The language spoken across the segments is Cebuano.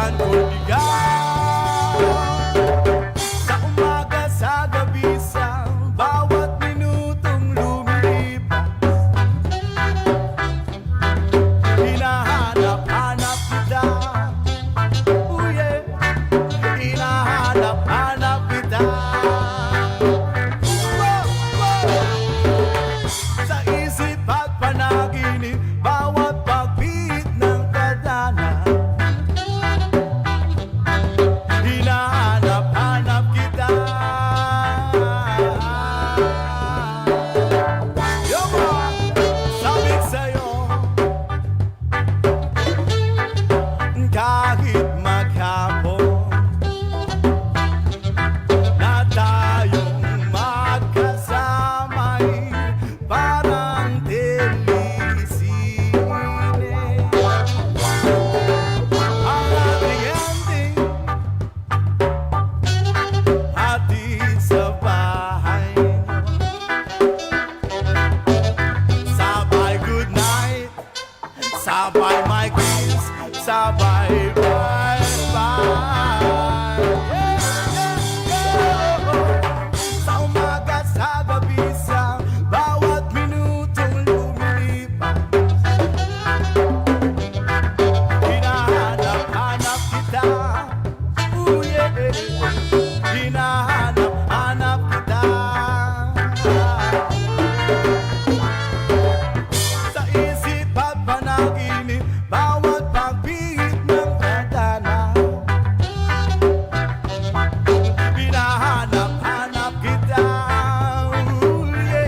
Isipan ko'y bigat. Sa umaga, sa gabi, sa bawat minutong lumilipas, hinahanap-hanap kita. Oh yeah. Hinahanap-hanap kita. Wow. Sa isip at panaginip, bawat pagpihit ng tadhana, hinahanap-hanap kita. Yo, man, sabi sa'yo, kahit maghapon na tayong magkasama'y parang telesine. Ang ating ending, hatid sa bahay niyo. Sabay good night, sabay my kiss, sabay bye bye. Yeah. Sa umaga, sa gabi, sa bawat minutong lumilipas, hinahanap-hanap kita. Ooh, yeah. Hinahanap-hanap kita. Sa isip at panaginip, bawat pagpihit ng tadhana, hinahanap-hanap kita. Ooh, yeah.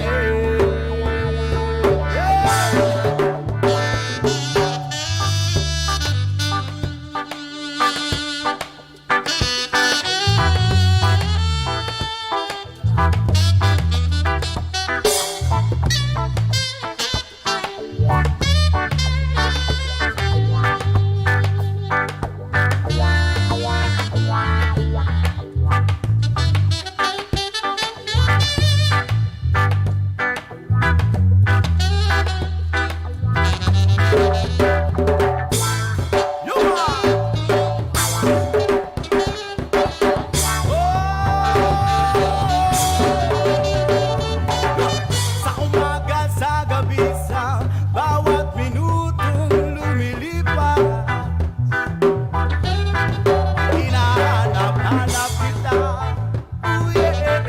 Yo, man! Oh! Sa umaga, sa gabi, sa bawat minutong lumilipas, hinahanap-hanap kita. Ooh, yeah.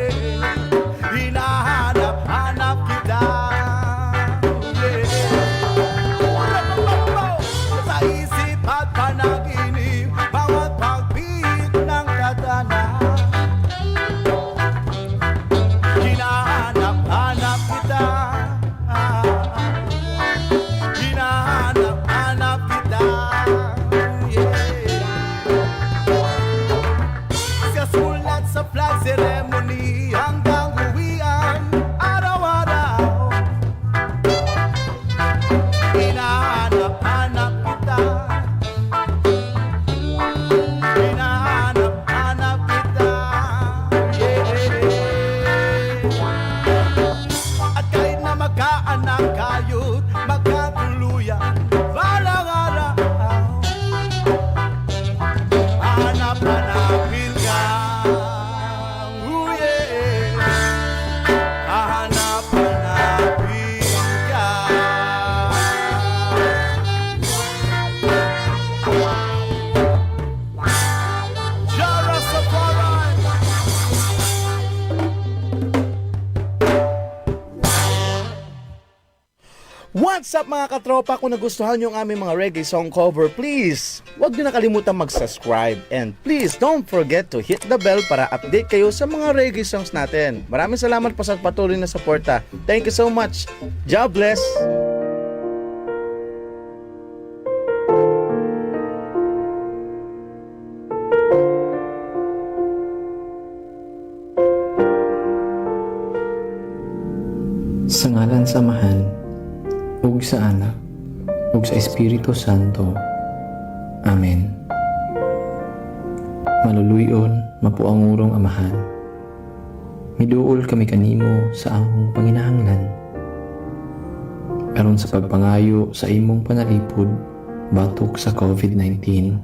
Hinahanap-hanap kita. Yeah. Sa isip at panaginip, bawat pagpihit ng tadhana, hinahanap-hanap kita. Hinahanap-hanap kita. Yeah. Sa sulat sa flag ceremony hanggang uwian, araw-araw, hinahanap-hanap kita. Hinahanap-hanap kita. Yeah. At kahit na magkaanak kayo't magkatuluyan balang araw, hahanap-hanapin ka. Ooh, yeah. Hahanap-hanapin ka. Jah Rastafari. What's up, mga katropa? Kung nagustuhan nyo ang aming mga reggae song cover, please, huwag nyo na kalimutan mag-subscribe. And please, don't forget to hit the bell para update kayo sa mga reggae songs natin. Maraming salamat po sa patuloy na suporta. Thank you so much. God bless! Sa ngalan sa Amahan, ug sa Anak, ug sa Espiritu Santo. Amen. Maluluy-on, mapuangurong Amahan. Miduol kami kanimo sa among panginahanglan. Aron sa pagpangayo sa imong panalipod batok sa COVID-19.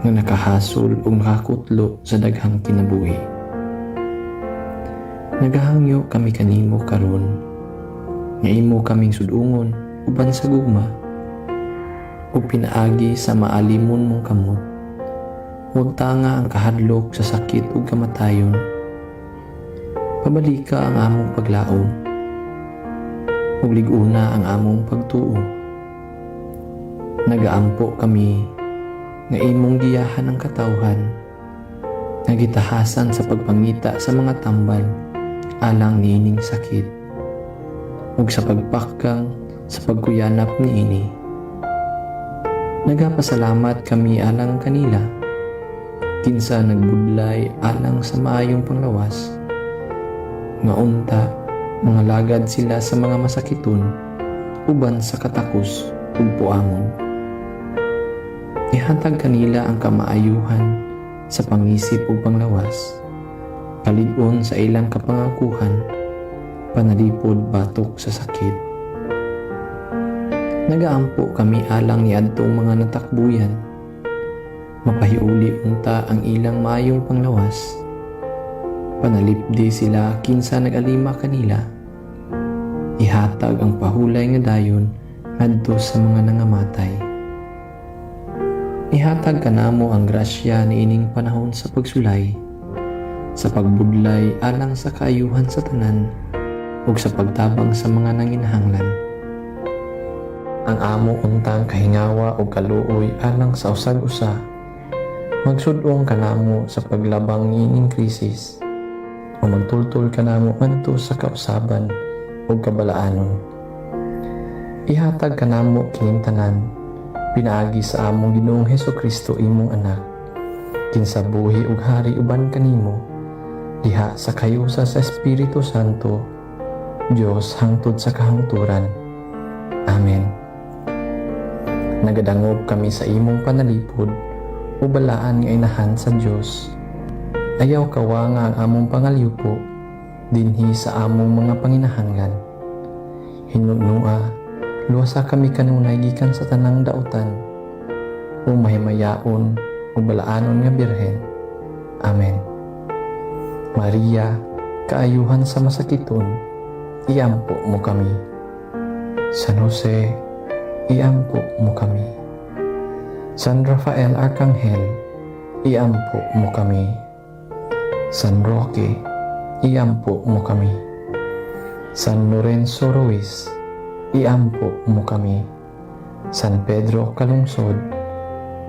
nga nakahasol ug nakakutlo sa daghang kinabuhi. Nagahangyo kami kanimo karon nga imo kaming sud-ungon uban sa gugma ug pinaagi sa maalimon mong kamot. Wagtanga ang kahadlok sa sakit ug kamatayon. Pabalika ang among paglaom ug lig-una ang among pagtuo. Nagaampo kami nga imong giyahan ang katawhan nga gitahasan sa pagpangita sa mga tambal alang niining sakit ug sa pagpakang sa pagkuyanap niini. Nagapasalamat kami alang kanila kinsa nagbudlay alang sa maayong panglawas nga unta mga lagad sila sa mga masakiton uban sa katakos ug puangon. Ihatag kanila ang kamaayuhan sa pangisip ug panglawas, kalig-on sa ilang kapangakuhan, panalipod batok sa sakit. Nagaampo kami alang niadtong mga natakbuyan. Mapahiuli unta ang ilang maayong panglawas. Panalipdi sila kinsa nag-alima kanila. Ihatag ang pahulay nga dayon ngadto sa mga nangamatay. Ihatag kanamo ang grasya niining panahon sa pagsulay, sa pagbudlay alang sa kaayuhan sa tanan ug sa pagtabang sa mga nanginahanglan. Ang amo untang kahingawa ug kaluoy alang sa usag-usa, magsud-ong kanamo sa paglabang niining krisis o magtultol kanamo ngadto sa kausaban ug kabalaanon. Ihatag kanamo kining tanan pinaagi sa among Ginoong Hesukristo, imong anak, kinsa buhi ug hari uban kanimo diha sa kayusa sa Espiritu Santo, Dios hangtod sa kahangturan. Amen. Nagadangop kami sa imong panalipod o balaan nga inahan sa Dios. Ayaw kawanga ang among pangalyupo dinhi sa among mga panginahanglan. Hinunua, luwasa kami kanunay gikan sa tanang dautan o mahimayaon o balaanon nga Birhen. Amen. Maria, kaayuhan sa masakiton, iampo mo kami. San Jose, iampo mo kami. San Rafael Arcangel, iampo mo kami. San Roque, iampo mo kami. San Lorenzo Ruiz, iampo mo kami. San Pedro Calungsod,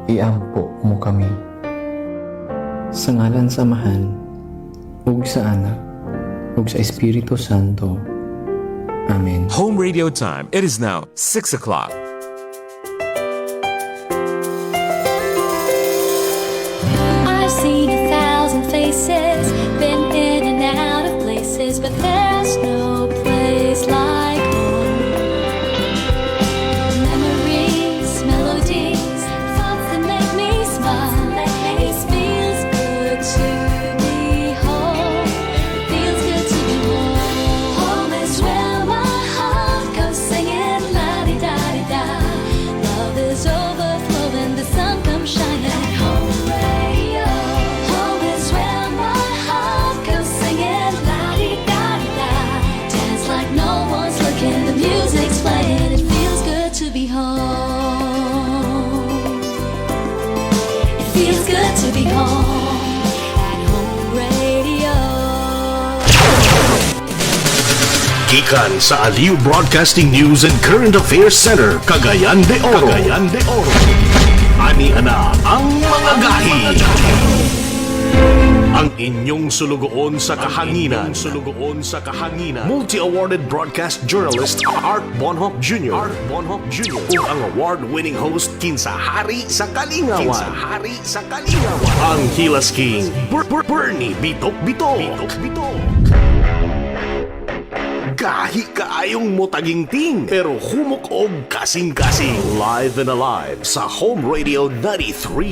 iampo mo kami. Sa ngalan sa Amahan, ug sa Anak, ug sa Espiritu Santo. Amen. Home radio time. It is now 6 o'clock. I've seen a thousand faces, been in and out of places, but there's no place like home. Memories, melodies, thoughts that make me smile. It feels good to be home. It feels good to be home. Home is where my heart goes singing la di da di da. Love is overflowing, the sun comes shining. Home radio. Home is where my heart goes singing la di da di da. Dance like no one's looking, the music's playing. It feels good to be home. It feels good to be home at Home Radio. Gikan sa Aliw Broadcasting News and Current Affairs Center, Cagayan de Oro. Cagayan de Oro. Ani ana ang mga gahi. Ang inyong sulugoon sa kahanginan. Sulugoon sa kahanginan. Multi-awarded broadcast journalist Art Bonhoc Jr. Art Bonhoc Jr. Ug ang award-winning host kinsa hari sa kalingawan. Kinsa hari sa kalingawan. Ang Hilas King, Bernie Bitok Bitok. Bitok Bitok. Gahi kaayong motaginting pero humok og kasing-kasing, live and alive sa Home Radio 93.5.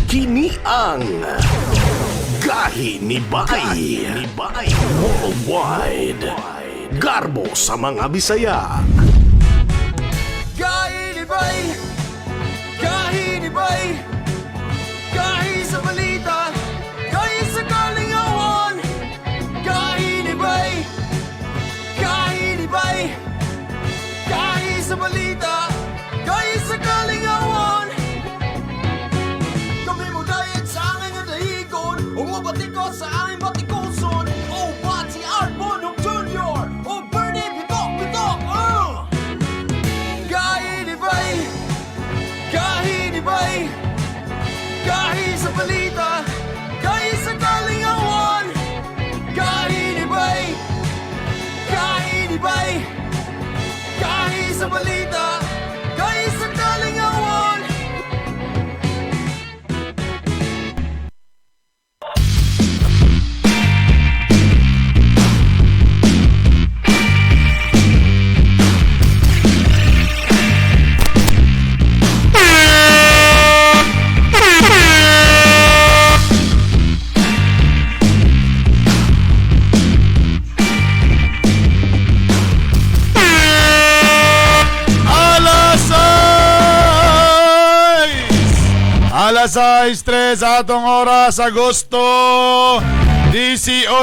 Kini ang Gahi ni Bai, ni Bai Worldwide. Garbo sa mga Bisaya. Gahi ni Bay, Gahi ni Bay. Alas 6:03 atong oras, Agosto 18,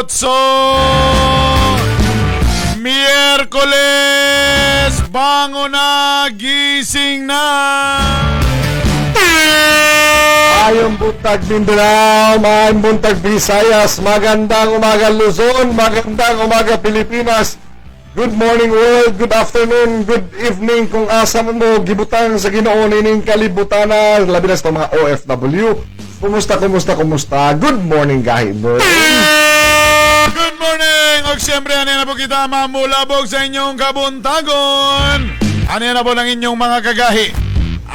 Miyerkules. Bango na, gising na. Maayong buntag Mindanao, maayong buntag Visayas, magandang umaga Luzon, magandang umaga Pilipinas. Good morning world, good afternoon, good evening kung asa mo mo gibutang sa Ginoo nining kalibutana, labi na sa mga OFW. Kumusta, kumusta, kumusta? Good morning, gahi bro. Good morning! Og siyempre, ano na po kita mamulabog sa inyong kabuntagon. Ano na po ng inyong mga kagahi?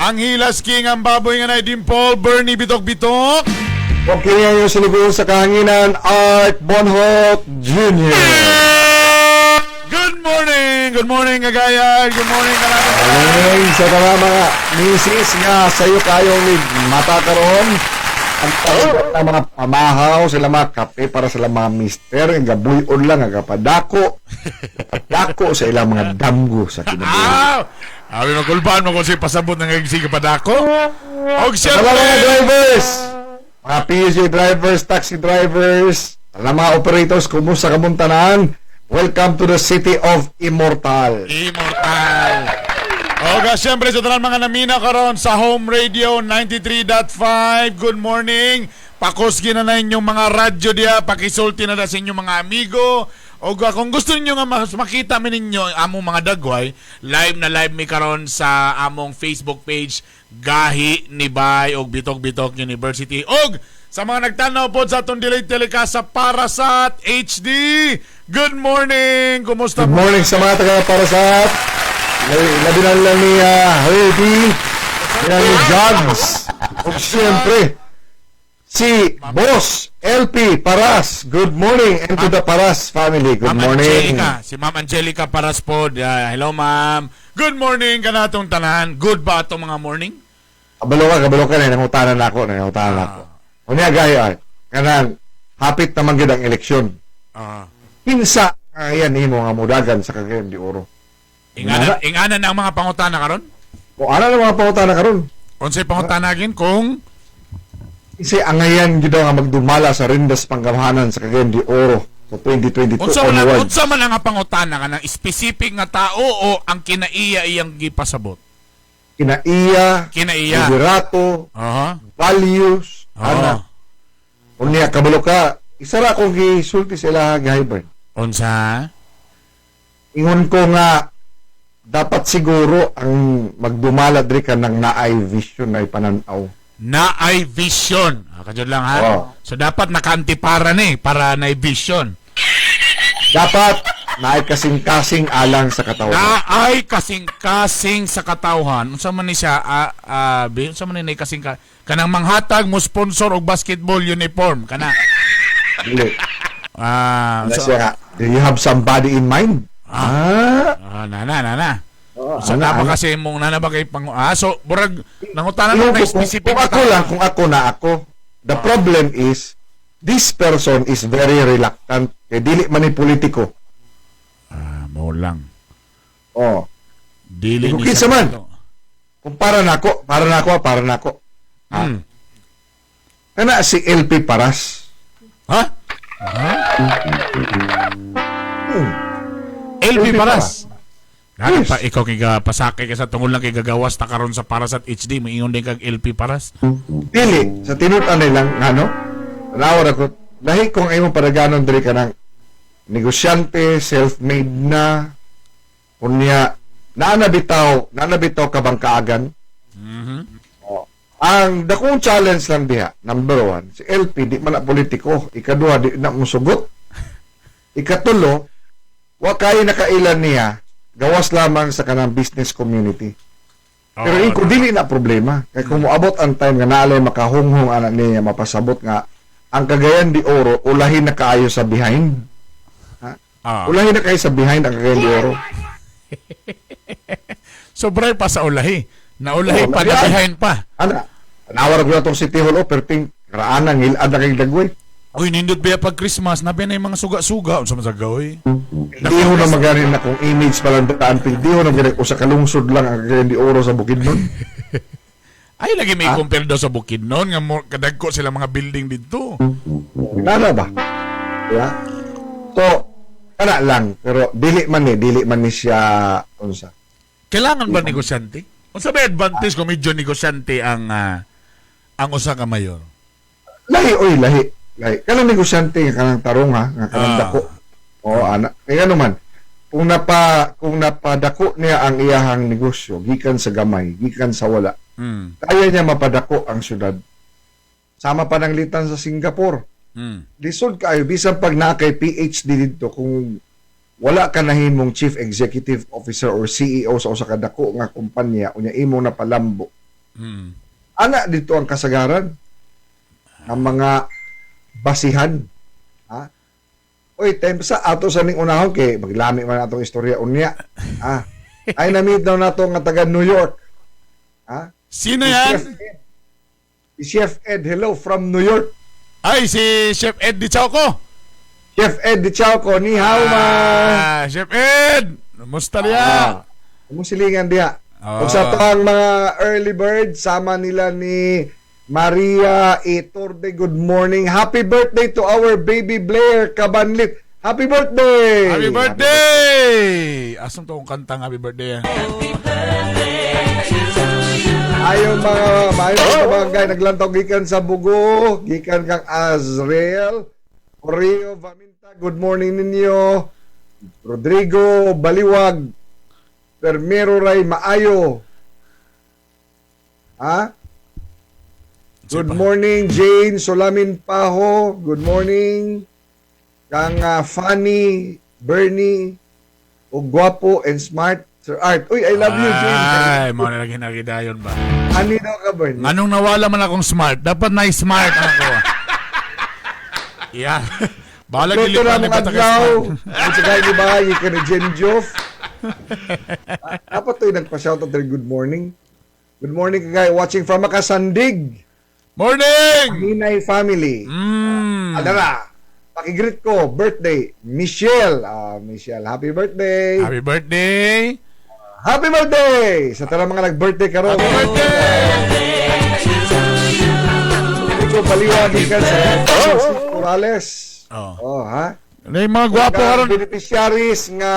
Ang Hilas King, ang baboy nga na Paul, Bernie Bitok Bitok. Okay, nga yung sinuguan sa kahanginan, Art Bonhoc Jr. Good morning! Good morning, kagaya! Good morning, kanatong. Morning sa tama mga misis nga sayo kayong ni mata karon. Ang tawag na mga pamahaw sila mga kape para sila mga mister nga gabuyon lang nga kapadako. Padako sa ilang mga damgo sa kinabuhi. Ah! Abi makulbaan mo kung si pasabot ng sige padako. Og Sa mga siyempre, drivers, mga PUC drivers, taxi drivers, sa mga operators, kumusta kamuntanan? Welcome to the City of Immortal. Immortal. Oga, siyempre sa tanan mga namina karon sa Home Radio 93.5. Good morning. Pakusgi na na inyong mga radyo diya, pakisulti na na sa inyong mga amigo. Oga, kung gusto niyo nga mas makita mi ninyo ang among mga dagway, live na live mi karon sa among Facebook page Gahi ni Bay og Bitok Bitok University. Og sa mga nagtanaw po sa atong delayed telecast sa Parasat HD. Good morning. Kumusta Good po? morning sa mga taga para sa labi na lang ni Herbie, labi na ni Jugs, ug siyempre, si Boss LP Paras. Good morning and to the Paras family. Good Ma'am morning. Angelica, si Ma'am Angelica Paras po. Hello, ma'am. Good morning kanatong tanan. Good ba atong mga morning? Kabalo ka, nangutana na ako, nangutana na ako. Unya gaya, kanang hapit naman gid ang eleksyon. Kinsa ayan nimo nga mudagan sa Cagayan de Oro? Ingana, ingana na ang mga pangutana karon? O ana na mga pangutana karon? Unsay pangutana gin kung Kasi angayan gid daw nga magdumala sa Rindas Panggamhanan sa Cagayan de Oro sa 2022 unsa man ang, onward. unsa man ang pangutana, kanang specific nga tao o ang kinaiya iyang gipasabot? Kinaiya, Kinaiya. liderato, values, ana. Unya kabalo ka, isa ra akong gisulti sa ila gahibern. Unsa? Ingon ko nga dapat siguro ang magdumala diri ka ng naay vision ay pananaw. Naay vision. Ah, kadyod lang ha. Oo. So dapat nakaantipara ni para naay vision. Dapat naay kasing-kasing alang sa katawan. Naay kasing-kasing sa katawhan. Unsa man ni siya be, unsa man ni naay kasing ka kanang manghatag mo sponsor og basketball uniform kana. Dili. Ah, Na so, siya nga, do you have somebody in mind? Ah, ah na na na na. So ana, na ba ana. kasi mong nana ba kay pang so murag nangutana Ingon na ko, kung, specific kung ako lang, kung ako na ako, the problem is, this person is very reluctant. Kay dili man ni politiko. Ah, mo lang. Oh. Dili Kung ni kinsa siya man. politiko. Kung para nako, para nako, para nako. Kana si LP Paras. Ha? LP LP Paras. Nana Yes. pa ikaw kay ga pasakay ka sa tungod lang kay gagawas ta karon sa Parasat HD, maingon din kag LP Paras. Dili sa tinud-an lang ngano. Tanawa ra ko lahi kung imong paraganon diri ka ng negosyante, self-made na, unya naa na bitaw, naa na bitaw ka bang kaagan? Oh. Ang dakong challenge lang diha, number one, si LP di man na politiko, ikaduha di na musugot. Ikatulo, wa kay nakailan niya gawas lamang sa kanang business community. Pero Oo, oh, dili na problema. Kay kung moabot ang time nga naalay makahunghong anak niya mapasabot nga ang Cagayan de Oro ulahin na kaayo sa behind. Ulahin na kaayo sa behind ang Cagayan de Oro. Sobray pa sa ulahi. Naulahi Oo, pa, nabiyahan. na behind pa. Ana, nawar ko na tong City Hall o perting karaan ang ilad na kay dagway. Uy, nindot biya pag Christmas, nabi na yung mga suga-suga. Unsa man sa gawin? Di ho na magani na kung image pa lang daan, pero di ho na magani usa ka lungsod lang ang Cagayan de Oro sa Bukidnon. Ay lagi may Ah? compare daw sa Bukidnon nga mo, kadagko sila mga building dito. Nana ba? Diba? So, kana lang. Pero dili man ni siya, unsa. Kailangan ba negosyante? Unsa ba advantage kung medyo negosyante ang usa ka mayor? Lahi, oy, lahi. Lahi. Kanang negosyante nga kanang tarong ha, nga kanang dako. Oo, ana. Kaya ano man, kung napadako niya ang iyahang negosyo, gikan sa gamay, gikan sa wala, kaya niya mapadako ang syudad. Sama pa ng litan sa Singapore. Lisod kaayo bisan pag naa kay PhD didto, kung wala ka nahimong chief executive officer or CEO sa usa ka dako nga kumpanya unya imo na palambo. Ana dito ang kasagaran ang mga basihan. Ha? Oy, time sa ato sa ning unahon kay maglami man atong istorya unya. Ah. Ay na-meet daw nato nga taga New York. Ha? Sino Si yan? Chef Ed. Si Chef Ed, hello from New York. Ay, si Chef Ed Di Chauco. Chef Ed Di Chauco, ni hao ma. Ah, Chef Ed! Musta diya? Among silingan diha. Ah. Ug sa tang mga early bird, sama nila ni Maria Itorde, good morning. Happy birthday to our baby Blair Cabanlit. Happy birthday! Happy birthday! Asam to kung kantang happy birthday? Ah? Ayo mga maayo mga barangay naglantaw gikan sa Bugo, gikan kang Azrael, Correo Vaminta, good morning ninyo. Rodrigo Baliwag, Permero Ray Maayo. Ha? Good morning, Jane Solamin Paho. Good morning. Kang Fanny, Bernie, o guwapo and smart, Sir Art. Uy, I love you, Jane. Ay, mo na lagi nagidayon ba? Ani daw ka, Bernie? Anong nawala man akong smart? Dapat na smart ako. Yeah. Bahala Ito gilipan na ni mong Bata adlaw. smart. Ang sa ni Bahay, ka ni Jen Joff. Dapat to'y nagpa-shoutout rin, good morning. Good morning kagay watching from Makasandig. Morning! Hinay family. Adara. Pakigreet ko, birthday, Michelle. Ah, Michelle, happy birthday. Happy birthday! Happy birthday! Sa tara mga nag-birthday karon. Happy birthday! Ikaw baliwagi ka sa Corrales. Oh. Oh, ha? May mga gwapo Nga karon. Beneficiaries nga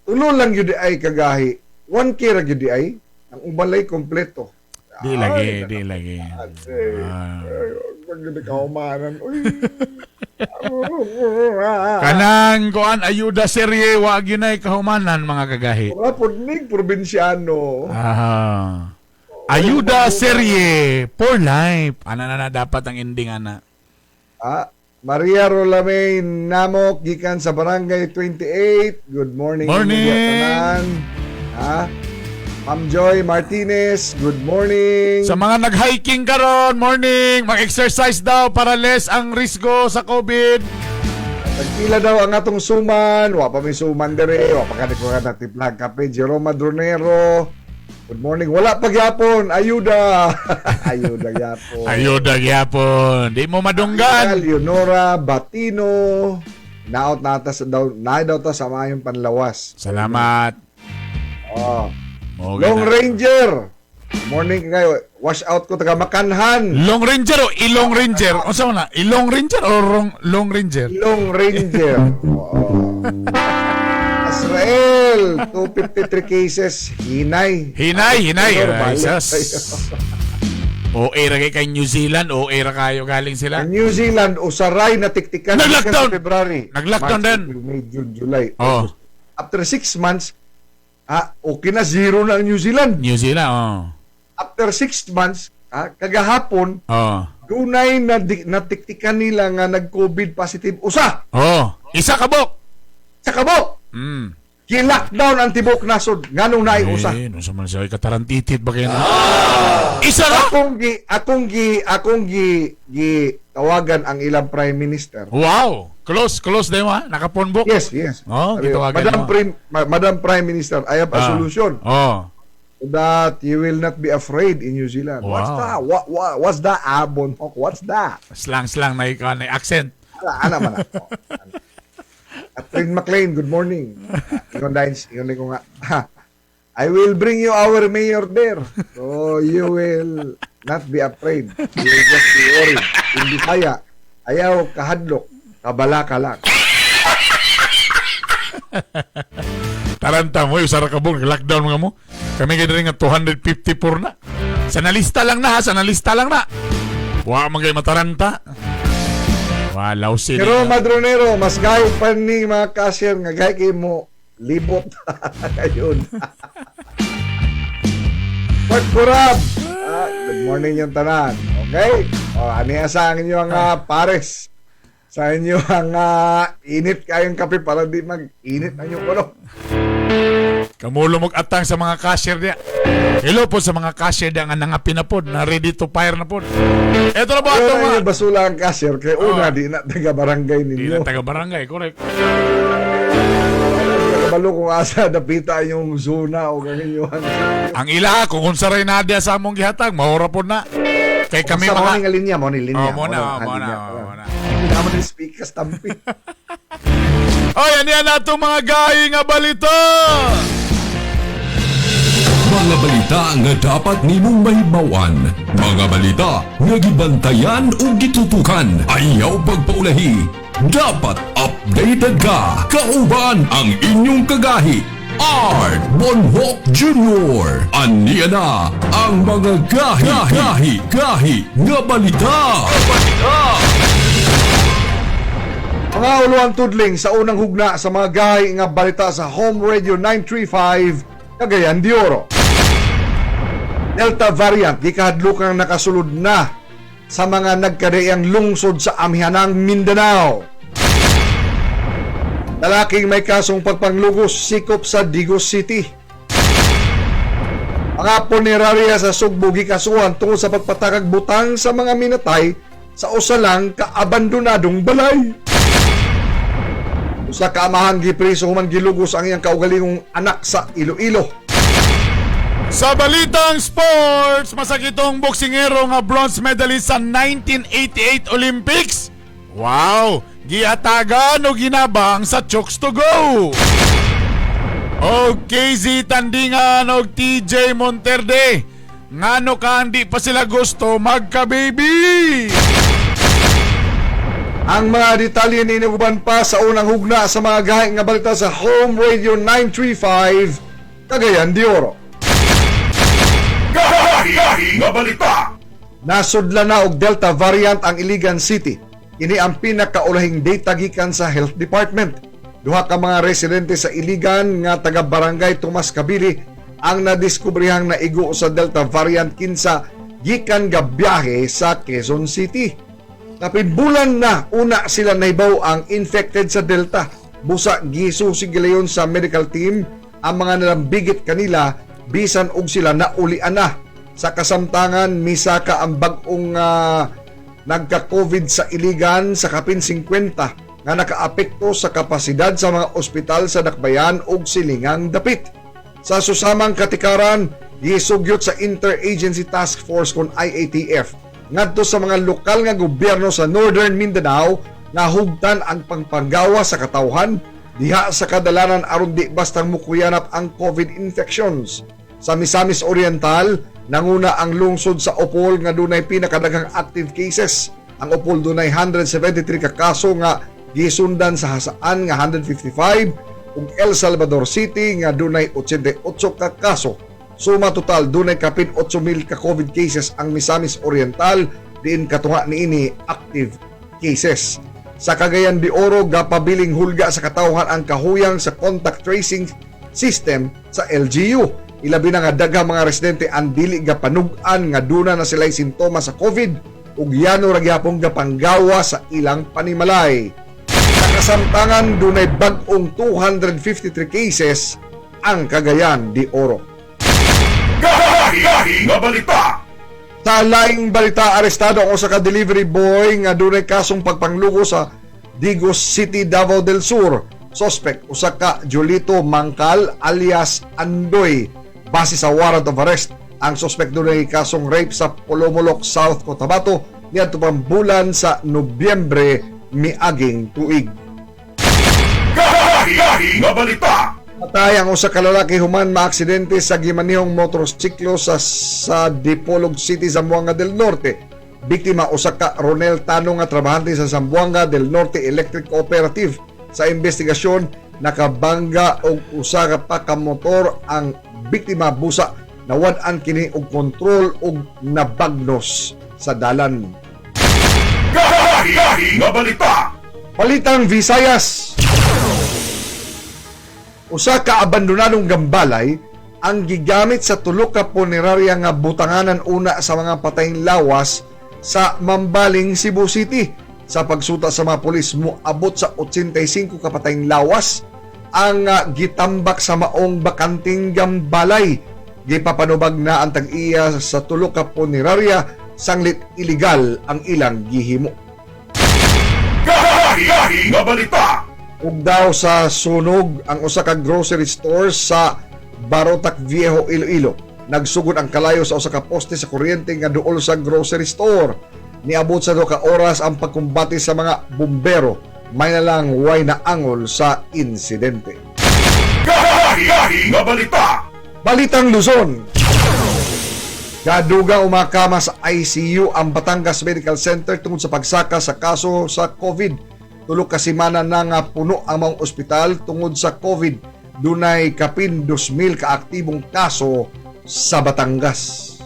tulo lang yun ay kagahi. 1K ra gyud ay. Ang uban lay kompleto. Di lagi, di lagi. Ah. Pag kahumanan. Uy. Kanang kuan ayuda serye wa gyud nay kahumanan mga kagahi. Wala pod ning probinsyano. Ah. Ayuda serye for life. Ana na na dapat ang ending ana. Ah, Maria Rolamay Namok gikan sa Barangay 28. Good morning. Morning. inyo tanan. Ha? Ma'am Joy Martinez, good morning. Sa mga nag-hiking karon, morning, mag-exercise daw para less ang risgo sa COVID. Nagpila daw ang atong suman. Wa pa may suman dere. Wa pa kani ko ka natiplag kape. Jerome Madronero. Good morning. Wala pa gyapon. Ayuda. Ayuda gyapon. Ayuda gyapon. Di mo madunggan. Leonora Batino. Naot na ta sa daw, na daw ta sa maayong panlawas. Salamat. Oh. Mo Long gana. Ranger. Morning kayo. Wash out ko taga Makanhan. Long Ranger o Ilong Ranger? Unsa man na? Ilong Ranger o Long Ranger? Long Ranger. Oo. Israel, 253 cases. Hinay. Hinay, hinay. Senyor, Ay, balik sus. tayo. OA ra kay New Zealand, OA ra kayo galing sila. Ang New Zealand, usaray na tiktikan Nag-lockdown. sa February. Nag-lockdown March, din. April, May, June, July. Oh. August. After 6 months, okay na, zero na ang New Zealand. New Zealand, oh. After 6 months, kagahapon, Oh. dunay na natiktikan nila nga nag-COVID positive usa Oh, isa ka bok. sa kabok. Gi-lockdown ang tibok nasod nganong naay usa. Eh, no sa man siya katarantitit ba kayo na? Isa ra. Akong gi tawagan ang ilang prime minister. Wow. Close, close din ha. Naka-phone book. Yes. Oh, Sabi, gitawagan Madam mo. Madam Prime Minister, I have a solution. Oh. So that you will not be afraid in New Zealand. What's Wow. that? What's that? Bonhok? What's that? Slang, slang na ikaw na accent. Ala, ana man ako. Catherine McLean, good morning. Ingon dahil, ingon ko nga. Ha. I will bring you our mayor there. So you will not be afraid. You will just be worried. In Bisaya, ayaw kahadlok, kabala ka lang. Taranta mo, usa ra ka buong lockdown mga mo. Kami kay diri nga 254 na. Sa nalista lang na ha, sa nalista lang na. Wa man kay mataranta. Walaw sila. Pero Madronero, mas gayo pa ni mga cashier nga gay kay mo libot kayon. Port Kurab. Ah, good morning yung tanan. Okay? O, ani sa inyo ang pares. Sa inyo ang init kayong kape para di mag-init ang inyong ulo. Kamulumog atang sa mga cashier niya. Hello po sa mga cashier niya nga nangapin na pod, na ready to fire na pod. Ito na po Pero atong na mga inyo basula ang cashier kay una di na taga barangay Di ninyo. na taga barangay, correct. Kabalo kung asa dapita yung zona o kang inyo ang Ang ila kung unsa ray nadia sa among gihatag, mahura pod na. Kay kami Sa mga mo ni linya, mo ni linya. Oh, mo na, ang mo na, linya. mo na. Hindi mo ni speak stampi. Oy, ano yan atong mga gahi nga balita? Mga balita nga dapat nimong mahibawan. Mga balita nga gibantayan o gitutukan. Ayaw pagpaulahi. Dapat updated ka. Kauban ang inyong kagahi. Art Bonhoc Jr. Aniya na ang mga gahi, gahi, gahi nga balita. Mga uluan tudling sa unang hugna sa mga gahi nga balita sa Home Radio 935 Cagayan de Oro. Delta variant gikahadlokang nakasulod na sa mga nagkadaiyang lungsod sa amihanang Mindanao. Lalaking may kasong pagpanglugos sikop sa Digos City. Mga punerarya sa Sugbo gikasuhan tungod sa pagpatakag butang sa mga minatay sa usa lang kaabandonadong balay. Usa ka amahan gipriso human gilugos ang iyang kaugalingong anak sa Iloilo. Sa balitang sports, masakitong boksingero nga bronze medalist sa 1988 Olympics. Wow! Gihatagan o ginabang sa Chooks to Go. Og KZ Tandingan og TJ Monterde. Ngano ka hindi pa sila gusto magka-baby? Ang mga detalye ni inuuban pa sa unang hugna sa mga gahi nga balita sa Home Radio 935 Cagayan de Oro. Gahi nga balita. Nasudla na og Delta variant ang Iligan City. Ini ang pinakaulahing data gikan sa Health Department. Duha ka mga residente sa Iligan nga taga Barangay Tomas Cabili ang nadiskubrehang naigo sa Delta variant kinsa gikan gabiyahe sa Quezon City. Kapin bulan na una sila nahibaw ang infected sa Delta. Busa gisusi gilayon sa medical team ang mga nalambigit kanila bisan og sila naulian na. Sa kasamtangan, misaka ang bag-ong nagka-COVID sa Iligan sa kapin 50 nga nakaapekto sa kapasidad sa mga ospital sa Dakbayan ug silingang dapit. Sa susamang katikaran, gisugyot sa Interagency Task Force kon IATF ngadto sa mga lokal nga gobyerno sa Northern Mindanao nga hugtan ang pangpanggawa sa katawhan diha sa kadalanan aron di bastang mukuyanap ang COVID infections. Sa Misamis Oriental, nanguna ang lungsod sa Opol nga dunay pinakadaghang active cases. Ang Opol dunay 173 ka kaso nga gisundan sa Jasaan nga 155 ug El Salvador City nga dunay 88 ka kaso. Suma total dunay kapin 8,000 ka COVID cases ang Misamis Oriental diin katunga niini active cases. Sa Cagayan de Oro gapabiling hulga sa katawhan ang kahuyang sa contact tracing system sa LGU. Ilabi na nga daghang mga residente ang dili gapanug-an nga duna na sila'y sintomas sa COVID ug yano ra gyapon gapanggawa sa ilang panimalay. Sa kasamtangan dunay bag-ong 253 cases ang Cagayan de Oro. Gahi nga balita. Sa laing balita, arestado ang usa ka delivery boy nga dunay kasong pagpanglugo sa Digos City, Davao del Sur. Suspect usa ka Julito Mangkal alias Andoy. Base sa warrant of arrest, ang suspect dunay kasong rape sa Polomolok, South Cotabato niadto pang bulan sa Nobyembre miaging tuig. Gahi nga balita. Patay ang usa ka lalaki human maaksidente sa gimanihong motorsiklo sa Dipolog City, Zamboanga del Norte. Biktima usa ka Ronel Tano nga trabahante sa Zamboanga del Norte Electric Cooperative. Sa investigasyon, nakabangga og usa ka pa ka motor ang biktima busa nawad-an kini og kontrol og nabagnos sa dalan. Gahi nga balita. Balitang Visayas. Usa ka abandonadong gambalay ang gigamit sa tulo ka punerarya nga butanganan una sa mga patayng lawas sa Mambaling, Cebu City. Sa pagsuta sa mga pulis, moabot sa 85 ka patayng lawas ang gitambak sa maong bakanting gambalay. Gipapanubag na ang tag-iya sa tulo ka punerarya sanglit illegal ang ilang gihimo. Gahi nga balita. Ug daw sa sunog ang usa ka grocery store sa Barotac Viejo, Iloilo. Nagsugod ang kalayo sa usa ka poste sa kuryente nga duol sa grocery store. Niabot sa 2 ka oras ang pagkumbate sa mga bumbero. May na lang way na angol sa insidente. Gahi nga balita. Balitang Luzon. Gaduga umakama sa ICU ang Batangas Medical Center tungod sa pagsaka sa kaso sa COVID. Tulo ka semana na nga puno ang mga ospital tungod sa COVID. Dunay kapin 2,000 kaaktibong kaso sa Batangas.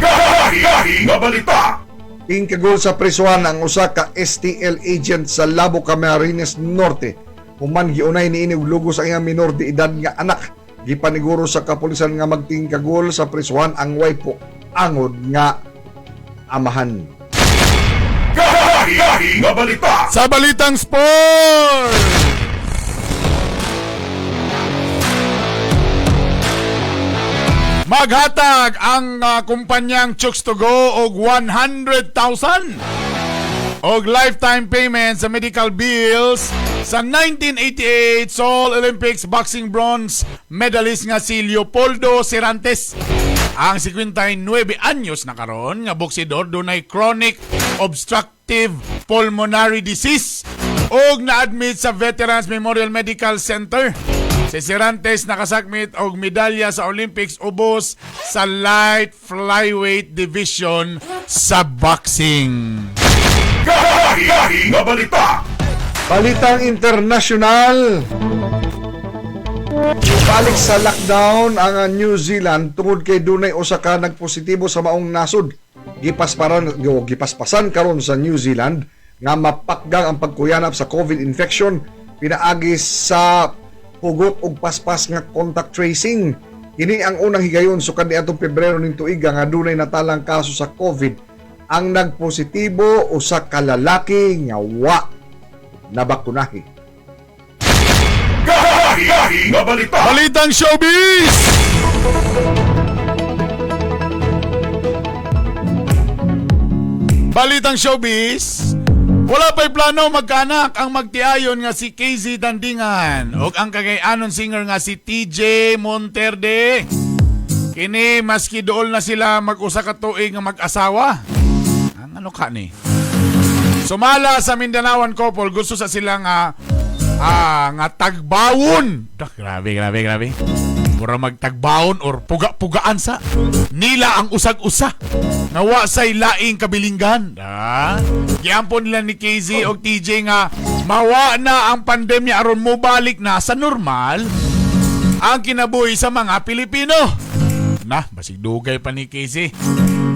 Gahi nga balita. Tingkagol sa presuhan ang usa ka STL agent sa Labo, Camarines Norte. Human giunay niini og lugos ang iyang minor de edad nga anak. Gipaniguro sa kapulisan nga magtingkagol sa presuhan ang waypo angod nga amahan. Gahi nga balita. Sa Balitang Sport! Maghatag ang kumpanyang Chooks to Go og 100,000 og lifetime payment sa medical bills sa 1988 Seoul Olympics boxing bronze medalist nga si Leopoldo Cervantes. Ang 59 anyos na karon nga boksidor dunay chronic obstructive pulmonary disease og na-admit sa Veterans Memorial Medical Center. Si Cervantes nakasakmit og medalya sa Olympics ubos sa light flyweight division sa boxing. Gahi nga balita. Balitang international. Balik sa lockdown ang New Zealand tungod kay dunay usa ka nagpositibo sa maong nasod. Gipaspasan karon sa New Zealand nga mapakgang ang pagkuyanap sa COVID infection pinaagi sa hugot og paspas nga contact tracing. Kini ang unang higayon sukad niadtong Pebrero ning tuiga nga dunay natalang kaso sa COVID. Ang nagpositibo usa ka lalaki nga wa nabakunahi. Gahi nga balita. Balitang showbiz. Balitang showbiz. Wala pa'y plano magkaanak ang magtiayon nga si KZ Dandingan ug ang kagayanon singer nga si TJ Monterde. Kini maski dool na sila mag-usa ka tuig nga mag-asawa. Ang ano ka ni? Sumala sa Mindanaoan couple, gusto sa sila nga nga tagbawon. Dah, grabe, grabe, grabe. Mura magtagbawon or puga-pugaan sa nila ang usag-usa. Nga wa say laing kabilinggan. Giampon nila ni KZ og TJ nga mawa na ang pandemya aron mobalik na sa normal ang kinabuhi sa mga Pilipino. Na, basig dugay pa ni KZ.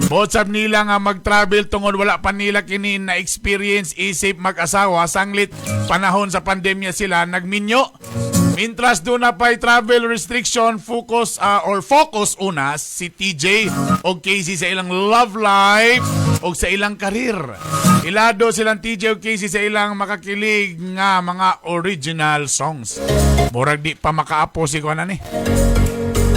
Botsap nila nga mag-travel tungod wala pa nila kini na experience isip mag-asawa sanglit panahon sa pandemya sila nagminyo. Mintras doon na pa'y travel restriction, focus una si TJ o KZ sa ilang love life o sa ilang karir. Ilado silang TJ o KZ sa ilang makakilig nga mga original songs. Murag di pa makaapo si kuan ni.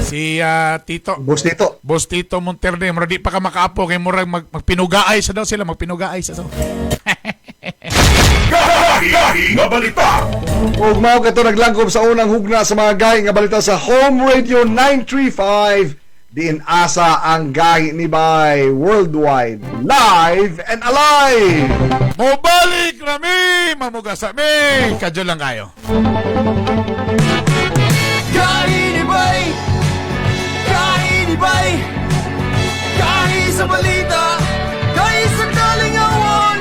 Si Tito. Boss Tito. Boss Tito Monterde. Murag di pa ka makaapo kay murag magpinugaay sa daw sila. Magpinugaay sa daw. Gahi nga balita. Ug mao kato naglangkob sa unang hugna sa mga gahi nga balita sa Home Radio 935. Diin asa ang gahi ni Bay worldwide, live and alive. Mobalik rami, mamugasa mi. Kadyo lang kayo. ni Bay. Gahi sa balita, gahi sa kalingawan.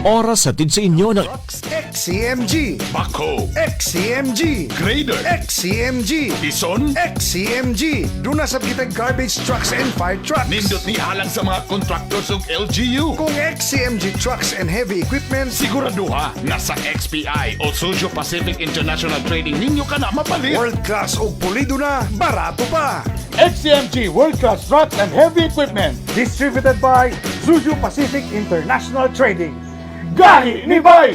Oras hatid sa inyo ng XCMG. Bako. XCMG. Grader. XCMG. Bison. XCMG. Doon na sa kitang garbage trucks and fire trucks. Nindot ni halang sa mga contractors ug LGU. Kung XCMG trucks and heavy equipment, Siguraduha nga sa XPI o Suzhou Pacific International Trading ninyo ka na mapalit. World class og pulido na, barato pa. XCMG World Class Trucks and Heavy Equipment. Distributed by Suzhou Pacific International Trading. Gahi ni Bay!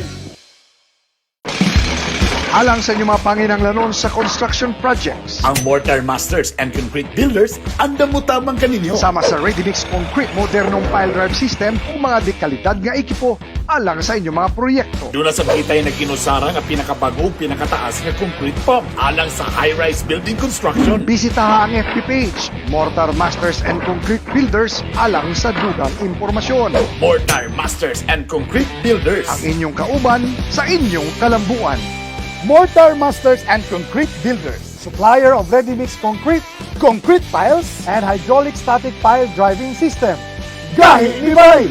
Alang sa inyong mga panginanglanon sa construction projects. Ang Mortar Masters and Concrete Builders andam mo tamang kaninyo. Sama sa Ready Mix Concrete modernong pile drive system ug mga dekalidad nga ekipo alang sa inyong mga proyekto. Doon na sa kita'y nagkinusara nga pinakabago pinakataas nga concrete pump alang sa high-rise building construction. Bisitaha ang FB page, Mortar Masters and Concrete Builders alang sa dugang impormasyon. Mortar Masters and Concrete Builders. Ang inyong kauban sa inyong kalambuan. Mortar Masters and Concrete Builders, supplier of ready-mix concrete, concrete piles, and hydraulic static pile driving system. Gahi ni Bay!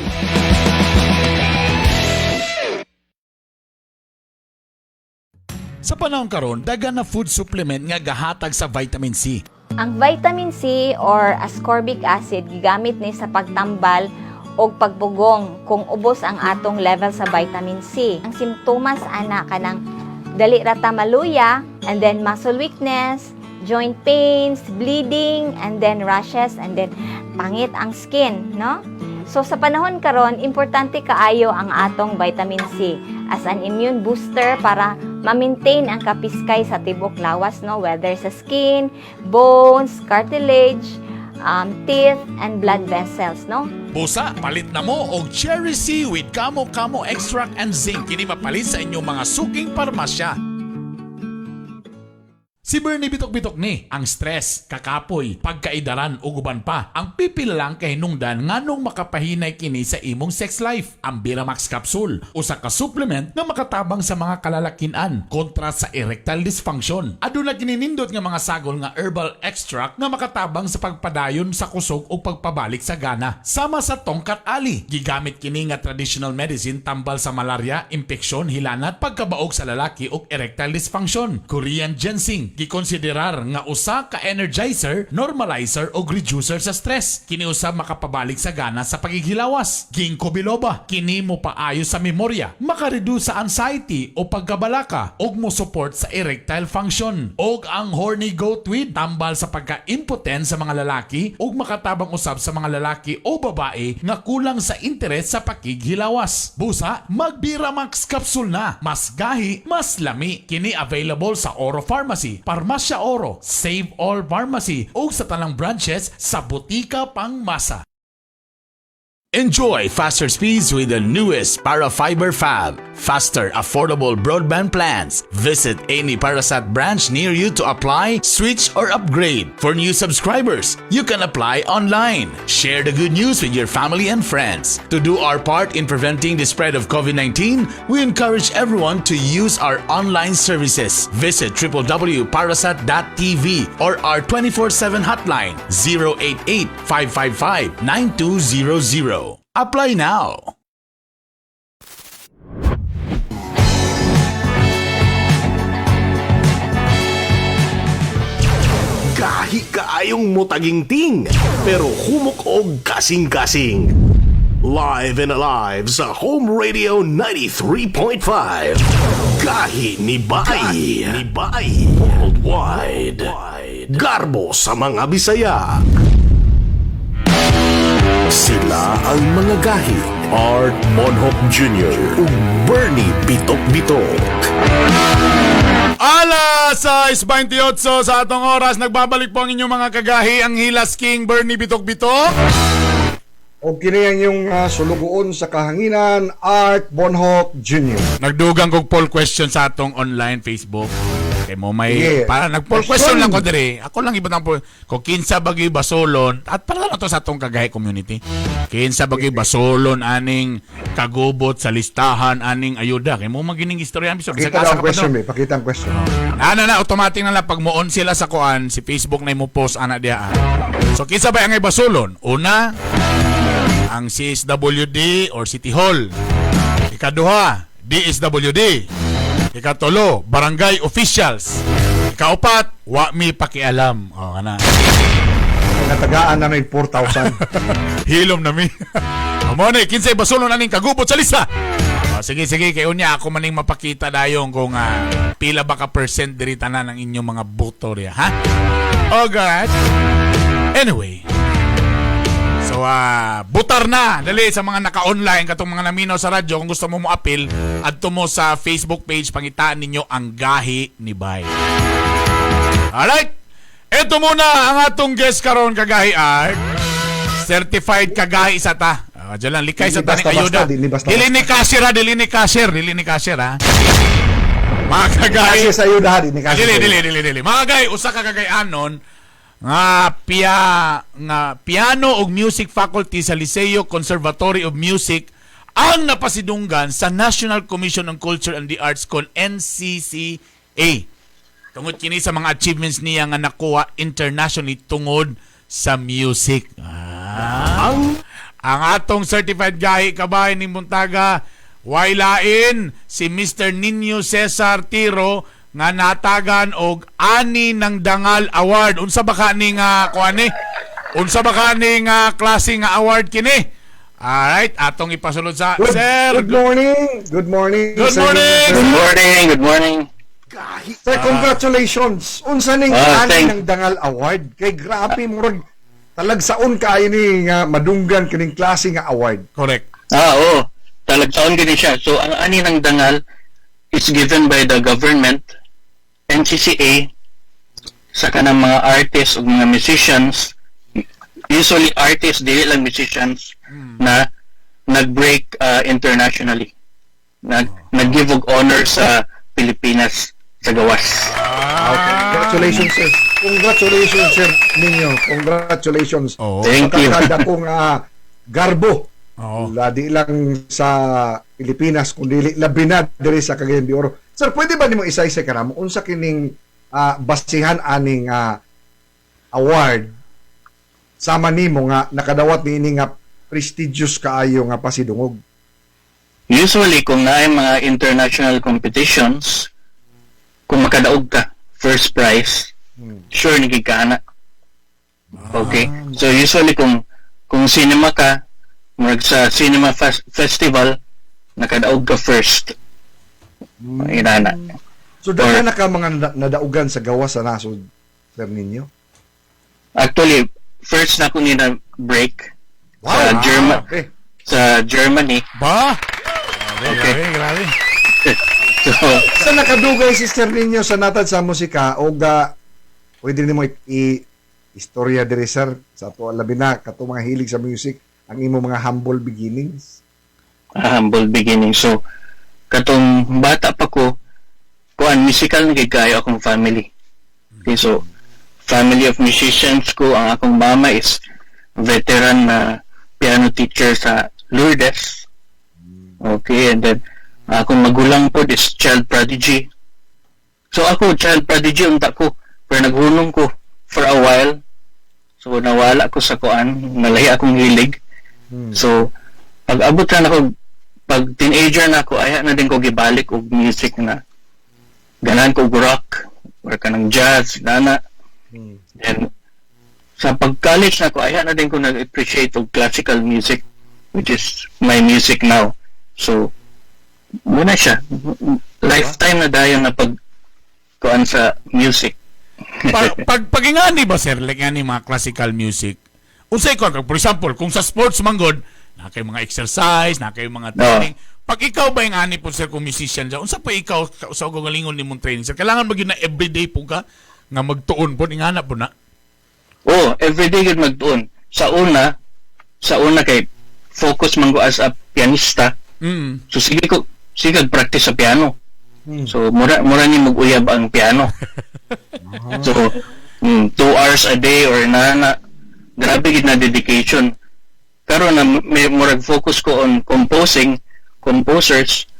Sa panahon karon, dagan na food supplement nga gahatag sa vitamin C. Ang vitamin C or ascorbic acid gigamit ni sa pagtambal o pagbugong kung ubos ang atong level sa vitamin C. Ang simptomas ana kanang dali ra ta maluya and then muscle weakness, joint pains, bleeding, and then rashes, and then pangit ang skin, no? So sa panahon karon, importante kaayo ang atong vitamin C as an immune booster para ma-maintain ang kapiskay sa tibok lawas, no, whether sa skin, bones, cartilage, teeth, and blood vessels, no? Busa, palit na mo og Cherry C with Kamo Kamo Extract and Zinc. Kini mapalit sa inyong mga suking parmasya. Si Bernie Bitok-Bitok ni, ang stress, kakapoy, pagkaidaran ug uban pa, ang pipila lang kay hinungdan nganong makapahinay kini sa imong sex life. Ang Biramax capsule, usa ka supplement nga makatabang sa mga kalalakian kontra sa erectile dysfunction. Aduna kini nindot nga mga sagol nga herbal extract nga makatabang sa pagpadayon sa kusog o pagpabalik sa gana. Sama sa tongkat ali, gigamit kini nga traditional medicine tambal sa malaria, impeksyon, hilanat, pagkabaog sa lalaki ug erectile dysfunction. Korean ginseng, gikonsiderar nga usa ka energizer, normalizer o reducer sa stress. Kini usab makapabalik sa gana sa pagighilawas. Ginkgo biloba, kini mo paayo sa memorya, makareduce sa anxiety o pagkabalaka ug mo support sa erectile function. Og ang horny goat weed, tambal sa pagka-impotent sa mga lalaki ug makatabang usab sa mga lalaki o babae nga kulang sa interes sa pakighilawas. Busa, Magbiramax capsule na. Mas gahi, mas lami. Kini available sa Oro Pharmacy, Parmasya Oro, Save All Pharmacy ug sa tanang branches sa Butika Pangmasa. Enjoy faster speeds with the newest Parafiber Fab. Faster, affordable broadband plans. Visit any Parasat branch near you to apply, switch, or upgrade. For new subscribers, you can apply online. Share the good news with your family and friends. To do our part in preventing the spread of COVID-19, we encourage everyone to use our online services. Visit www.parasat.tv or our 24/7 hotline 088 555 9200. Apply now. Gahi kaayong mutagingting, pero humok og kasing-kasing. Live and alive sa Home Radio 93.5. Gahi ni Bay. Ni Bay. Worldwide. Garbo sa mga Bisaya. Sila ang mga gahi. Art Bonhoc Jr. ug Bernie Bitok Bitok. Alas 6:28 sa atong oras, nagbabalik po ang inyong mga kagahi, ang Hilas King Bernie Bitok Bitok. O kini ang iyong sulugoon sa kahanginan, Art Bonhoc Jr. Nagdugang kog poll question sa atong online Facebook. Kay mo may Sige. para nag-poll question lang ko dire. Ako lang ibutang poll kung kinsa ba gyud basolon at para lang to sa atong Kagahi community. Kinsa ba gyud basolon aning kagubot sa listahan aning ayuda. Kay mo magining istorya bisag Pakita asa daw ang ka pa question, doon. be. Pakita ang question. Ana na automatic na lang pag mo-on sila sa kuan si Facebook na mo post ana diha. So kinsa ba ang basolon? Una, ang CSWD or City Hall. Ikaduha, DSWD. Ikatulo, barangay officials. Ikaupat, wa mi pakialam. O kana. Natagaan namin 4,000. Hilom na mi. Amo ni kinsay basulon aning kagubot sa lista. O, sige sige kay unya ako maning mapakita dayon kung pila ba ka percent diri tanan ang inyong mga boto riya, ha? Oh God. Anyway. So butar na dali sa mga naka-online katong mga naminaw sa radyo kung gusto mo mo-appeal adto mo sa Facebook page, pangitaan ninyo ang Gahi ni Bay. Alright. Ito muna ang atong guest karon, Kagahi Art. Certified kagahi sa ta. Diyan lang likay sa Dili taning basta-basta, ayuda. dili basta-basta. Dili ni cashier ha, dili ni cashier, dili ni cashier ha. Mga kagahi. Kasi sa ayuda, ha, dili kasi Dili, sa ayuda. dili, dili, dili. Mga kagahi, usa ka kagayanon nga pia nga piano ug music faculty sa Liceo Conservatory of Music ang napasidunggan sa National Commission on Culture and the Arts kon NCCA. Tungod kini sa mga achievements niya nga nakuha internationally tungod sa music. Ah. Ang atong certified gahi kabahin ning buntaga way lain si Mr. Nino Cesar Tiro nga natagan og Ani ng Dangal Award. Unsa ba ka ni nga kuan ni? Unsa ba ka ni nga klase nga award kini? Alright, atong ipasulod sa Good, Sir. good morning. Good morning. Good Sir. morning. Good morning, good morning. Sir, congratulations. Unsa ning Ah, Ani ng Dangal Award? Kay grabe murag talagsaon kaayo ni nga madunggan kining klase nga award. Correct. Ah, oo. Talagsaon gini siya. So, ang Ani ng Dangal is given by the government, NCCA, sa kanang mga artists o mga musicians, usually artists, dili lang musicians, na nag-break internationally. Nag-give og honor sa Pilipinas sa gawas. Okay. Congratulations, sir. Congratulations, sir ninyo. Congratulations. Oh. Thank you. Sa kong garbo. Oo. Di lang sa Pilipinas kundi labi na diri sa Cagayan de Oro. Sir, pwede ba nimo isa-isa kanamo unsa kining basihan aning award sama nimo nga nakadawat niini nga prestigious kaayo nga pasidungog? Usually, kung naay mga international competitions, kung makadaog ka, first prize, sure ni ka ana. Okay? So usually kung cinema ka, murag sa cinema festival, nakadaog ka first. Inana. So daghan na ka mga nadaugan sa gawas sa nasod, Sir Ninyo? Actually, first na ko ni na break sa Okay. Sa Germany. Ba? Okay. Grabe, grabe. So, Sa nakadugay si Sir Ninyo sa natad sa musika og pwede nimo istorya diri, sir, sa ato labi na kato mga hilig sa music ang imo mga humble beginnings. Humble beginning. So, katong bata pa ko, kuan musical na kay kayo akong family. Okay, so, family of musicians ko, ang akong mama is veteran na piano teacher sa Lourdes. Okay, and then, akong magulang po is child prodigy. So, ako, child prodigy, unta ko, pero naghunong ko for a while. So, nawala ko sa kuan, nalahi akong hilig. So, pag abot na ako, pag teenager na ako, aya na din ko gibalik og music na ganahan ko og rock or kanang jazz, nana. Then, sa pag-college na ako, aya na din ko nag-appreciate og classical music, which is my music now. So, muna siya. Lifetime na dayon na pag kuan sa music. Pag pag ingani ba, sir, like ngani mga classical music, unsay ko, for example, kung sa sports man gud, na kay mga exercise, na kay mga training. Pag ikaw ba yung ani po, sir, kung musician dyan, unsa pa ikaw sa galingon nimong training, sir? Kailangan ba gyud na everyday po ka nga magtuon po ingana po na? Oh, everyday gyud magtuon. Sa una kay focus man ko as a pianista. So sige ko, sige practice sa piano. So mura mura ni mag-uyab ang piano. So 2 hours a day or na na grabe gid na dedication. Karon na may murag focus ko on composing, composers,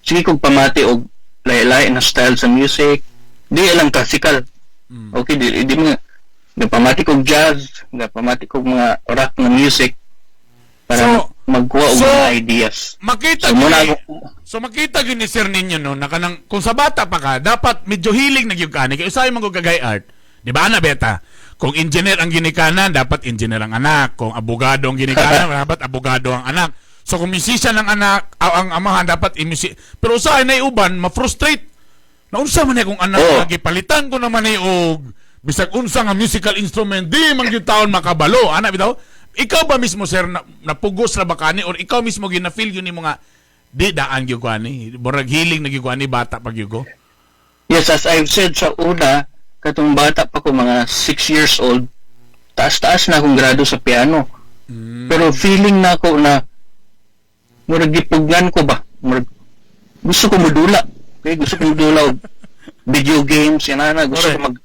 sige kog pamati og lahi-lahi na style sa music. Di lang classical. Okay, di mga nagpamati kog jazz, nagpamati kog mga rock na music para magkuha og mga ideas. Makita So, muna gyud So makita gyud ni sir ninyo, no, na kanang kung sa bata pa ka dapat medyo hilig na gyud ka ni kay usahay man gud kagay art. Di ba ana beta? Kung engineer ang ginikanan, dapat engineer ang anak. Kung abogado ang ginikanan, dapat abogado ang anak. So kung musician ang anak, ang amahan, dapat i-music. Pero usahay na uban, ma-frustrate. Na unsa man ni akong anak, gipalitan ko naman ni og bisag unsa nga musical instrument, di man gyud taon makabalo. Ana bitaw? Ikaw ba mismo, sir, na, napugos ra ba kani or ikaw mismo gina-feel yun nimo nga di daan gyud ko ani, murag hiling na gyud ko ani bata pa gyud ko? Yes, as I've said sa una, katong bata pa ko, mga 6 years old, taas-taas na akong grado sa piano. Pero feeling na ako na murag gipugnan ko ba? Murag gusto ko modula. Okay, gusto ko modula og video games, yan na, gusto ko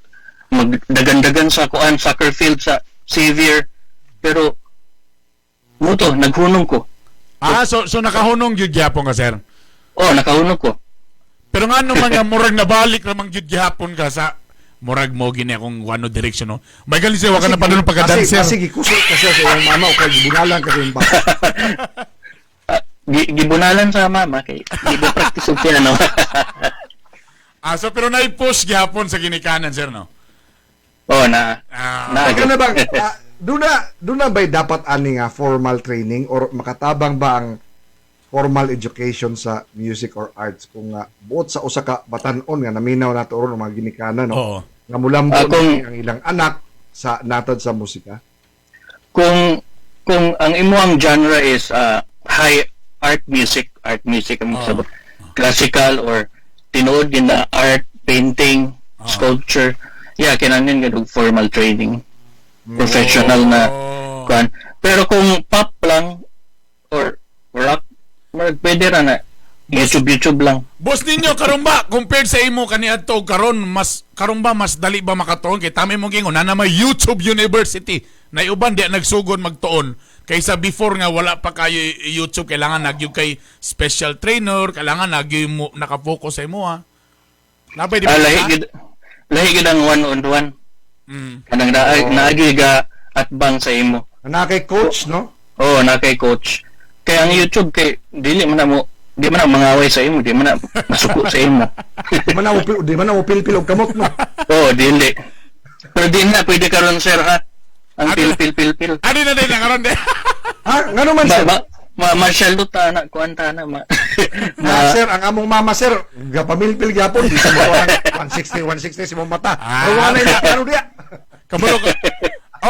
magdagan-dagan sa kuan, soccer field sa Xavier. Pero mo to, naghunong ko. Ah, so nakahunong gyud gyapon ka, sir? Oh, nakahunong ko. Pero nga naman nga murag nabalik ramang gyud gyapon ka sa murag mo gini akong ano direction, no. May galing siya wa ka na padulong pagka-dancer. Kasi gikuso kasi sa iyang mama o kay gibunalan kasi yung bata. Gibunalan sa mama kay di ba practice og piano. Ah, so pero na-push gyapon sa ginikanan, sir, no? Oh, na. Na. Teka na bang, duna ba'y dapat ani nga formal training or makatabang ba ang formal education sa music or arts kung nga buot sa usa ka batan-on nga naminaw nato ron ang mga ginikanan, no? Oo. Nga mulambo ang ilang anak sa natad sa musika? Kung ang imuang genre is high art music ang sabot, classical or tinuod din na art, painting, sculpture, yeah, kinahanglan gud og formal training, professional na kuan. Pero kung pop lang or rock, murag pwede ra na YouTube YouTube lang. Boss ninyo, karon ba compared sa imo kaniadto karon, mas karon ba mas dali ba makatuon kay tami mo gingon na may YouTube University na uban di nagsugod magtuon kaysa before nga wala pa kayo YouTube, kailangan nagyud kay special trainer, kailangan nagyud mo nakafocus sa imo, ha? Napay di ba? Ah, lahi gid ang one on one. Kanang naagi ga atbang sa imo. Na kay coach, no? Oo, na kay coach. Kaya ang YouTube kay dili man na mo di man na mangaway sa imo, di man na masuko sa imo. Di man na mo pilpil og kamot, no? Oo, dili. Pero di na pwede karon, sir, ha. Ang pil pil pil pil. Ano na din na karon di? Ha, ngano man, sir? Ma martial law ta na, kuan ta na ma. Ah, sir, ang among mama, sir, gapamilpil gyapon, di sa mo 160 160 si mong mata. Pero wala na ano diya. Kabalo ka.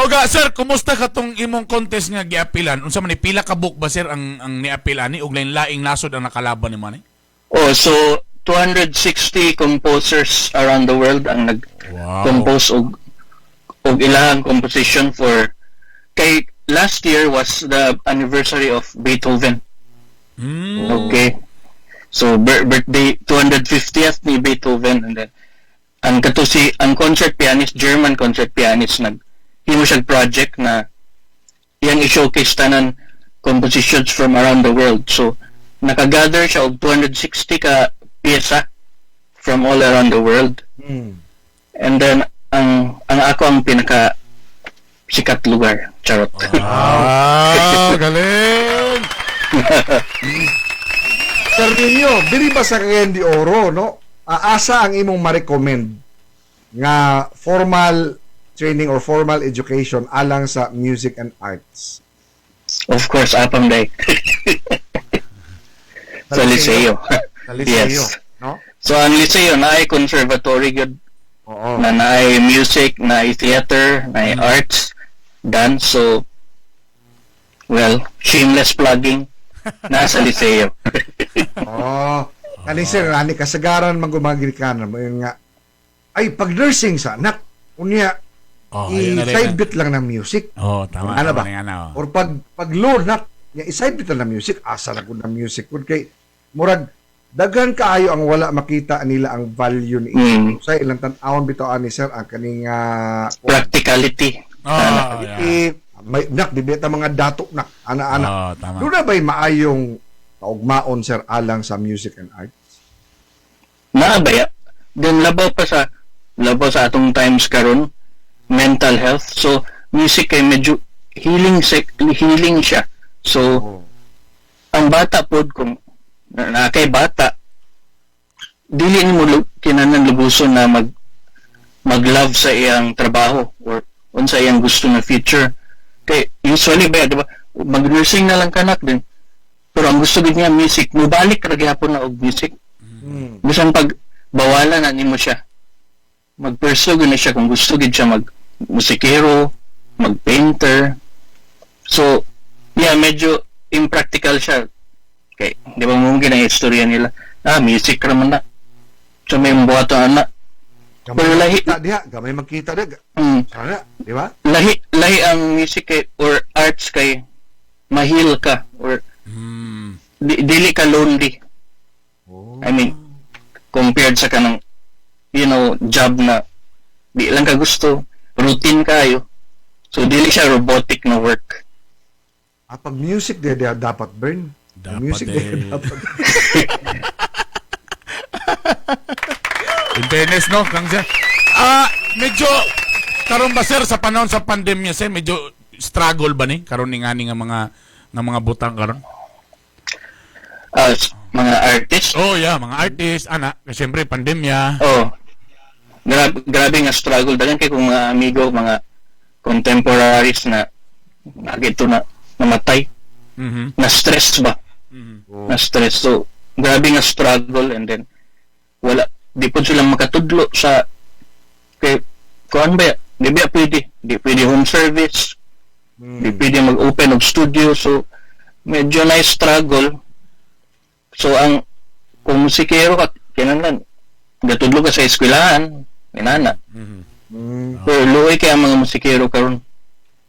Oga, sir, kumusta ka tong imong contest nga giapilan? Unsa man ni, pila ka book ba, sir, ang niapil ani ug lain-laing nasod ang nakalaban nimo ani? Oh, so 260 composers around the world ang nag-compose og ilang composition for kay last year was the anniversary of Beethoven. Okay. So birthday 250th ni Beethoven, and then ang kato si ang concert pianist, German concert pianist, nag himo siya project na iyang i-showcase tanan compositions from around the world. So nakagather siya og 260 ka piyesa from all around the world. And then ang ako ang pinaka sikat lugar. Charot. Ah, galing. Sir Nino, diri ba sa Cagayan de Oro, no? Asa ang imong ma-recommend nga formal training or formal education alang sa music and arts? Of course, Apam day. Sa Liceo. Sa Liceo, Yes. no? So ang Liceo naay conservatory gyud. Oo. Na naay music, naay theater, naay arts, dance. So well, shameless plugging, nasa Liceo. Oh, kani sir, ani kasagaran man gumagirikanan mo yun nga. Ay, pag nursing sa anak, unya, Oh, ayun na rin. I-side bit lang ng music. Oh, tama. Ano ba? Tama na yan, oh. Or pag law nak, nya i-side bit lang ng music, asa na gud ng music kun kay murag Daghan kaayo ang wala makita nila ang value ni sa ilang tan-awon bitaw ani sir ang kaning practicality. Practicality. May nak di bita mga dato nak ana-ana. Oh, tama. Doon na ba'y maayong kaugmaon sir alang sa music and art? Naa ba ya? Then labaw sa atong times karon, mental health. So music kay medyo healing healing siya. So ang bata pod, kung na kay bata, dili nimo kinahanglan lubuson na mag-love sa iyang trabaho or unsa iyang gusto na future. Kay usually ba, di ba, mag-nursing na lang kanak din. Pero ang gusto gid niya music, mubalik ra gyapon na og music. Bisan pag bawalan na nimo siya, mag-pursue gud na siya kung gusto gid siya mag musikero, mag-painter. So, yeah, medyo impractical siya. Kay, di ba mo ginang istorya nila? Ah, music ra man na. So may buhato ana. Gamay Pero lahi makita diha, gamay makita diha. Sana, di ba? Lahi lahi ang music kay or arts kay ma-heal ka or dili ka lonely. I mean, compared sa kanang job na di lang ka gusto, routine kayo. So dili siya robotic na work. Ah, pag music diha, diha dapat burn. Dapat music diha eh. dapat. In fairness, no? Kang sir. Medyo, karon ba sir, sa panahon sa pandemya, sir, medyo struggle ba ni? Karon ni ngani nga mga butang karon? Mga artist? Oh, yeah, mga artist, ana. Kasi siyempre, pandemya. Oh. Grabe, grabe nga struggle. Daghan kay kong mga amigo, mga contemporaries na nagito na namatay. Na stress ba? Na stress. So, grabe nga struggle and then wala, di po sila makatudlo sa kay kuan ba, di ba pwede, di pwede home service, di pwede mag-open og studio, so medyo na struggle. So ang kung musikero ka, kinahanglan gatudlo ka sa eskwelahan, inana. Pero luoy kay ang mga musikero karon,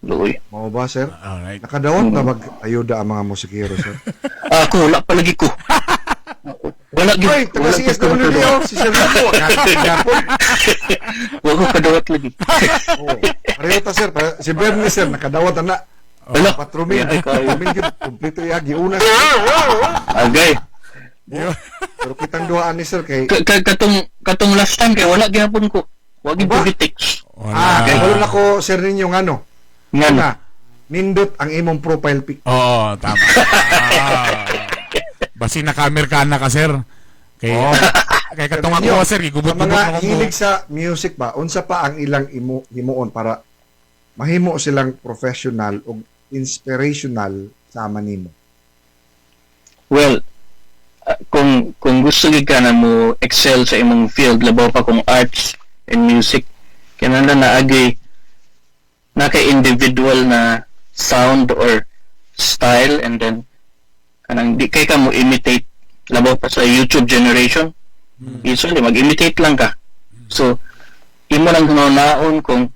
luoy. Mao ba sir? Alright. Nakadawat na mag-ayuda ang mga musikero sir. Ako wala pa lagi ko. Wala gyud. Oy, taga Wala gyud ko CSWD makadawat. oh, si Sir Rico. Gapon. Wa ko kadawat lagi. Oh, pareho ta sir, si Bernie sir nakadawat na. Wala. Patrumin, Ay, kayo. patrumin gyud kumpleto iya giuna. Agay. Pero kitang duhaan ni sir kay Katong last time kay wala gyapon ko. Wa gyud ko text. Ah, kay wala na ko sir ninyo ngano. Ngano? Una, nindot ang imong profile pic. Oo, tama. Basi naka-Amerikana ka, sir. Kay, kay katong ako, sir, Sa gigubot-gubot mga na akong hilig sa music ba, unsa pa ang ilang imo himuon para mahimo silang professional ug inspirational sama nimo? Well, kung gusto gyud ka na mo excel sa imong field, labaw pa kung arts and music, kinahanglan na agay na kay individual na sound or style, and then kanang di kay ka mo imitate, labaw pa sa YouTube generation. Usually mag-imitate lang ka. So imo lang hunaon kung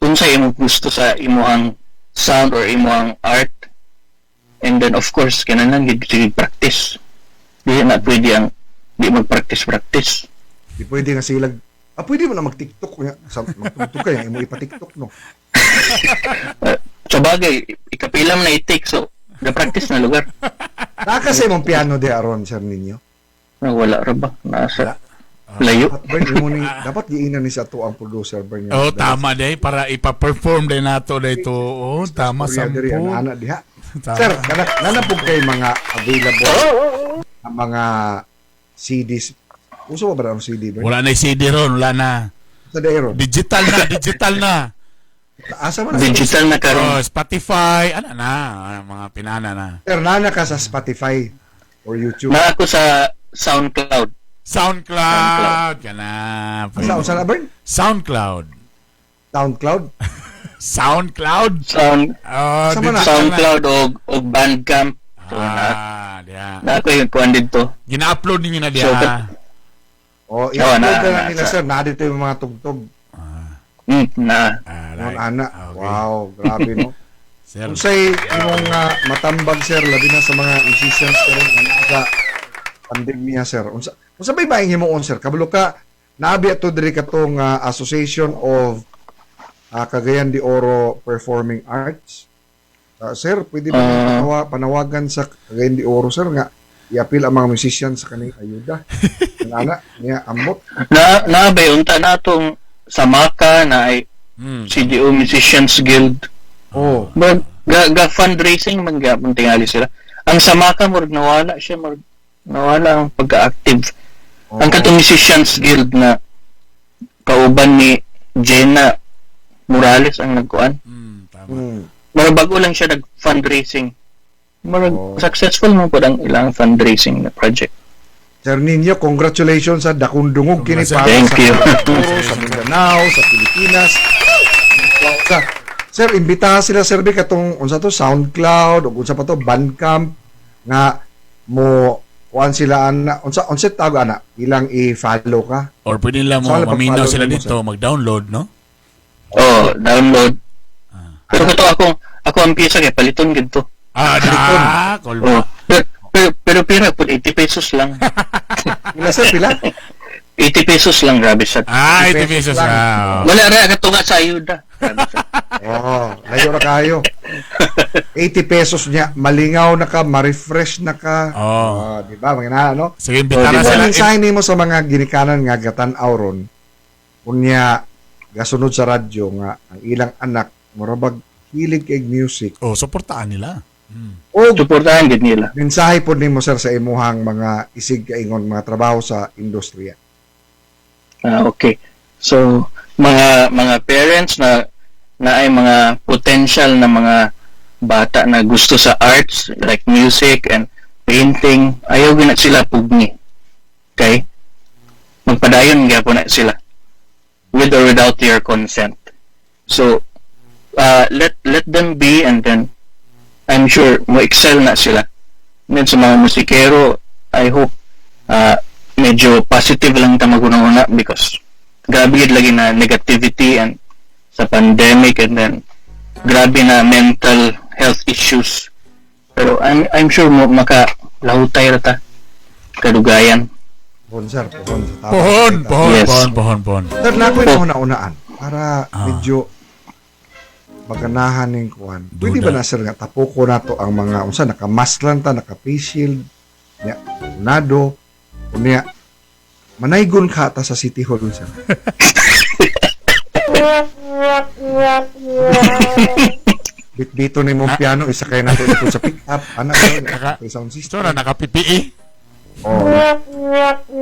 unsa imong gusto sa imong sound or imong art, and then of course kinahanglan gid sige practice. Di na pwede ang di mag-practice practice. Di pwede nga silag. Ah, pwede mo na mag-TikTok nga. Sa magtugtog ka, imo ipa-TikTok no. Sa bagay, ikapila man na i-take, so ga-practice na lugar. Naa ka sa imong piano di aron sir ninyo. Na wala ra ba nasa layo. Dapat Bern, imo ni dapat giingnan ni sa ato ang producer Bern. Oh, tama day para ipa-perform day nato day to. Oh, tama Istorya diri, sampo. ana diha. Tama. Sir, kana nana po kay mga available ang mga CDs. Uso ba ba ang CD Bern? Wala na yung CD ron, wala na. Sa daeron. Digital na, digital na. Asa man na? Digital na karon. Oh, Spotify, ano na, mga pinana na. Sir, nana ka sa Spotify or YouTube. Na ako sa SoundCloud. SoundCloud ka na. Asa unsa na Bern? SoundCloud. SoundCloud? SoundCloud? Sound Oh, Asa man na? digital na. SoundCloud og Bandcamp. So, na, Ah, diya. na ako yung kuan dito. Gina-upload ninyo na diya. So, Oh, Oo, i-upload na- na, na- nila sir. Na dito yung mga tugtog. Na. Noon, ana. Wow, grabe no. Sir. Unsay imong matambag sir labi na sa mga musicians karon nga naa sa Pandemya, sir. Unsa unsa bay maing himuon, sir? Kabalo ka naabi ato diri katong Association of Cagayan de Oro Performing Arts. Sir, pwede ba panawagan sa Cagayan de Oro, sir, nga i-appeal ang mga musician sa kaning ayuda? Ang ana niya ambot. Na naabay unta na atong Samaka na ay CDO Musicians Guild. Oh. But ga fundraising man gyapon tingali sila. Ang Samaka murag nawala siya, murag nawala ang pagka-active. Ang katong Musicians Guild na kauban ni Jenna Morales ang nagkuan. Murag bago lang siya nag-fundraising. Murag successful mo pud ang ilang fundraising na project. Sir Nino, congratulations sa dakong dungog kini para Thank sa you. Oro, sa Mindanao, sa Pilipinas. Sa, sir, imbitahan sila sir B katong unsa to SoundCloud ug unsa pa to Bandcamp nga mo kuan sila ana unsa unsa tawag ana ilang i-follow ka. Or pwede nila mo Saan maminaw pag-follow sila nimo, dito, mag-download, no? Oh, download. Pero kato ako ang pyesa kay paliton gid to. Ah, na, kolba. Oh. Pero pira pud 80 pesos lang. Pila sir, pila? 80 pesos lang, grabe sa. Ah, 80 pesos. lang. Ah. Wala ra katunga sa ayuda. Grabe sad. Oh, layo ra kayo. 80 pesos niya, malingaw na ka, ma-refresh na ka. Oh. Ah, di ba? Mga na, no? Sige, imbitahan Oh, na sila. Mensahe nimo sa mga ginikanan nga gatan-aw ron. Unya gasunod sa radyo nga ang ilang anak murabag hilig kay music. Oh, suportaan nila. O Suportahan gid nila. mensahe pod nimo sir sa imuhang mga isig kaingon mga trabaho sa industriya. Ah, okay. So, mga parents na na ay mga potential na mga bata na gusto sa arts like music and painting, ayaw gid na sila pugni. Okay? Magpadayon gyapon na sila with or without your consent. So, let them be, and then I'm sure mo excel na sila. And then sa mga musikero, I hope medyo positive lang ta maguna-una because grabe gid lagi na negativity and sa pandemic, and then grabe na mental health issues. Pero I'm sure mo maka lahutay ra ta kadugayan. Pohon sir, pohon sa tama. Pohon, pohon, Yes. pohon, pohon, pohon. Sir, na ako'y nauna-unaan para medyo maganahan ning kuan. Pwede ba Duda. na sir nga tapoko nato ang mga unsa naka-mask lang ta, naka-face shield, nya unado, unya manaygon ka ta sa City Hall sir. Bitbito ni mong piano isa kay nato dito sa pick up ana Naka- naka sound system. So, na naka-PPE. Oh.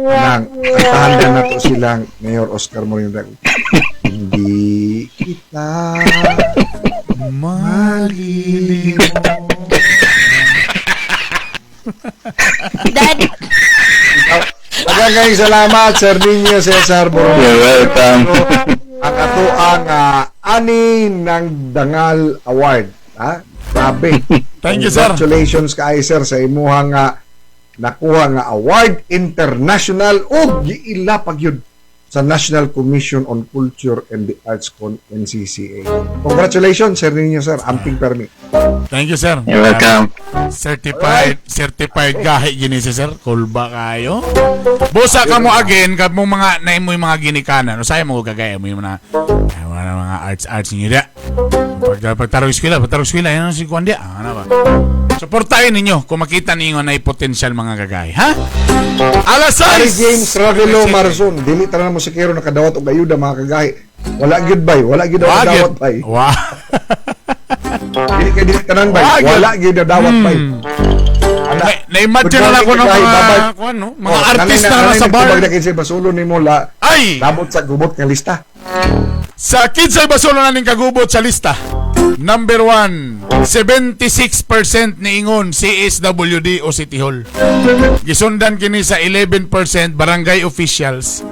Nang kantahan lang nato silang Mayor Oscar Moreno. Hindi kita malilimutan. Daddy, Daghang salamat Sir Nino Cesar Borong. You're welcome. Ang ato ang ani ng Dangal Award. Ha? Grabe. Thank you, sir. Congratulations kay sir sa imuhang nakuha nga award international ug giila pa gyud sa National Commission on Culture and the Arts con NCCA. Congratulations sir ninyo sir, amping permi. Thank you, sir. You're welcome. Certified gahi gini si sir. Kulba kayo. Busa ka mo again kag mo mga na mo yung mga ginikanan. Usay mo gagaya mo yung mga ay, mga arts niyo da. Pag pagtarong eskwela, pagtarong eskwela yan ang si Kuan dia. Ano ba? Suportahin ninyo kung makita ninyo na potential mga gagay, ha? Alas Harry 6. James Ravelo Marzon, dili tanan musikero nakadawat og ayuda mga kagahi. Wala gyud bay, wala gyud Wa nakadawat gyud. bay. Wa. Dili kay dili tanan bay, Wa gyud. wala gyud nadawat bay. Na-imagine na lang ko ng mga, kuan, no? Mga Oh, artista na sa bar. Tubag na kinsa basulo nimo la. Ay! Labot sa gubot nga lista. Sa Kinsay Basulo na ning kagubot sa lista. Number 1, 76% niingon CSWD o City Hall. Gisundan kini sa 11% barangay officials,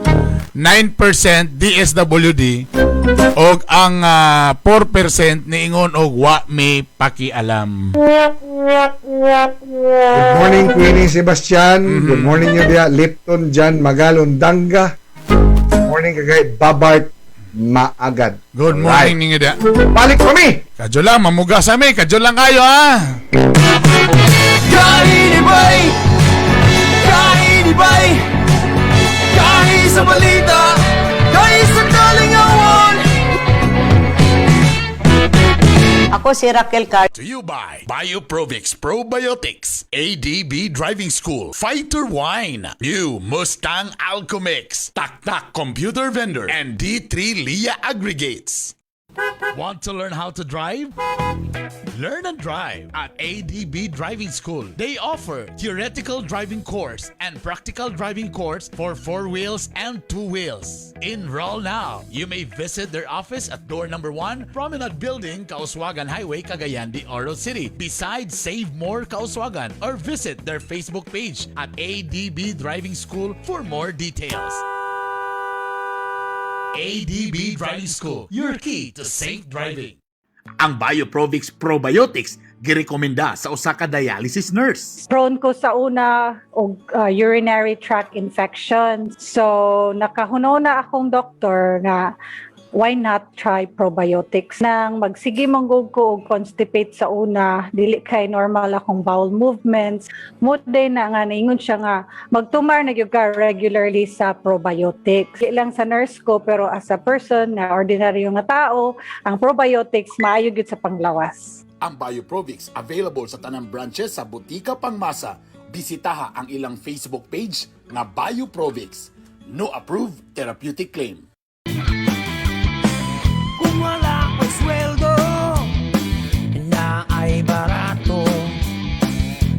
9% DSWD og ang 4% niingon og wa may pakialam. Good morning Queenie Sebastian. Good morning Yudia Lipton Jan Magalon Danga. Good morning kagay Babart Maagad. Good morning ninyo da. Balik kami. Kadyo lang mamuga sa mi, kadyo lang kayo ha. Kainibay! Kainibay! Kalipay. Kahit sa balita, kahit sa kalingawan. Ako si Raquel Car. To you by Bioprovix Probiotics, ADB Driving School, Fighter Wine, New Mustang Alchemix, Tak Tak Computer Vendor, and D3 Lia Aggregates. Want to learn how to drive? Learn and drive at ADB Driving School. They offer theoretical driving course and practical driving course for four wheels and two wheels. Enroll now. You may visit their office at door number 1, Promenade Building, Kauswagan Highway, Cagayan de Oro City. Besides Save More Kauswagan, or visit their Facebook page at ADB Driving School for more details. ADB Driving School, your key to safe driving. Ang Bioprovix Probiotics girekomenda sa usa ka dialysis nurse. Prone ko sa una og urinary tract infection. So nakahuno na akong doktor nga why not try probiotics. Nang magsige man gud ko og constipate sa una, dili kay normal akong bowel movements. Mao diay na nga naingon siya nga magtumar na gyud ka regularly sa probiotics. Di lang sa nurse ko, pero as a person nga ordinaryo nga tao, ang probiotics maayo gyud sa panglawas. Ang Bioprovix available sa tanang branches sa Butika Pangmasa. Bisitaha ang ilang Facebook page nga Bioprovix. No approved therapeutic claim. Kung wala ko'y sweldo na ay barato,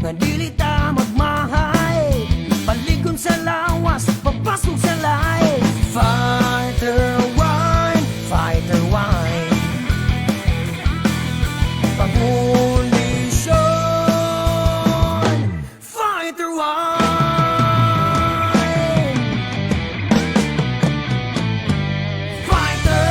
nga dili ta magmahay, paligon sa lawas, papasok sa lahi. Fighter Wine, Fighter Wine. Pangkondisyon, Fighter Wine. Fighter.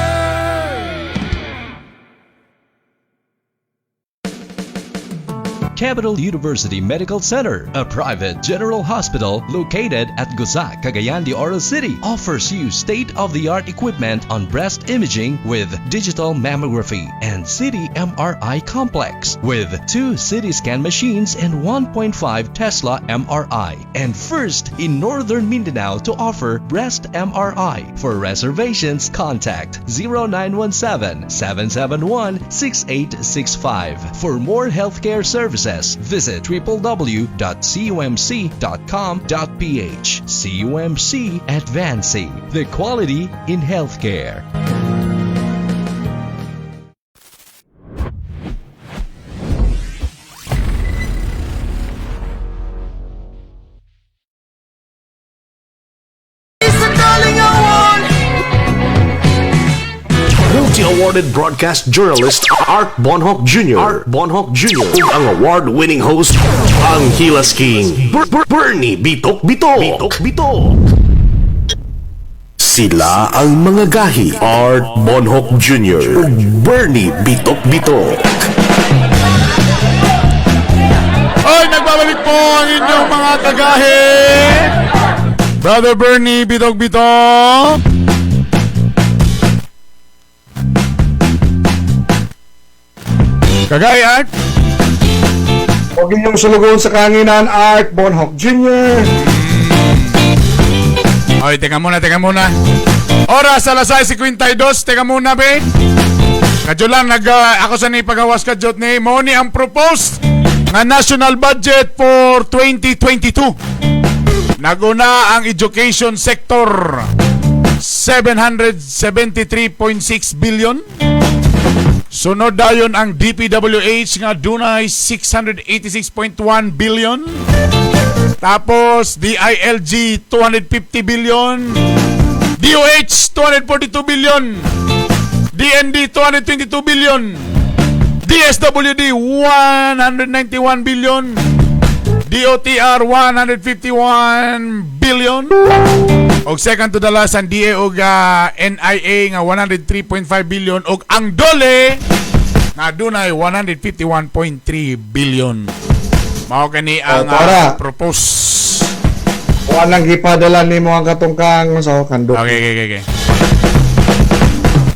Capital University Medical Center, a private general hospital located at Gusa, Cagayan de Oro City, offers you state-of-the-art equipment on breast imaging with digital mammography and CT MRI complex with two CT scan machines and 1.5 Tesla MRI, and first in Northern Mindanao to offer breast MRI. For reservations, contact 0917 771 6865. For more healthcare services, visit www.cumc.com.ph. CUMC, advancing the quality in healthcare. Sa kalingawan. Multi-awarded broadcast journalist Art Bonhoc Jr. Art Bonhoc Jr. Ug ang award-winning host, ang Hilas King, Bernie Bitok Bitok. Bitok Bitok. Sila ang mga gahi, Art Bonhoc Jr. ug Bernie Bitok Bitok. Oy, nagbabalik po ang inyong mga kagahi. Brother Bernie Bitok Bitok. Kagahi, Art. Huwag inyong sulugoon sa kahanginan, Art Bonhoc Jr. Oy, teka muna, teka muna. Oras, alas 6:52. Teka muna, be. Kadyo lang, ako sa ni pagawas kadyot ni mao ni ang proposed nga national budget for 2022. Naguna ang education sector, 773.6 billion. Sunod dayon ang DPWH nga dunay 686.1 billion. Tapos DILG 250 billion. DOH 242 billion. DND 222 billion. DSWD 191 billion. DOTR 151 billion. Og second to the last ang DA og NIA nga 103.5 billion og ang DOLE nga dunay 151.3 billion. Mao kani ang Oh, para. Propose. Walang gipadala nimo ang katungkang sa kando. Okay.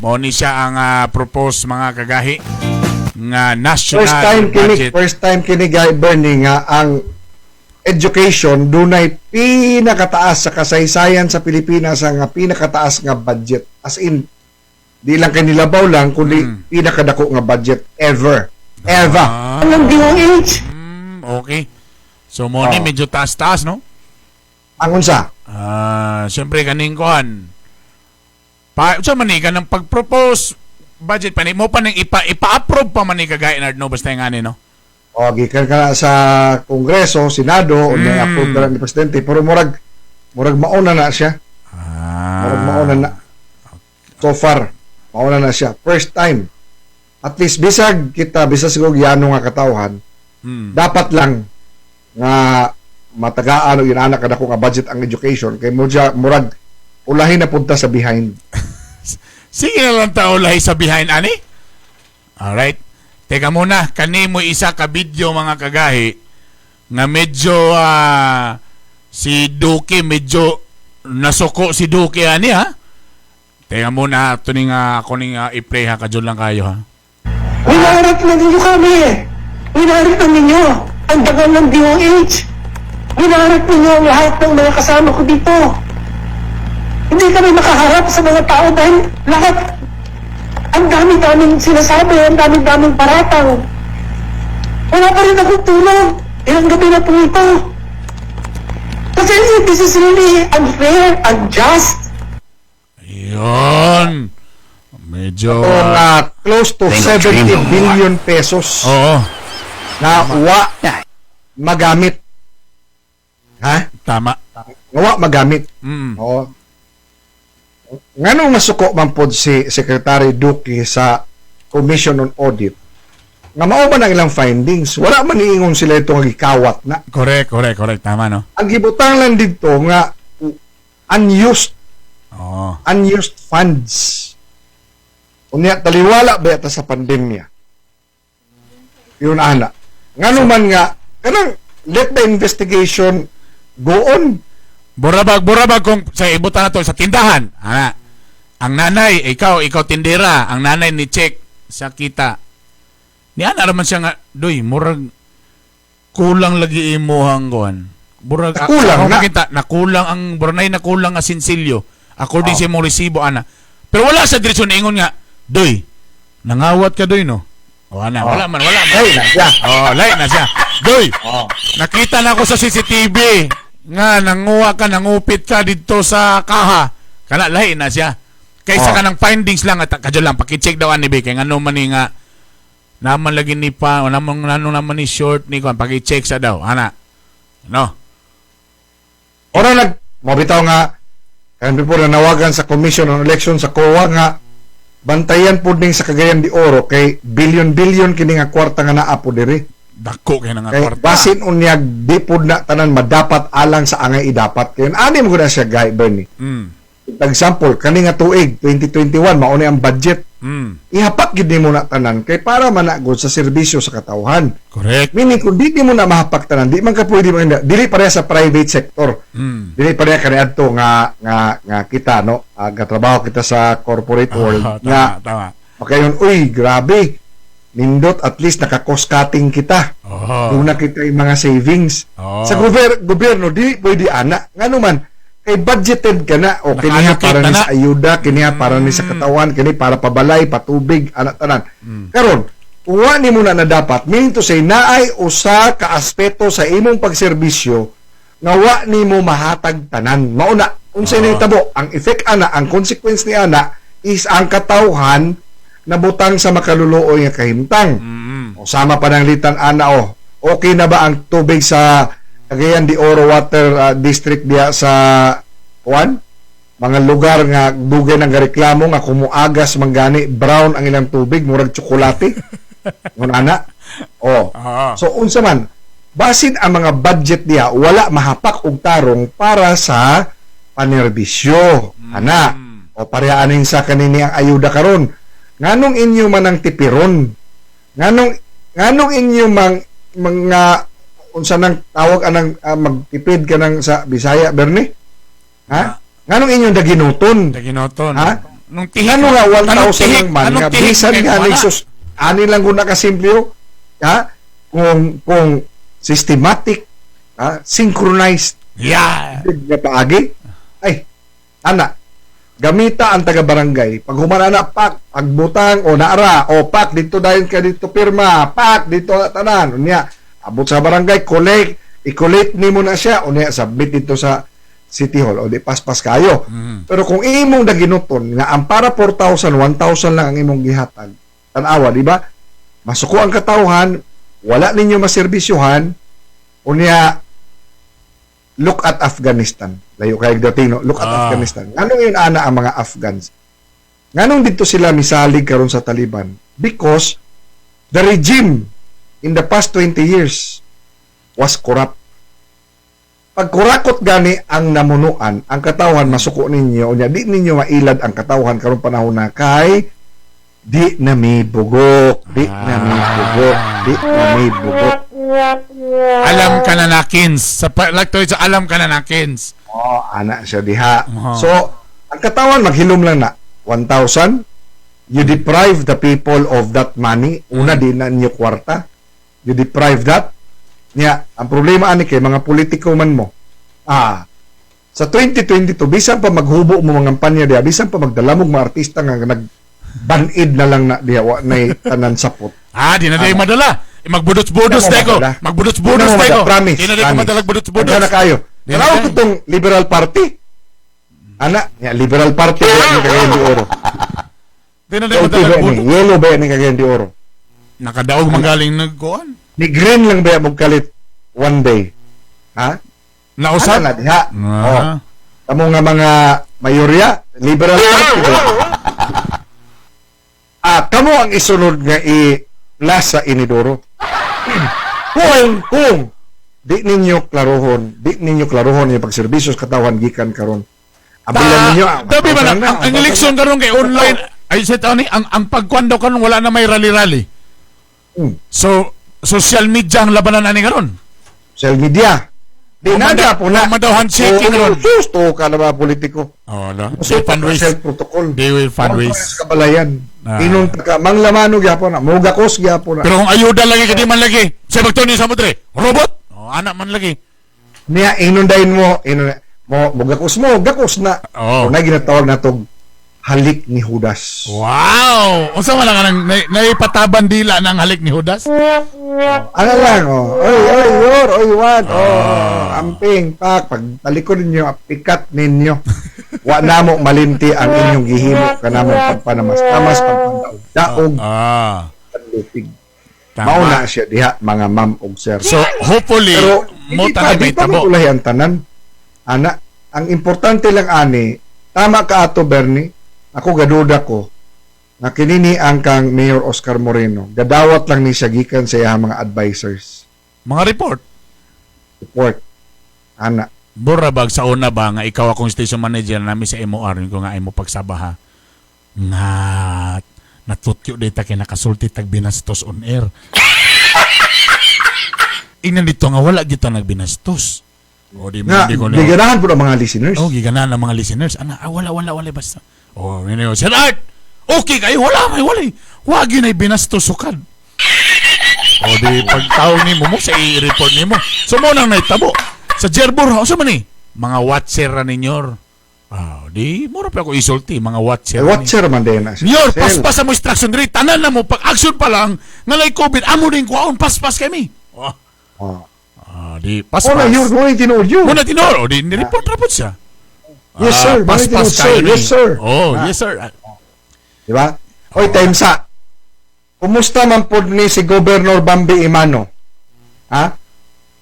Mao ni siya ang propose, mga kagahi, nga national First time kini budget. First time kini, Guy Bernie, nga ang Education dunay pinakataas sa kasaysayan sa Pilipinas ang pinakataas nga budget. As in, di lang kay nilabaw lang kundi pinakadako nga budget ever. Ever. Anong DOH? Okay. So mo ni medyo taas-taas, no? Ang unsa? Ah, siyempre kaning kuan. Pa sa man ni ka ng pag-propose budget pa ni mo pa ning ipa-approve pa man ni kagaya no basta yung ani, no? O, gikan ka na sa Kongreso, Senado, o na-approve na lang ni Presidente, pero murag mauna na siya. Murag mauna na. So far, mauna na siya. First time. At least, bisag kita, bisag siguro yano nga katawhan, dapat lang nga matagaan o inanak kada ko nga budget ang education kay mo murag ulahin na punta sa behind. Sige na lang ta ulahi sa behind ani. Alright. Teka muna, kani mo isa ka video, mga kagahi, nga medyo si Duque medyo nasuko si Duque ani, ha. Teka muna, ito ni nga ako ning i-play ha, kadyo lang kayo ha. Winarat na ninyo kami! Winarat na ninyo ang dangal ng DOH! Winarat ninyo ang lahat ng mga kasama ko dito! Hindi kami makaharap sa mga tao dahil lahat ang dami-daming sinasabi, ang dami-daming paratang. Wala pa rin akong tulog. Ilang gabi na po ito. Kasi this is really unfair, unjust. Yun. Medyo O nga close to 70 billion pesos. Oo. Na wa magamit. Ha? Tama. Nga wa magamit. Oo. Nganong nasuko man pod si Secretary Duque sa Commission on Audit? Nga mao man ang ilang findings. Wala man niingon sila ito nga gikawat na. Correct, correct, correct. Tama, no? Ang gibutang lang dito nga unused unused funds. Unya taliwala ba ta sa pandemya? Yun ana. Ngano man nga kanang let the investigation go on. Burabag, burabag kung sa ibutan na to sa tindahan. Ana. Ang nanay, ikaw tindera, ang nanay ni check sa kita. Ni ana raman siya nga, doy, murag kulang lagi imuhang kuan. Murag Nakulang ako na. makita, nakulang ang buranay nakulang ang sinsilyo according sa imong resibo ana. Pero wala sa diretsyon ingon nga, doy, nangawat ka doy, no? O ana, wala man, wala man. Lay na siya. Oh, lay na siya. Doy, nakita na ako sa CCTV nga nanguha ka, nangupit ka dito sa kaha. Kana lahi na siya. Kaysa kanang findings lang at kadyo lang paki-check daw ani be kay ngano man ni nga naman lagi ni pa o naman nano naman ni short ni kuan paki-check sa daw ana. No. Ora nag mabitaw nga kan before nanawagan sa Commission on Election sa COA nga bantayan pud ning sa Cagayan de Oro kay billion-billion kini nga kwarta nga naa po diri. Dako kay nga Kay kwarta. basin unyag di pud na tanan madapat alang sa angay idapat. Kay ani mo gud na siya gay Bernie. Example, kani nga tuig 2021 mao ni ang budget. Ihapak gid nimo na tanan kay para man na gud sa serbisyo sa katawhan. Correct. Meaning kung di nimo na mahapak tanan, di man ka pwede mo dili pareha sa private sector. Dili pareha kaniadto nga nga nga kita no, gatrabaho kita sa corporate world Ah, tama, nga tama. makayon, uy, grabe. Nindot at least naka-cost cutting kita. Oh. Una kita yung mga savings. Oh. Sa gobyerno di pwede ana. Ngano man kay budgeted ka na o kiniha Naka-allocate para na ni na. sa ayuda, kiniha para ni sa katawan, kini para pabalay, patubig, ana tanan. Karon, kung wa nimo na na dapat, meaning to say naay usa ka aspeto sa imong pagserbisyo nga wa nimo mahatag tanan. Mao na unsay nahitabo, ang effect ana, ang consequence ni ana is ang katawhan nabutang sa makaluluoy nga kahimtang. O sama pa ng litan ana o. Okay na ba ang tubig sa Cagayan de Oro Water District diya sa kuan? Mga lugar nga dugay nang gareklamo nga kumuagas manggani brown ang ilang tubig murag tsokolate. Ngon ana. O. So unsa man basin ang mga budget diya wala mahapak og tarong para sa panerbisyo. Ana. O pareha aning sa kanini ang ayuda karon. Nganong inyo man ang tipiron? Nganong inyo mang mga unsa nang tawag anang magtipid ka nang sa Bisaya Bernie? Ha? Nganong inyong daginuton? Daginuton. Ha? Nung tihik. Ngano nga Anong 1,000 tihik? lang man Anong nga tihik bisan kay nga wala? ni sus ani lang guna ka simple oh. Ha? Kung systematic Synchronized. Nga paagi. Ay, ana, gamita ang taga-barangay. Pag human ana, pak, pagbutang o naara, o pak, dito dayon ka dito pirma, pak, dito tanan. Unya, abot sa barangay, collect, i-collect nimo na siya, unya, submit dito sa City Hall, o di paspas kayo. Pero kung imong daginuton, nga ang para 4,000, 1,000 lang ang imong gihatag, tanawa, di ba? Masuko ang katawhan, wala ninyo maserbisyuhan, unya, look at Afghanistan. Layo kay dating, no? Look at Afghanistan. Nganong yun ana ang mga Afghans? Nganong dito sila misalig karon sa Taliban? Because the regime in the past 20 years was corrupt. Pag kurakot gani ang namunuan, ang katawhan masuko ninyo, unya di ninyo mailad ang katawhan karon panahon na kay di na may bugok, di na may bugok, di na may bugok. Alam ka na nakins. Sa like to, alam ka na nakins. Oh, ana siya diha. So, ang katawan maghilom lang na 1,000. You deprive the people of that money. Una, di na ninyo kwarta. You deprive that. Niya, ang problema ani kay mga politiko man mo. Sa 2022, bisan pa maghubo mo mga kampanya diha, bisan pa magdalamog mga artista nga nagbanid na lang na diha, wa nay tanan sapot. Di na di madala. Magbudots-budots tayo ko. Magbudots-budots tayo ko. Promise. Di na di ko madala budots-budots. Ana kayo. Tanaw ko tong Liberal Party. Ana, ya, Liberal Party ba ni Cagayan de Oro? Di na di madala budots. Yellow ba ni Cagayan de Oro? Nakadaog magaling nagkuan. Ni green lang ba mo kalit one day? Ha? Nausap? Ana na diha. Oh. Kamo nga mga mayorya, Liberal Party ba? Kamo ang isunod nga i-lasa inidoro. Kung di ninyo klarohon, yung pagserbisyo sa katawan gikan karon. Abilan ninyo. Tabi ba ang eleksyon karon kay online ay sa taon ni ang pagkuan daw karon wala na may rally-rally. So social media ang labanan ani karon. Social media. Di nada po na. Madaw handshaking ron. Gusto ka na ba politiko? Oh, no. They fundraise. Protocol. They will fundraise. Kabalayan. Inon ka manglamano gyapon na, mugakos gyapon na. Pero kung ayuda lagi kadi man lagi. Sa bagton ni sa modre, robot. Oh, anak man lagi. Niya inon dayon mo, inon mo mugakos mo, gakos na. Oh. Na ginatawag natog halik ni Judas. Wow! Unsa man lang ang naipataban dila ng halik ni Judas? Ano lang, oh. Oy, oy, yor, oy, wan. Oh, amping, pak, pagtalikod ninyo, pikat ninyo. Wa namo malinti ang inyong gihimo kanamo pagpanamas-tamas, pagpandaog-daog, panlupig. Mao na siya diha, mga ma'am og sir. So, hopefully, pero, mo tanay may tabo. Pero, ang tanan. Ana, ang importante lang ani, tama ka ato, Bernie, ako gaduda ko nga kinini ang kang Mayor Oscar Moreno. Gadawat lang ni siya gikan sa iyang mga advisors. Mga report. Report. Ana. Burabag sa una ba nga ikaw akong station manager nami sa MOR ko nga imo pagsaba ha. Nga natutyo dita kay nakasulti tag binastos on air. Ingnan dito nga wala gyud ta nagbinastos. O di mo di ko giganahan po ang mga listeners. Oh, giganahan ang mga listeners. Ana, wala basta. Oh, yun Sir Art! Okay kayo, wala may wala. Wag yun ay binastos sukad. O di pagtawag nimo mo sa i-report nimo. So mo nang naitabo. Sa Jerbor, unsa man ni? Mga watcher ra ninyo. Di mura pa ako isulti mga watcher. Watcher man din na. Nyor, paspas sa mo instruction diri tanan na mo pag action pa lang nga lay COVID amo din kuwaon paspas kami. Oh. Di paspas. Oh, na mo tinuod yun. Mo na tinuod. O di ni-report ra pud siya. Yes sir, paspas sir. Yes sir. Oh, yes sir. Di ba? Oy, time sa. Kumusta man pod ni si Governor Bambi Emano? Ha?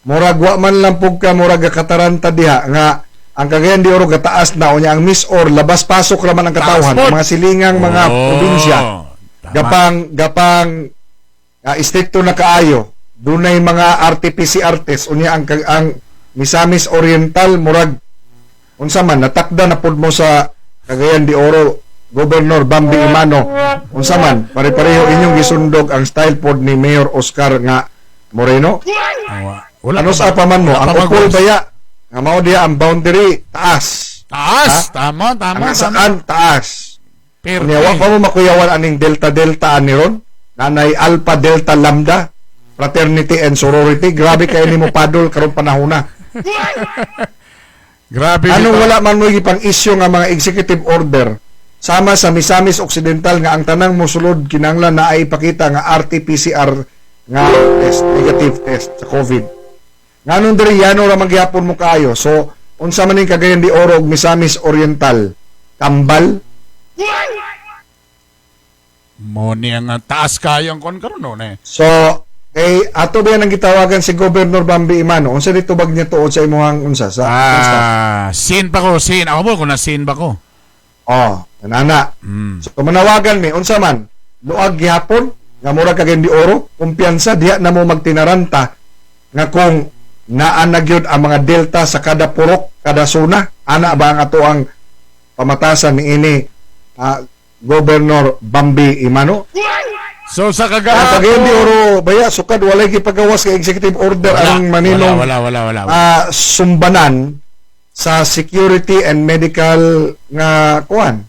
Murag wa man lang pug ka murag kataranta diha nga ang Cagayan de Oro gataas na unya ang Miss Or labas pasok ra man ang katawhan, mga silingang mga probinsya. Gapang istrikto na kaayo. Dunay mga RT-PCR test unya ang Misamis Oriental murag unsa man natakda na pud mo sa Cagayan de Oro Governor Bambi Emano unsa man pare-pareho inyong gisundog ang style pod ni Mayor Oscar nga Moreno. Wala ano sa pa man mo ang ukol baya nga mao diha ang boundary taas. Taas, tama. Ang saan taas. Pero wa pa mo makuyawan aning delta delta ani ron nanay alpha delta lambda. fraternity and sorority. Grabe kay nimo padol karong panahon na. Grabe. Anong bitaw. wala man mo gipang issue nga mga executive order sama sa Misamis Occidental nga ang tanang mosulod kinahanglan na ay ipakita nga RT-PCR nga test, negative test sa COVID. Nganong diri yano ra man gihapon mo kaayo. So unsa man ning Cagayan de Oro ug Misamis Oriental? Kambal? Mo ni ang taas kayo ang kon karon no eh. So kay ato ba ang gitawagan si Governor Bambi Imano? Unsa dito bag niya tuod sa imuhang unsa sa Ah, sin pa ko, sin. Ako mo kung na sin ba ko. Oh, nana. So manawagan mi unsa man luag gihapon nga murag Cagayan de Oro, kumpiyansa diha na mo magtinaranta nga kung naa na gyud ang mga delta sa kada purok, kada zona, ana ba ang ato ang pamatasan niini Governor Bambi Imano? So sa Ang kagahapon Cagayan de Oro baya sukad walay gipagawas kay executive order Wala, ang maninong wala, wala, wala, wala. Sumbanan sa security and medical nga kuan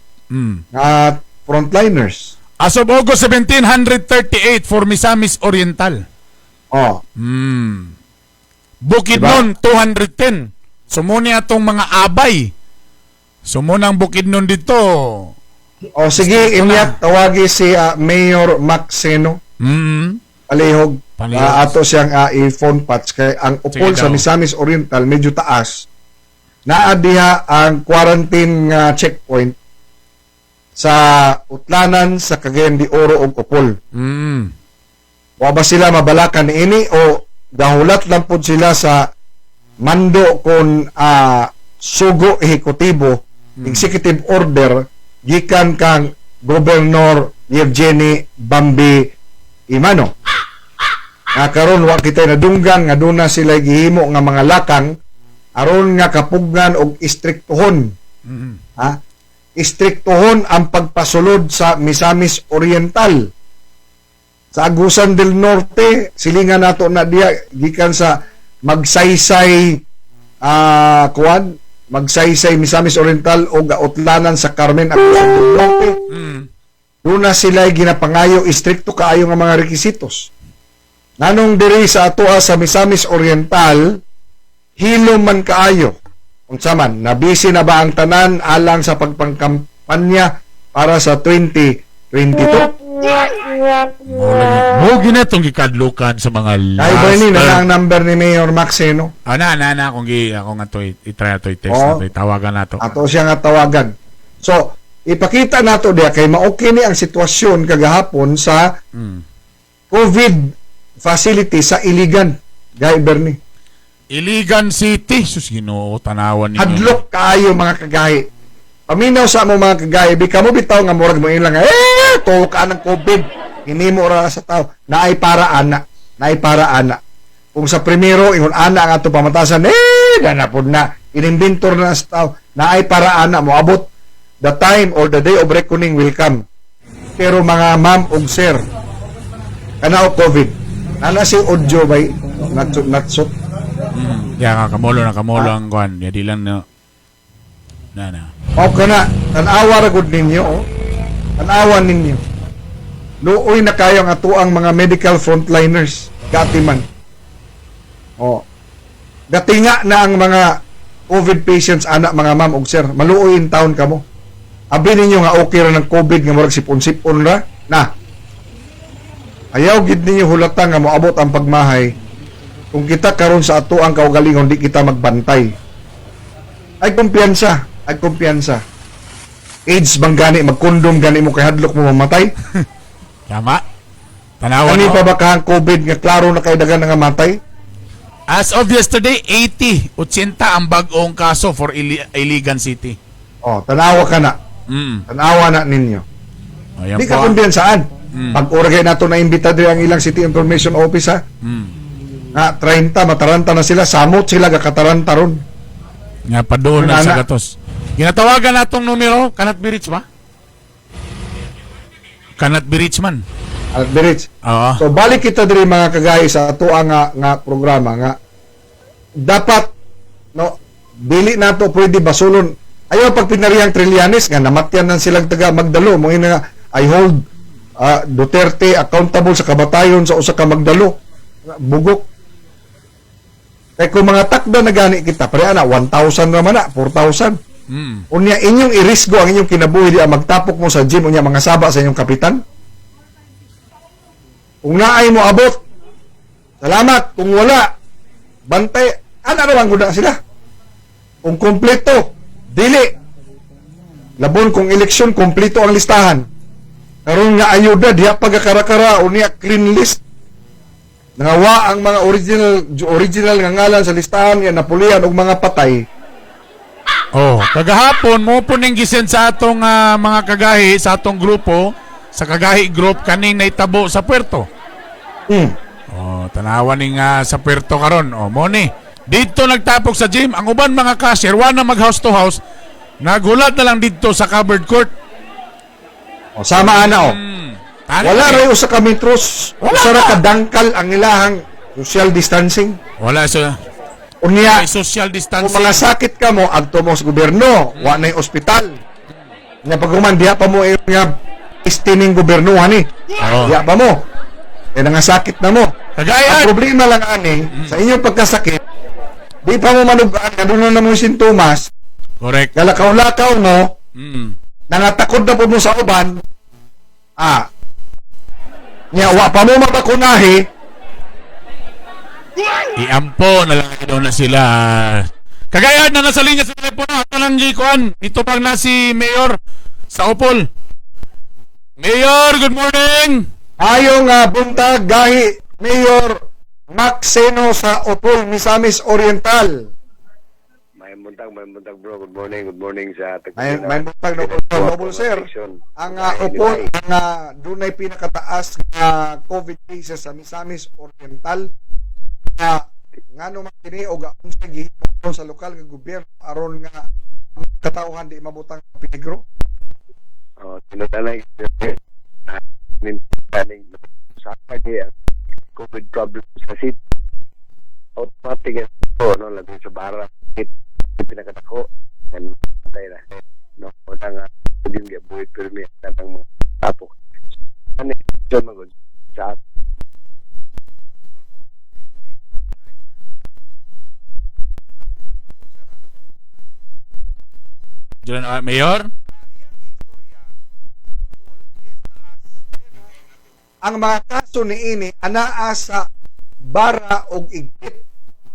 nga frontliners. As of August 17, 138 for Misamis Oriental. Oh. Bukid Diba? nun, 210. Sumuni atong mga abay. Sumuna ang bukid nun dito. O sige, imyak tawagi si Mayor Maxeno. Palihog. Palihog. Ato siyang i-phone patch kay ang upol Sige sa daw. Misamis Oriental medyo taas. Naa diha ang quarantine nga checkpoint sa Utlanan sa Cagayan de Oro ug Upol. Wa ba sila mabalakan niini o gahulat lang pud sila sa mando kon sugo ehekutibo, executive order gikan kang Governor Yevgeny Bambi Imano. Nga karon wa kitay nadunggan nga duna sila gihimo nga mga lakang aron nga kapugnan og istriktohon. Ha? Istriktohon ang pagpasulod sa Misamis Oriental. Sa Agusan del Norte, silingan nato na diya gikan sa Magsaysay kuan, Magsaysay Misamis Oriental o Gautlanan sa Carmen Agusan del Norte. Doon na sila ginapangayo istrikto kaayo nga mga rekisitos. Nganong diri sa atoa sa Misamis Oriental, hilom man kaayo. Unsa man, nabisi na ba ang tanan alang sa pagpangkampanya para sa 2022? Mo ginatong gikadlukan sa mga last. Ay, Bernie, na ang number ni Mayor Maxeno. Ah, na, na, na, kung gi, ako nga to, i-try to, i-text Oo. na to, itawagan na to. Ato siya nga tawagan. So, ipakita nato diya kay maokay ni ang sitwasyon kagahapon sa COVID facility sa Iligan. Gay Bernie. Iligan City. Sus, Ginoo, tanawan ninyo. Hadlok kaayo mga kagahi. Paminaw sa mo mga kagahi, bika mo bitaw nga murag mo ilang eh tuo ka ng COVID. Hinimo ra sa tao. Naay para ana, naay para ana. Kung sa primero ingon ana ang ato pamatasan, eh ganapod na. Inimbentor na sa tao. Naay para ana moabot the time or the day of reckoning will come. Pero mga ma'am ug sir, kana og COVID. Ana si audio bay natsot natsot. Ya nga, kamolo na kamolo ang kuan. Ya, di lang na. Na, na. O kana, tanawa ra gud ninyo. Oh. Tanawa ninyo. Luoy na kayo ang atuang mga medical frontliners. Gati man. O. Gatinga na ang mga COVID patients ana mga ma'am ug sir. Maluoy in town kamo. Abi ninyo nga okay ra ng COVID nga murag sipon-sipon ra. Na. Ayaw gid ninyo hulata nga moabot ang pagmahay kung kita karon sa atuang kaugalingon di kita magbantay. Ay kumpiyansa, ay kumpiyansa. AIDS bang gani magkondom gani mo kay hadlok mo mamatay? Tama. Tanawan Ani mo. pa ba kahang COVID nga klaro na kay dagan nga matay? As of yesterday, 80, 80 ang bag-ong kaso for Iligan City. Oh, tanawa ka na. Tanawa na ninyo. Ayan Di po, ka ah. kumpiyansaan. Pag oragay nato na imbita diri ang ilang City Information Office ha. Nga 30 mataranta na sila, samot sila gakataranta ron. Nga pa doon na sa Ana. gatos. Ginatawagan natong numero, cannot be reached ba? Cannot be reached man. Cannot be reached. Oo. So balik kita diri mga kagay sa atoa nga nga programa nga dapat no dili nato pwede basulon. Ayaw pag pinarihang Trillanes nga namatyan nan silang taga Magdalo mo ina nga I hold Duterte accountable sa kabatayon sa usa ka Magdalo. Bugok. Kay kung mga takda na gani kita, pre ana 1,000 ra man na, 4,000. Unya inyong irisgo ang inyong kinabuhi di ang magtapok mo sa gym unya mga saba sa inyong kapitan. Kung naay mo abot, salamat. Kung wala, bantay. Ana ra lang gud na sila. Kung kompleto, dili. Labon kung eleksyon, kompleto ang listahan. Karon nga ayuda diha pagkakarakara unya clean list. Nangawa ang mga original original nga ngalan sa listahan nga napulian og mga patay. Oh, kagahapon mo po ning gisend sa atong mga kagahi sa atong grupo, sa kagahi group kaning naitabo sa puerto. Oh, tanawa ning sa puerto karon. Oh, mo ni. Dito nagtapok sa gym ang uban mga cashier wa na mag house to house. Nagulat na lang dito sa covered court. O sama ana oh. Wala ra usa ka metros, usa ra ka dangkal ang ilahang social distancing. Wala sa Unya, May social distancing. Kung mga sakit ka mo, adto mo sa gobyerno, wa na'y ospital. Nya pag human diha pa mo nga istining gobyerno hani. Oo. Diha pa mo. Kaya nga sakit na mo. Kagaya. Ang problema lang ani, sa inyong pagkasakit, di pa mo manugaan, nga na mo yung sintomas. Correct. Galakaw-lakaw mo, nangatakod na po mo sa uban, nya wa pa mo mabakunahi, Iampo na lang daw na sila. Kagaya na nasa linya sa telepono, ato lang gikuan. Ito pang na si Mayor sa Opol. Mayor, good morning! Ayong buntag gahi Mayor Max Seno sa Opol, Misamis Oriental. May buntag bro. Good morning sa May buntag na Noble sir. Ang Opol ang dunay pinakataas nga COVID cases sa Misamis Oriental. Ngano man kini og unsa gihimo sa lokal nga gobyerno aron nga ang katawhan di mabutang sa peligro? Oh, tinutanay nin sa kagi ang COVID problem sa city. Automatic ito, no, labi sa bara hit pinakadako and patay na. No, wala nga yung gibuhit pero may kanang mga tapok. Ano yun magod sa Diyan, Mayor? Ang mga kaso niini anaa sa Bara og Igpit,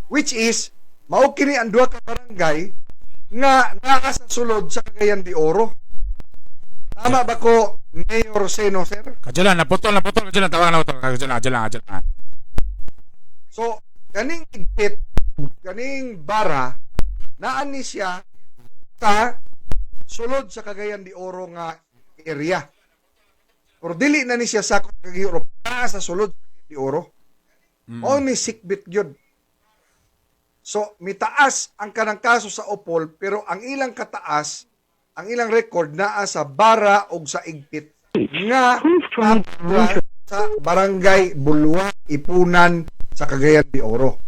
which is mao kini ang duha ka barangay nga naa sa sulod sa Cagayan de Oro. Tama ba ko, Mayor Seno, sir? Kadyolan, naputol, kadyolan, tawagan na putol. Kadyolan. So, kaning Igpit, kaning Bara, naan ni siya sa sulod sa Cagayan de Oro nga area. Pero dili na ni siya sa Cagayan de Oro, naa sa sulod sa Cagayan de Oro. Mao ni sikbit gyud. So, mitaas ang kanang kaso sa Opol, pero ang ilang kataas, ang ilang record naa sa Bara og sa Igpit nga sa Barangay Bulwa, Ipunan sa Cagayan de Oro.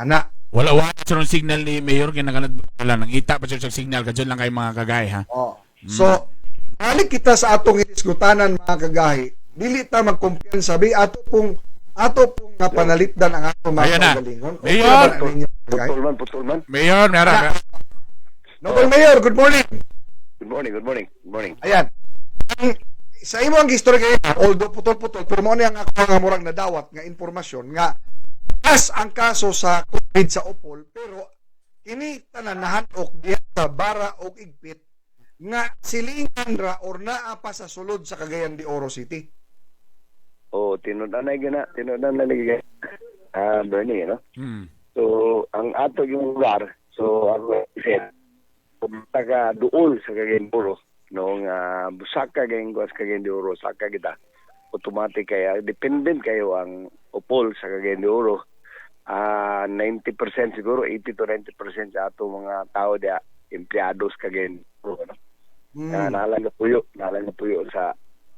Ana. Wala siya ng signal ni Mayor kaya naganad wala nang ita pa siya sa signal kadyon lang kay mga kagay ha. Oh. So, balik kita sa atong diskutanan mga kagahi. Dili ta magkumpiyansa bi ato pong nga panalipdan ang atong mga Ayan na. kaugalingon. Mayor! Putol man. Mayor, meron. Noble Mayor, good morning. Good morning. Ayan. Ang, sa imo ang istorya kay although putol-putol, pero mo ni ang ako nga murag nadawat nga impormasyon nga as ang kaso sa COVID sa Opol, pero kini tanan nahanok diha sa Bara og Igpit nga silingan ra or naa pa sa sulod sa Cagayan de Oro City. Oh, tinud-anay gina, tinud-anay lagi Bernie, no? So, ang ato yung lugar, so ako said, pumunta ka dool sa Cagayan de Oro, no, nga busaka kayong sa Cagayan de Oro, saka kita, automatic kaya, dependent kayo ang Opol sa Cagayan de Oro. 90% siguro, 80 to 90% sa ato mga tao dia, empleyado sa Cagayan de Oro, no? Naalang na puyo sa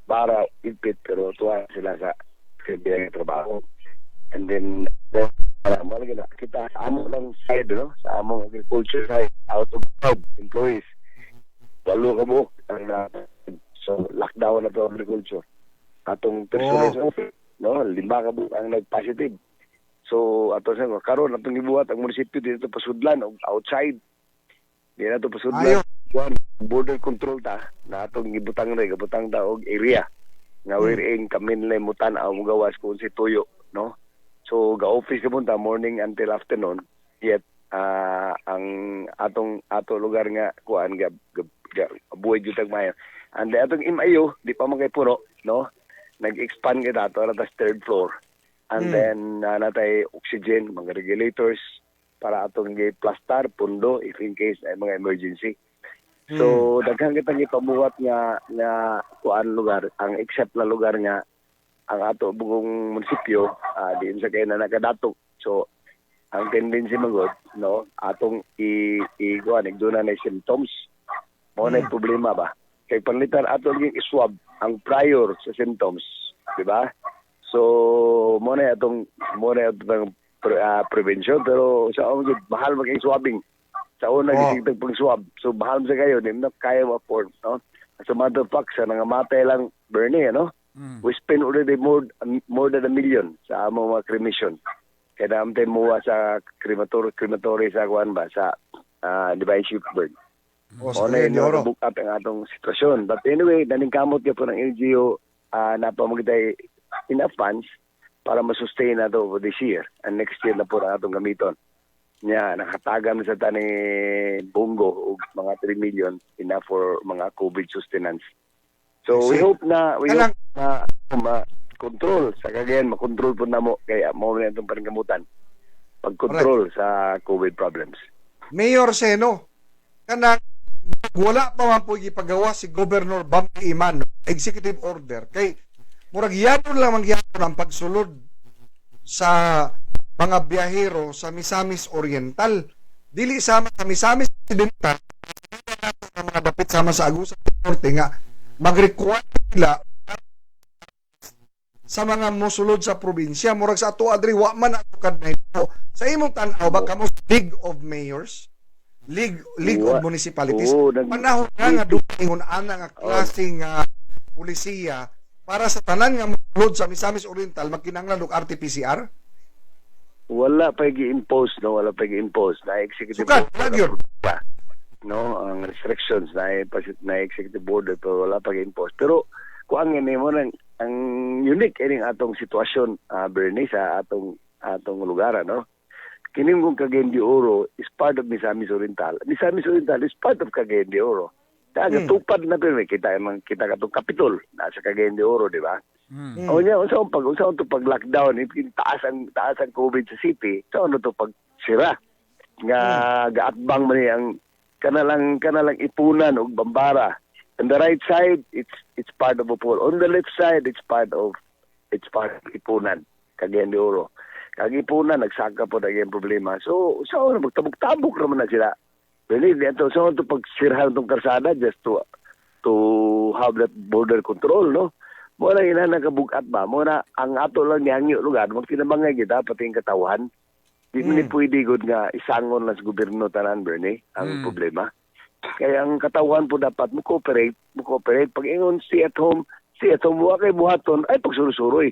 Bara, Ipit, pero tuwa sila sa kaibigan ng trabaho. And then, kita sa amo lang side, no? Sa among agriculture side, out of job, employees. 8 ka buok. So, lockdown na to agriculture. Atong personal sa office, no? 5 ka buok ang nag-positive. So ato sa karon atong gibuhat ang munisipyo dito pasudlan og outside. Di na to pasudlan. Kuan, border control ta na atong gibutang na gibutang ta og area nga wherein kami nila mutan-aw mugawas kung si tuyo, no? So ga-office ka punta morning until afternoon, yet ang atong ato lugar nga kuan ga, ga, ga buhay jud tag maayo. And the atong MIU di pa man kay puno, no? Nag-expand kita ato ra tas third floor. And then natay oxygen, mga regulators para atong gi-plaster pundo if in case ay mga emergency. So daghan kitang gipamuhat nga nga kuan lugar, ang except na lugar nga ang ato bugong munisipyo diin sa kay na nakadatok. So ang tendency magod, no, atong i i kuan igduna na symptoms. Mo na problema ba? Kay panlitan ato ging swab ang prior sa symptoms, di ba? So mo na atong prevention, pero sa among gid mahal maging swabbing. Sa una gisigtag pang swab. So mahal sa kayo, di na kaya mo afford, no? As a matter of fact, sa nangamatay lang Bernie, ano? We spend already more than $1 million sa among mga cremation. Kaya naamtay muwa sa crematory sa kuan ba sa Divine Shepherd. Oh, O na yun, book up ang atong sitwasyon. But anyway, naningkamot ka po ng LGU na pamagitay enough funds para masustain na to for this year. And next year na po na atong gamiton. Nya, nakatagan sa tani Bongo og mga 3 million enough for mga COVID sustenance. So we hope na ma-control sa Cagayan, makontrol po na mo kaya mo na itong paningkamutan pag-control sa COVID problems. Mayor Seno, kanang wala pa man po gipagawa si Governor Bambi Iman executive order kay murag yadon lang mangyapon ang pagsulod sa mga biyahero sa Misamis Oriental. Dili sama sa Misamis Occidental, ang mga dapit sama sa Agusan Norte nga mag-require sila sa mga mosulod sa probinsya. Murag sa ato adri wa man ato kadto. Sa imong tan-aw ba kamo League of Mayors, League of Municipalities, panahon na nga dumaingon ana nga klaseng pulisiya para sa tanan nga mosulod sa Misamis Oriental magkinahanglan og RT-PCR? Wala pa gi-impose, no? Wala pa gi-impose na executive order pa, no? Ang restrictions na executive order pero wala pa gi-impose. Pero kuang ini mo nang ang unique ining atong sitwasyon, Bernie, sa atong lugar, ano? Kining kung Cagayan de Oro is part of Misamis Oriental. Misamis Oriental is part of Cagayan de Oro. Taga tupad na pero kita kita katong Kapitol nasa Cagayan de Oro, di ba? O niya, unsa to pag lockdown, taas ang COVID sa city, so ano to pag sira nga gaatbang man ang kanalang ipunan og Bambara. On the right side, it's part of Opol. On the left side, it's part of ipunan, Cagayan de Oro. Kag ipunan nagsaka po na yung problema. So sa ano magtabok-tabok naman na sila. Believe me, so ano to pag sirahan tong karsada just to have that border control, no? Mo na ina nakabugat ba? Mo na ang ato lang nihangyo lugar, magtinabangay kita pati ang katawan. Di man ni pwede gud nga isangon lang sa gobyerno tanan, Bernie, ang problema. Kaya ang katawan po dapat mo cooperate. Pag ingon stay at home, wa kay buhaton, ay pagsurusuroy.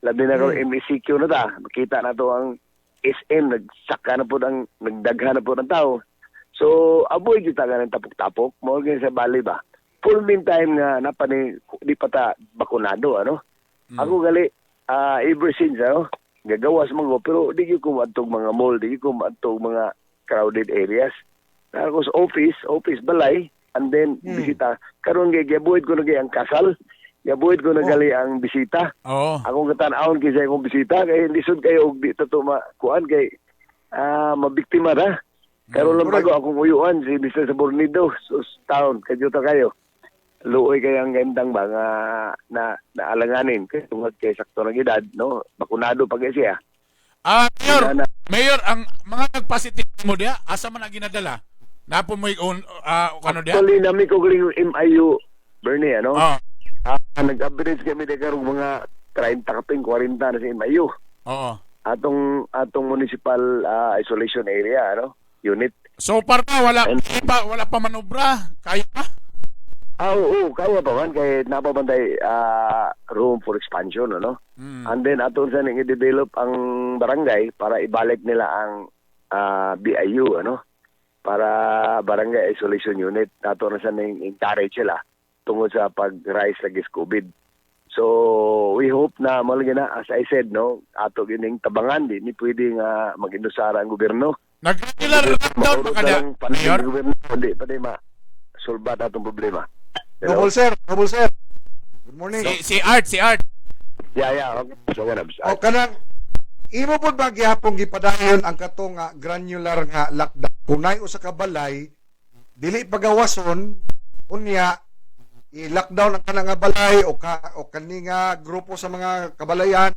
Labi na karon MECQ na ta, makita na to ang SM nagsaka na po ang nagdaghan na po ng tao. So avoid gyud ta ng tapok-tapok, mo gyud sa bali ba. Full meantime nga napani di pa ta bakunado, ano? Ako gali ever since, ano, gagawas man ko pero di gyud ko maadtog mga mall, di gyud ko maadtog mga crowded areas. Ako sa office balay and then bisita. Karon gay gibuhit ko na gay ang kasal, gibuhit ko na gali ang bisita. Oh. Akong katan-awon kay sa akong bisita kay lisod kayo og di ta to makuan kay mabiktima ra. Karon lang bago akong uyuan si Mr. Sabornido so town kadyo ta kayo. Luoy kay ang gandang ba nga na naalanganin kay tungod kay sakto ng edad, no? Bakunado pa kay siya. Mayor, ang mga nagpositive mo diha, asa man ang ginadala? Napo mo ano diha? Actually, nami ko galing yung MIU, Bernie, ano? Nag-average kami di karong mga 30 kaping 40 na sa MIU. Oo. Atong municipal isolation area, ano? Unit. So far pa wala pa manobra, kaya pa? Ah, oo, kaya pa man kay napabantay room for expansion, ano? And then aton sa ning i-develop ang barangay para ibalik nila ang BIU, ano? Para Barangay Isolation Unit. Ato na sa ning encourage sila tungod sa pag-rise lagi sa COVID. So, we hope na mo lagi na, as I said, no, ato gining tabangan, di ni pwede nga mag-indusara ang gobyerno. Nag-regular lockdown pa kada, Mayor? Gobyerno, hindi pa di ma-solve atong problema. Hello? Noble sir, Noble sir. Good morning. Si Art, si Art. Yeah. Okay. So, ganun. O kanang imo pud ba gihapon gipadayon ang katong nga granular nga lockdown? Kung naay usa ka balay dili pagawason, unya i-lockdown ang kanang nga balay o ka o kani nga grupo sa mga kabalayan,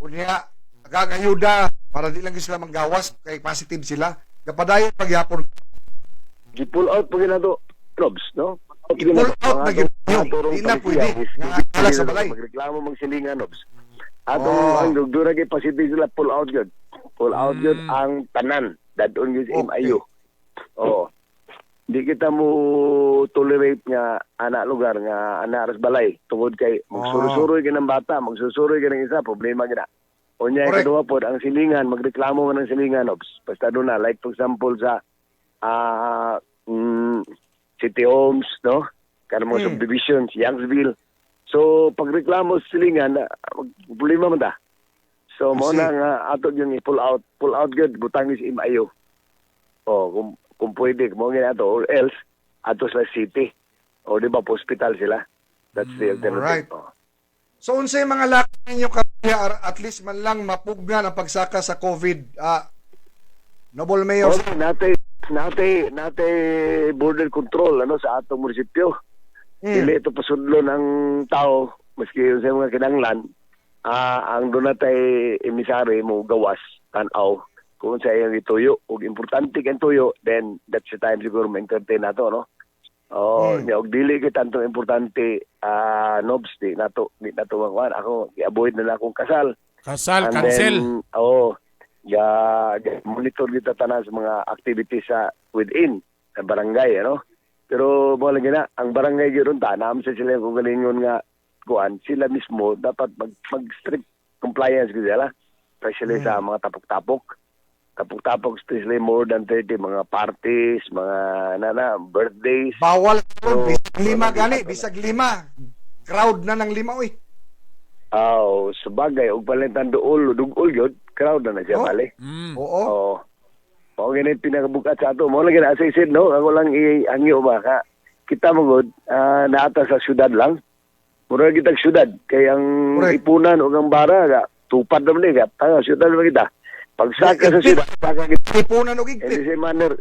unya gagayuda para di lang sila manggawas kay positive sila. Gapadayon pagyapon? Gi-pull out pa ginato, Robs, no? I-pull out na gyud. Di na pwede nga wala sa balay. Magreklamo mang silingan, Robs. Atong ang dugdura kay positive sila, pull out gyud. Pull out gyud ang tanan. Dadon gyud sa MIU. Oo. Di kita mo tolerate nga ana lugar nga ana aras balay tungod kay magsurusuroy ka ng bata, magsusuroy ka ng isa, problema gina. Unya ikaduha pod ang silingan, magreklamo man ang silingan, Obs. Basta doon na, like for example sa City Homes, no? Kanang mga subdivisions, Youngsville. So pagreklamo sa silingan, problema man ta. So mo na nga ato yung i-pull out, pull out gyud butang is MIU. Oh, kung pwede mo nga ato or else ato sa city. O di ba hospital sila. That's the alternative. Alright. Oh. So unsay mga lakad ninyo karon at least man lang mapugnan ang pagsaka sa COVID? Noble Mayor. Okay, nate border control ano sa atong munisipyo. Dili ito pasudlo ng tao maski sa mga kinanglan. Ang doon natay emisary mo gawas tan-aw kung sa iyang ituyo ug importante kang tuyo, then that's the time siguro ma-entertain nato, no? Oh, og dili kay tanto importante, nobs, di nato makuan. Ako i-avoid na lang akong kasal. Kasal, and cancel. Then, monitor kita tanan sa mga activities sa within sa barangay, ano? Pero mo lang na ang barangay gyud ta naam sa sila kung galingon nga kuan sila mismo dapat mag strict compliance gyud sila, especially sa mga tapok-tapok. Tapok-tapok, especially more than 30 mga parties, mga nana, birthdays. Bawal karon, bisag lima gani, bisag lima. Crowd na ng lima oy. Aw, sabagay og palintan duol, dugol gyud, crowd na na siya bali. Oo. Oo. Mao gani pinakabukat sa ato. Mao lagi na as I said, no, ako lang iangyo ba ka. Kita mo gud, naata sa syudad lang. Mura kitag syudad kay ang ipunan ug ang bara ga tupad naman ni ga. Tanga syudad naman kita. Pagsaka sa syudad, saka kita. Ipunan og igpit. In the same manner.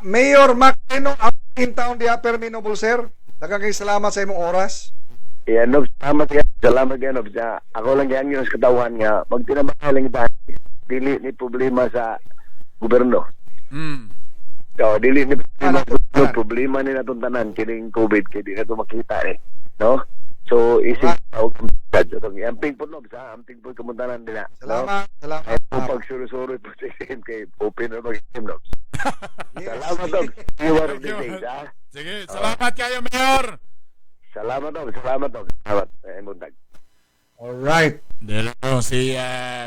Mayor Mac Reno, in town diha permi Noble sir. Daghang kay salamat sa imong oras. Yeah, no, salamat ka. Salamat ka, no. Ako lang yan yung sa katawan nga. Magtinamahal lang kita. Dili ni problema sa gobyerno. So, dili ni problema sa gobyerno. Problema ni natong tanan. Kining COVID, kaya di na ito makita eh. No? So, isip og amping po, no. Amping po kamuntanan nila. Salamat, no? Salamat. Ay, po pagsurusuroy po sa SM kay open na mag-SM, no. Salamat, no. You are of the days, ha? Sige, salamat kayo, Mayor. Salamat, Dog. Salamat, Dog. Salamat. Buntag. Alright. Delo, si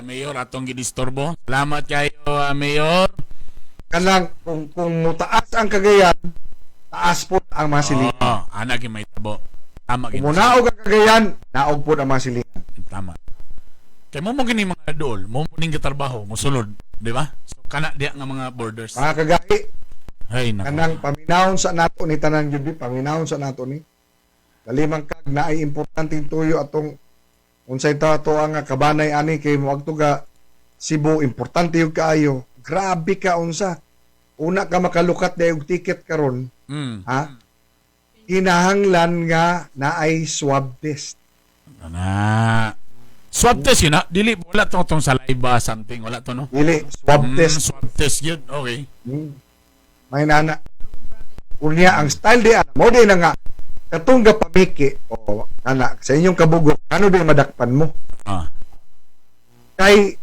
Mayor atong gidisturbo. Salamat kayo, Mayor. Kanang kung mutaas ang Cagayan, taas po ang mga silingan. Oo, ana gyud may tabo. Tama Kung munaog ang Cagayan, naog po ang mga silingan. Tama. Kay mo gini mga dool, mo ning gitrabaho, mosulod, di ba? So kana diha nga mga borders. Mga kagahi. Ay nako. Kanang paminawon sa nato ni tanan gyud, paminawon sa nato ni. Kalimang kag na ay importanteng tuyo atong unsay ta to ang kabanay ani kay moadto ka Cebu, importante yung kaayo. Grabe ka unsa. Una ka makalukat day og ticket karon. Ha? Kinahanglan nga naay swab test. Ana. Swab test yun na? Dili, wala to tong saliva something. Wala to, no? Dili, swab test. Swab test yun. Okay. May nana. Unya, ang style di, mo di na nga, katong gapamiki, o, ana, sa inyong kabugok, ano di madakpan mo? Ah. Kay,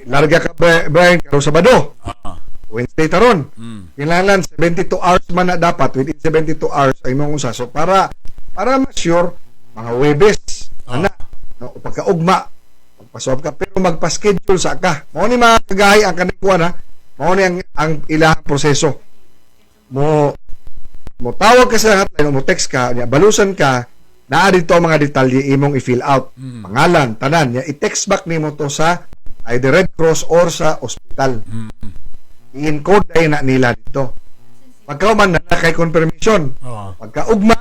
larga ka, Brian, karong Sabado. Ah. O, Wednesday taron. Kinahanglan 72 hours man na dapat, within 72 hours ay mong usa. So para ma-sure mga Huwebes, ana, no, o pagkaugma, magpa-swab ka pero magpa-schedule sa ka. Mao ni mga kagahi ang kanikuan ha. Mao ni ang ilahang proseso. Mo tawag ka sa hotline o mo text ka, nya balusan ka, naa dito ang mga detalye imong i-fill out. Pangalan, tanan, nya i-text back nimo to sa either Red Cross or sa ospital. I-encode ay na nila dito. Pagka man na kay confirmation, pagka ugma,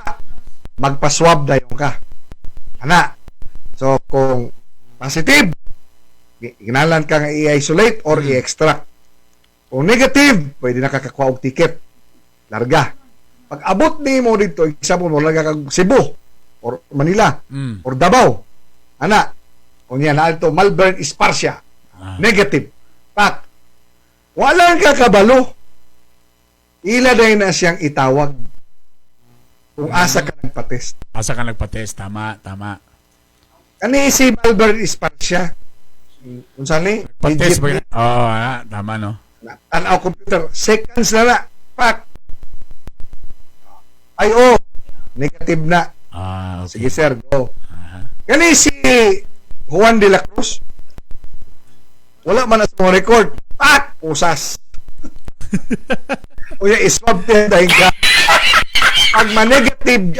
magpa-swab dayon ka. Ana. So kung positive, ginalan ka nga i-isolate or i-extract. Kung negative, pwede na kakakuha og ticket. Larga. Pag abot nimo dito, example mo larga kag Cebu or Manila or Davao. Ana. Kung yan na ito, Malvern Esparcia. Negative. Pak. Walang kakabalo. Ila dahil na siyang itawag. Kung asa ka nagpa-test. Asa ka nagpa-test. Tama, tama. Kani si Malvern Esparcia. Unsa ni? Patest ba? Oo, tama no. Tanaw computer, seconds na. Pak. Ay oh, negative na. Ah, okay. Sige sir, go. Kani si Juan de la Cruz. Wala man na sa mga record. Pak! Usas. Uya, iswab din dahil ka. Pag ma-negative,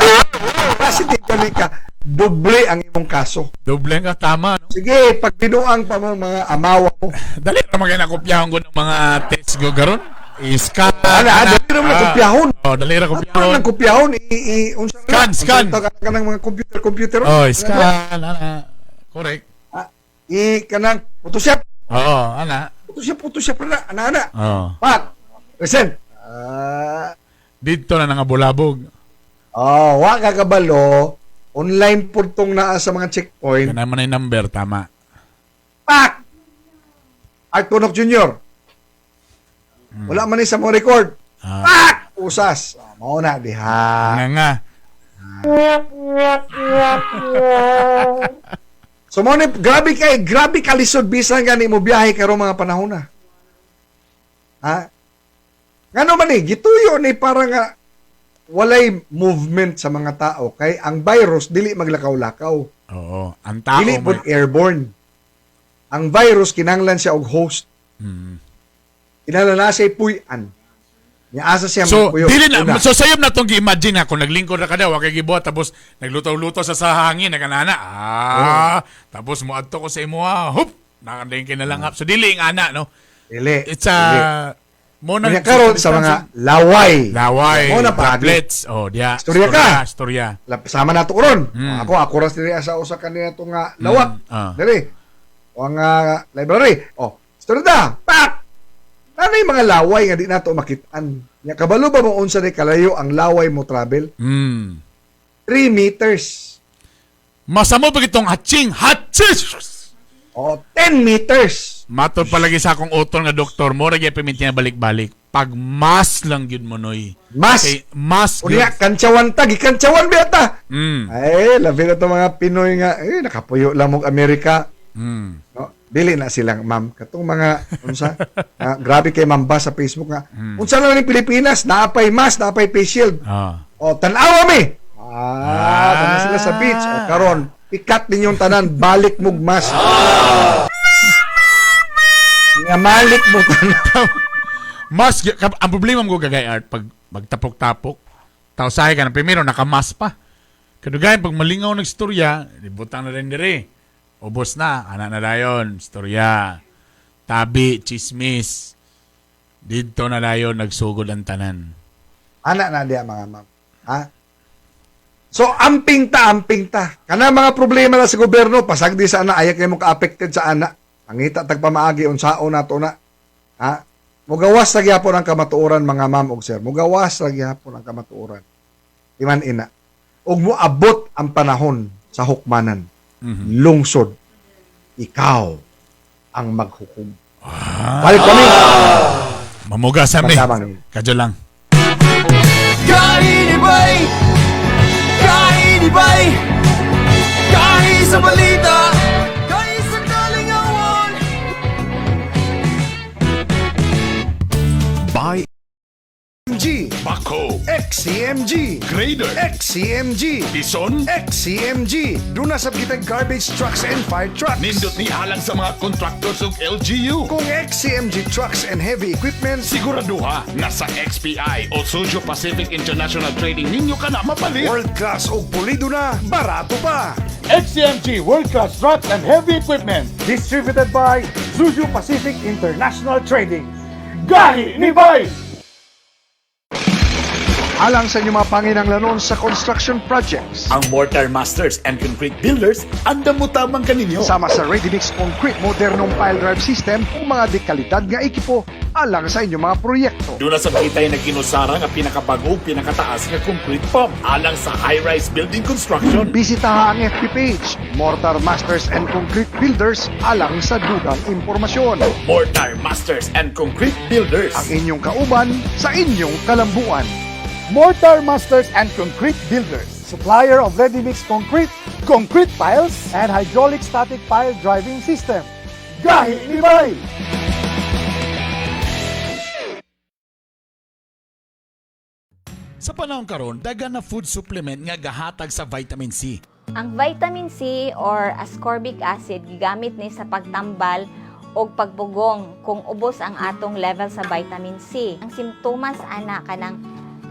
positive kami ka, doble ang imong kaso. Doble nga, tama. No? Sige, pag binuang pa mo mga amawa mo. Dali ra magay nakopyahon ko ng mga test go garon. I-scan. Ana, dali ra mo nakopyahon. Oh, dali ra kopyahon. Ano kopyahon? Scan, scan. Unsa ka ng mga computer. Oh, scan, ana. Correct. I kanang Photoshop. Oo, ana. Photoshop na, ana. Oo. Pak. Present. Dito na nangabulabog. Oh, wa ka kabalo. Online po tong naa sa mga checkpoint. Kana man ay number, tama. Pak! Art Tunok Jr. Wala man ni sa mga record. Pak! Usas. Oh, mao na diha. Nga nga. So mo ni grabe kay grabe kalisod bisan gani mo biyahe karon mga panahon na. Ha? Ngano man ni gituyo ni para nga walay movement sa mga tao kay ang virus dili maglakaw-lakaw. Oo, ang tao dili pod airborne. Ang virus kinahanglan siya og host. Kinahanglan na siya puy-an. Nya asa siya So, magpuyo. dili na, Una. so sayop na tong gi-imagine ha, kung naglingkod ra ka daw, wa kay gibuhat, tapos naglutaw-lutaw sa hangin, nakanana, tapos moadto ko sa imo, hup, nakandingkin na lang hap. So, dili ang ana, no? Dili. It's a, mo na Unya karon sa mga laway. Laway, Mo na pa. droplets. Oh, diya. Istorya ka. Istorya. Sama na to ron. Ako ra diri sa usa kanina to nga lawak. Diri. O ang library. Oh, istorya ta. Pak. Ano yung mga laway nga di nato makitaan? Nya kabalo ba mo unsa ni kalayo ang laway mo travel? 3 meters. Masamo pa itong hatching. Hatching! Oh, 10 meters. Matod palagi sa akong utol nga doktor mo, ragi piminti nga balik-balik. Pag mas lang yun mo, noy. Mas? Okay, mas Unya, kantsawan ta, gikantsawan ba ta? Ay, labi na to mga Pinoy nga, eh, nakapuyo lang mong Amerika. No, dili na silang, ma'am. Katong mga, unsa, grabe kay ma'am ba sa Facebook nga. Unsa lang ni Pilipinas, naapay mask, naapay face shield. O, tanawa mi! Tanaw sila sa beach. O, karon, ikat ninyong tanan, balik mog mask. Nga malik mo tanan. Mas, ang problema mo gagay art, pag magtapok-tapok, tausahe ka na, primero, nakamas pa. Kadugayan, pag malingaw nagstorya, ibutang na rin dire. Ubos na, anak na dayon, storya. Tabi, chismis. Dito na dayon, nagsugod ang tanan. Ana na diya mga ma'am. Ha? So, amping ta, amping ta. Kana mga problema na sa gobyerno, pasagdi sa ana, ayaw kayo mo ka-affected sa ana. Pangita tagpamaagi, unsaon na to na. Ha? Mugawas ra gyapon ang kamatuoran mga ma'am og sir. Mugawas ra gyapon ang kamatuoran. Iman ina. Ug moabot ang panahon sa hukmanan. Lungsod, ikaw ang maghukom. Balik kami. Mamuga sa mi. Magkamang. Kadyo lang. Kainibay! Kainibay! Kahi sa balita! Kahi sa kalingawan! XCMG. Grader. XCMG. Tison. XCMG. Duna sab kitag garbage trucks and fire trucks. Nindot ni alang sa mga contractors ug LGU. Kung XCMG trucks and heavy equipment, Siguraduha nga sa XPI o Suzhou Pacific International Trading ninyo ka na mapalit. World class og pulido na, barato pa. XCMG World Class Trucks and Heavy Equipment. Distributed by Zuzu Pacific International Trading. Gahi ni Bay! Alang sa inyong mga panginanglanon sa construction projects. Ang Mortar Masters and Concrete Builders, andam mo tamang kaninyo. Sama sa Ready Mix Concrete modernong pile drive system ug mga dekalidad nga ekipo alang sa inyong mga proyekto. Doon na sa kita'y nagkinusara nga pinakabago pinakataas nga concrete pump alang sa high-rise building construction. Bisitaha ang FB page, Mortar Masters and Concrete Builders alang sa dugang impormasyon. Mortar Masters and Concrete Builders. Ang inyong kauban sa inyong kalambuan. Mortar Masters and Concrete Builders. Supplier of ready-mix concrete, concrete piles, and hydraulic static pile driving system. Gahi ni Bay! Sa panahon karon, dagan na food supplement nga gahatag sa vitamin C. Ang vitamin C or ascorbic acid gigamit ni sa pagtambal og pagpugong kung ubos ang atong level sa vitamin C. Ang simptomas ana kanang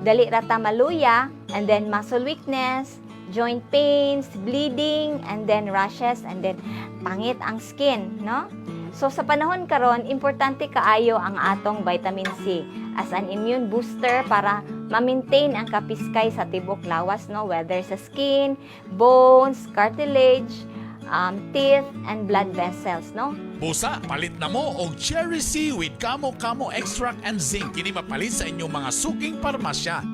dali ra ta maluya and then muscle weakness, joint pains, bleeding, and then rashes, and then pangit ang skin, no? So sa panahon karon, importante kaayo ang atong vitamin C as an immune booster para ma-maintain ang kapiskay sa tibok lawas, no? Whether sa skin, bones, cartilage, teeth, and blood vessels, no? Busa, palit na mo og Cherry C with Kamo Kamo Extract and Zinc. Kini mapalit sa inyong mga suking parmasya.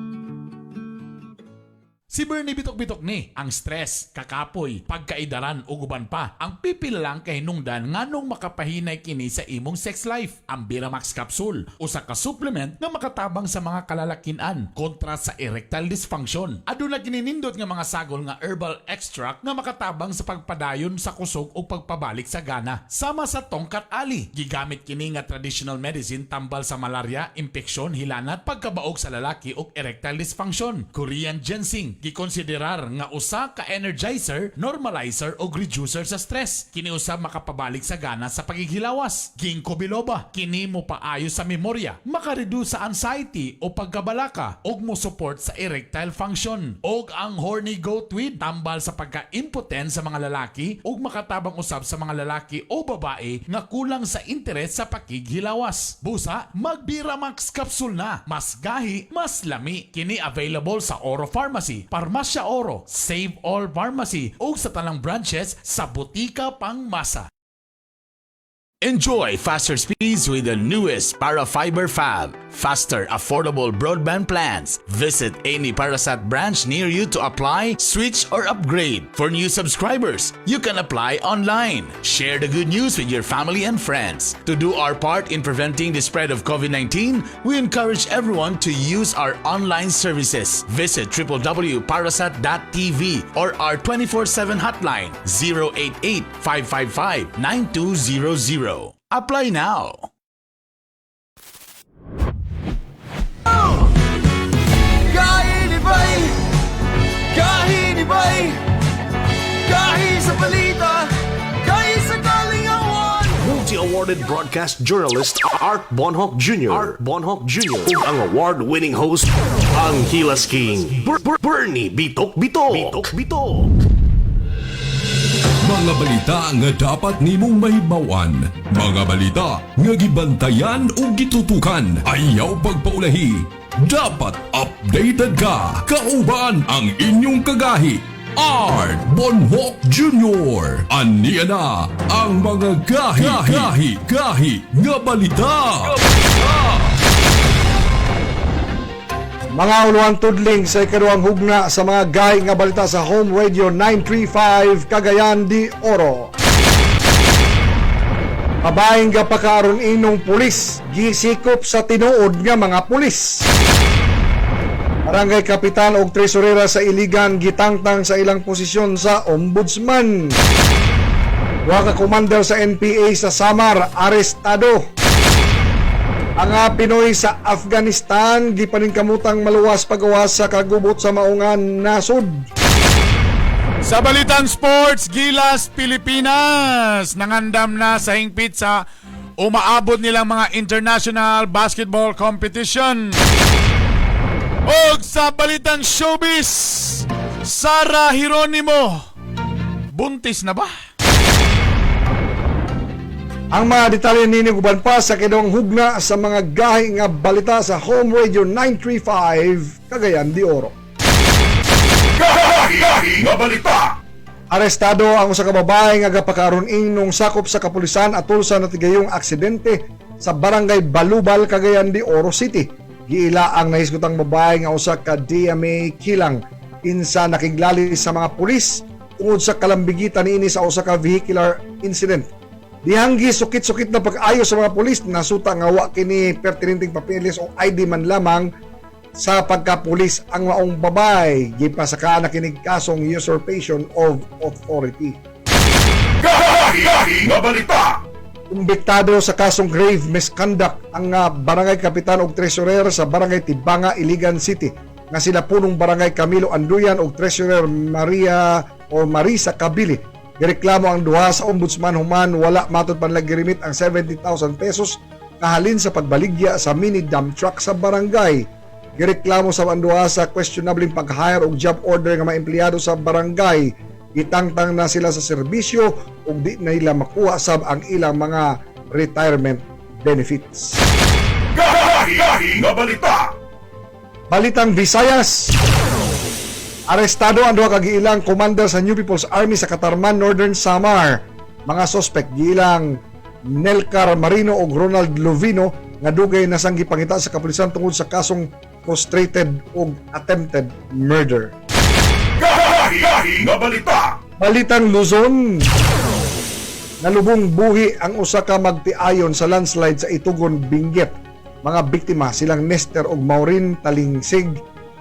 Si Bernie bitok-bitok ni ang stress, kakapoy, pagkaidaran ug uban pa. Ang pipil lang kay hinungdan nganong makapahinay kini sa imong sex life. Ang Biramax capsule, usa ka supplement nga makatabang sa mga kalalakian kontra sa erectile dysfunction. Aduna kini nindot nga mga sagol nga herbal extract nga makatabang sa pagpadayon sa kusog ug pagpabalik sa gana. Sama sa tongkat ali, gigamit kini nga traditional medicine tambal sa malaria, impeksyon, hilanat, pagkabaog sa lalaki ug erectile dysfunction. Korean ginseng gikonsiderar nga usa ka energizer, normalizer o reducer sa stress. Kini usab makapabalik sa gana sa pagighilawas. Ginkgo biloba, kini mo paayo sa memorya, makareduce sa anxiety o pagkabalaka ug mo support sa erectile function. Og ang horny goat weed, tambal sa pagka-impotent sa mga lalaki ug makatabang usab sa mga lalaki o babae nga kulang sa interes sa pakighilawas. Busa, magbiramax capsule na. Mas gahi, mas lami. Kini available sa Oro Pharmacy, Parmasya Oro, Save All Pharmacy ug sa tanang branches sa Butika Pangmasa. Enjoy faster speeds with the newest Parafiber Fab. Faster, affordable broadband plans. Visit any Parasat branch near you to apply, switch, or upgrade. For new subscribers, you can apply online. Share the good news with your family and friends. To do our part in preventing the spread of COVID-19, we encourage everyone to use our online services. Visit www.parasat.tv or our 24/7 hotline 088 555 9200. Apply now. Kahinibay! Kahinibay! Kahi sa balita! Kahi sa kalingawan! Multi-awarded broadcast journalist Art Bonhoc Jr. Art Bonhoc Jr. Ug ang award-winning host, ang Hilas King, Bernie Bitok Bitok. Bitok Bitok. Mga balita nga dapat nimong mahibaw-an. Mga balita nga gibantayan ug gitutukan. Ayaw pagpaulahi. Dapat updated ka. Kauban ang inyong kagahi. Art Bonhoc Jr. Aniya na ang mga gahi, gahi, gahi nga balita. Mga uluhan tudling sa ikaduhang hugna sa mga gahi nga balita sa Home Radio 935 Cagayan de Oro. Kabahin ga pakaron inong pulis, gisikop sa tinuod nga mga pulis. Barangay Kapitan og Tresurera sa Iligan gitangtang sa ilang posisyon sa Ombudsman. Duha ka commander sa NPA sa Samar arestado. Ang Pinoy sa Afghanistan gipaningkamutang maluwas pagawas sa kagubot sa maungan nasod. Sa Balitang Sports, Gilas Pilipinas nangandam na sa hingpit sa umaabot nilang mga international basketball competition. Og sa Balitang Showbiz, Sara Geronimo, buntis na ba? Ang mga detalye nini uban pa sa kidong hugna sa mga gahi nga balita sa Home Radio 935 Cagayan de Oro. Gahi nga balita. Arestado ang usa ka babae nga gapakaron nung sakop sa kapulisan atol sa natigayong aksidente sa Barangay Balubal, Cagayan de Oro City. Giila ang nahisgutang babae nga usa ka DMA kilang insa nakiglali sa mga pulis tungod sa kalambigitan niini sa usa ka vehicular incident. Dihang sukit-sukit na pag-ayo sa mga pulis, nasuta nga wa kini pertinenteng papeles o ID man lamang sa pagkapulis ang maong babae. Gipasakaan na kini kasong usurpation of authority. Gahi nga balita. Kumbiktado sa kasong grave misconduct ang barangay kapitan og treasurer sa Barangay Tibanga, Iligan City nga sila punong barangay Camilo Anduyan og treasurer Maria o Marisa Cabili. Gireklamo ang duha sa ombudsman human wala matud pa nila girimit ang 70,000 pesos kahalin sa pagbaligya sa mini dump truck sa barangay. Gireklamo sa ang duha sa questionable pag-hire og job order nga mga empleyado sa barangay. Gitangtang na sila sa serbisyo ug di na nila makuha sab ang ilang mga retirement benefits. Gahi nga balita. Balitang Visayas. Arestado ang duha ka giilang commander sa New People's Army sa Katarman, Northern Samar. Mga suspect giilang Nelcar Marino ug Ronald Lovino nga dugay na sang gipangita sa kapulisan tungod sa kasong frustrated ug attempted murder. Gahi nga balita. Balitang Luzon. Nalubong buhi ang usa ka magtiayon sa landslide sa Itugon, Benguet. Mga biktima silang Nester ug Maureen Talingsig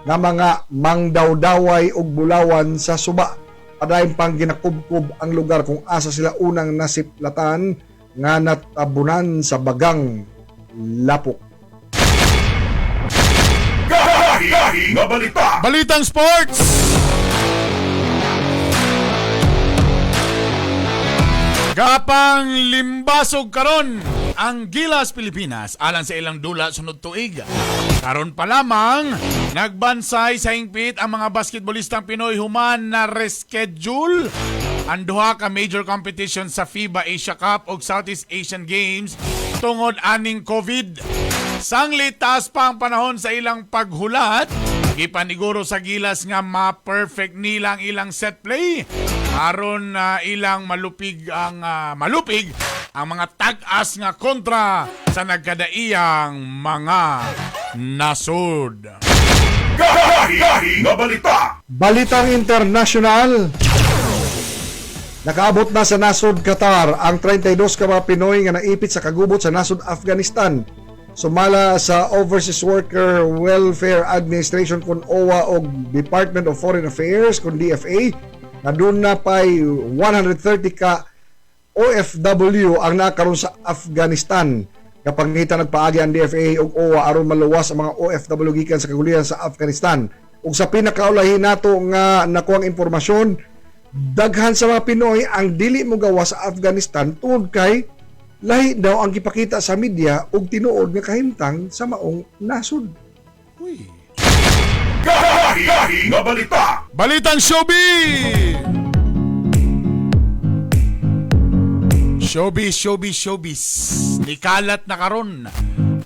nga mga mangdawdaway ug bulawan sa suba. Padayon pang ginakubkob ang lugar kung asa sila unang nasiplatan nga natabunan sa bagang lapok. Gahi nga balita. Balitang Sports! Gapang limbasog karon ang Gilas Pilipinas alang sa ilang dula sunod tuig. Karon pa lamang nagbansay sa hingpit ang mga basketballistang Pinoy human na reschedule ang duha ka major competition sa FIBA Asia Cup ug Southeast Asian Games tungod aning COVID. Sangli taas pa ang panahon sa ilang paghulat, gipaniguro sa Gilas nga ma-perfect nila ang ilang set play aron na ilang malupig ang malupig ang mga tag-as nga kontra sa nagkadaiyang mga nasod. Gahi nga balita. Balitang International. Nakaabot na sa nasod Qatar ang 32 ka mga Pinoy nga naipit sa kagubot sa nasod Afghanistan. Sumala sa Overseas Worker Welfare Administration kun OWA o Department of Foreign Affairs kun DFA na doon na pa'y 130 ka OFW ang nakaroon sa Afghanistan. Kapangita nagpaagi ang DFA ug OWA aron maluwas ang mga OFW gikan sa kagulian sa Afghanistan. Ug sa pinakaulahi nato nga nakuhang impormasyon, daghan sa mga Pinoy ang dili mo gawa sa Afghanistan tungod kay lahi daw ang gipakita sa media ug tinuod nga kahimtang sa maong nasod. Gahi nga balita. Balitang Showbiz! Showbiz, showbiz, showbiz. Nikalat na karon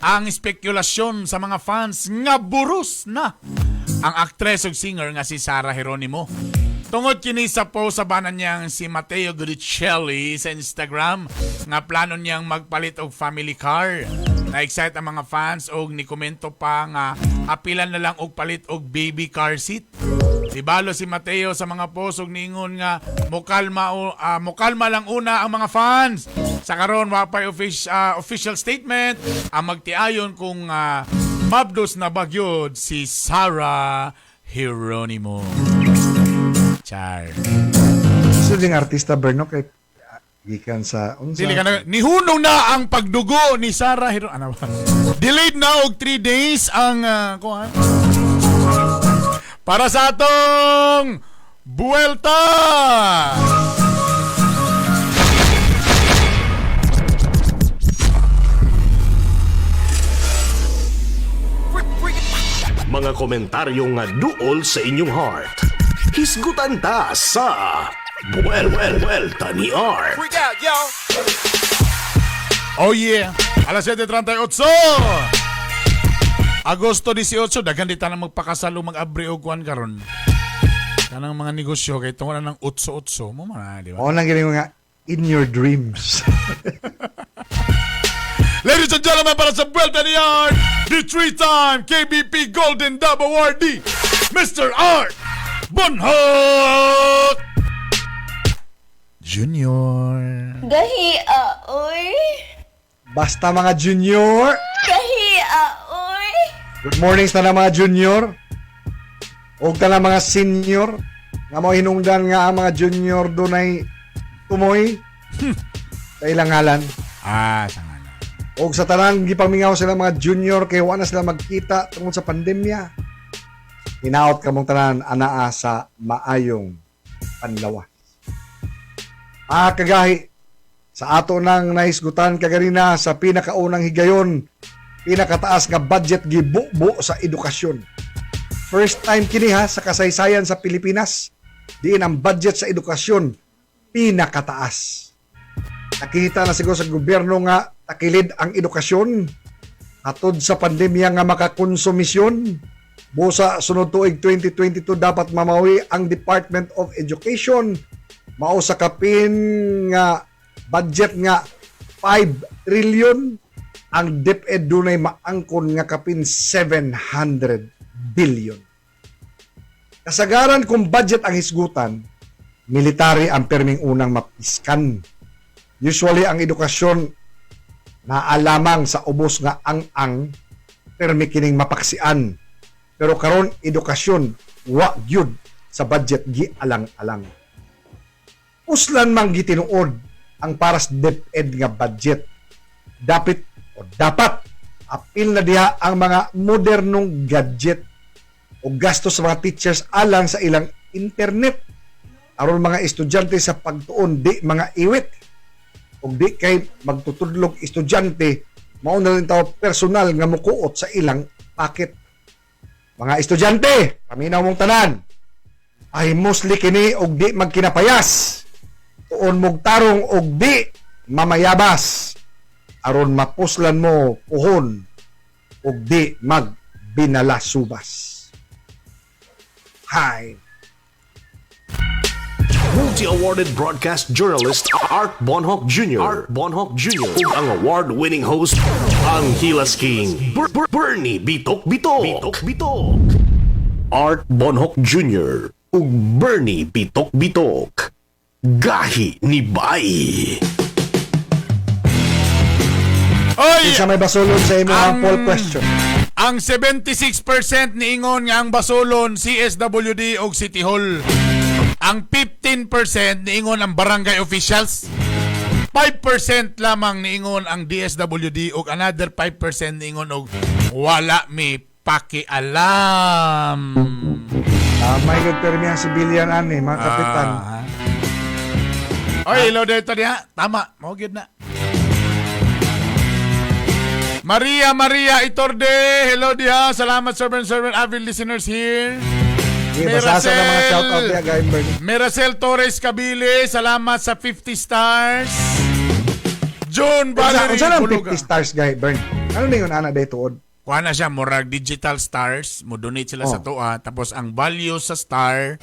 ang spekulasyon sa mga fans nga buros na ang aktres ug singer nga si Sarah Geronimo. Tungod kini sa post sa banan niyang si Matteo Guidicelli sa Instagram nga plano niyang magpalit og family car. Na-excite ang mga fans og nikomento pa nga apilan na lang og palit og baby car seat. Sibalo si Mateo sa mga post ug niingon nga mokalma lang una ang mga fans. Sa karon wa pay official statement ang magtiayon kung mabdos na bagyod si Sarah Geronimo. Char. Sa ding artista Berno kay Gikan sa unsa? Dili ka na, nihunong na ang pagdugo ni Sarah Hero. Ano ba? Delayed na og 3 days ang kuan. Para sa atong buwelta. Mga komentaryo nga duol sa inyong heart. Hisgutan ta sa Buel Buel Buelta ni Art. Freak out, yo! Oh yeah. Alas 7:38. Agosto 18, daghan di ta na magpakasal o mag-abre og kuan karon. Kanang mga negosyo kay tungod na ng 8-8 mo man na, di ba? Mao nang gini nga in your dreams. Ladies and gentlemen, para sa Buelta ni Art, the three-time KBP Golden Dub Awardee, Mr. Art Bonhoc Junior. Gahi, oy. Basta mga junior. Gahi, oy. Good morning sa mga junior. Og tanan mga senior. Nga mo hinungdan nga ang mga junior dunay tumoy sa ilang ngalan. Ah, sa ngalan. Og sa tanan gipamingaw sila mga junior kay wa na sila magkita tungod sa pandemya. Hinaot kamong tanan anaa sa maayong panlawas. Ah, kagahi, sa ato nang nahisgutan kaganina sa pinakaunang higayon, pinakataas nga budget gibubo sa edukasyon. First time kini ha sa kasaysayan sa Pilipinas, diin ang budget sa edukasyon pinakataas. Nakita na siguro sa gobyerno nga takilid ang edukasyon atod sa pandemya nga makakonsumisyon. Busa sunod tuig 2022 dapat mamawi ang Department of Education mao sa kapin nga budget nga 5 trillion ang DepEd dunay maangkon nga kapin 700 billion. Kasagaran kung budget ang hisgutan, military ang perming unang mapiskan. Usually ang edukasyon naalamang sa ubos nga ang-ang permi kining mapaksian. Pero karon edukasyon wa gyud sa budget gialang-alang. Uslan man gitinuod ang para sa DepEd nga budget. Dapit o dapat apil na diha ang mga modernong gadget o gasto sa mga teachers alang sa ilang internet aron mga estudyante sa pagtuon di mga iwit og di kay magtutudlog estudyante mao na rin tao personal nga mukuot sa ilang packet. Mga estudyante, paminaw mong tanan, ay mostly kini og di magkinapayas, tuon mong tarong og di mamayabas, aron mapuslan mo puhon og di magbinalasubas. Hi. Multi-awarded broadcast journalist Art Bonhoc Jr. Art Bonhoc Jr. Ug ang award-winning host, ang Hilas King, Bernie Bitok Bitok. Bitok Bitok. Art Bonhoc Jr. ug Bernie Bitok Bitok. Gahi ni Bay. Oy! Kinsa may basulon sa imo ang poll question? Ang 76% niingon nga ang basolon CSWD og City Hall. Ang 15% niingon ang barangay officials. 5% lamang niingon ang DSWD ug another 5% niingon og wala mi pakialam. Tama yung permi ang civilian ani, mga kapitan. Ah. Oy, hello dito diha. Tama, mao gyud na. Maria Maria Itorde, hello diha. Salamat servant servant avid listeners here. Okay, basasa na mga shout-out diha, Guy Bernie. Miracel Torres Kabili, salamat sa 50 stars. John Valerie Unsa nang Buluga. 50 stars, Guy Bern? Ano na yun, ana, day tuod? Kuha na siya, murag digital stars. Mo donate sila sa Oh. tuwa. Tapos ang value sa star,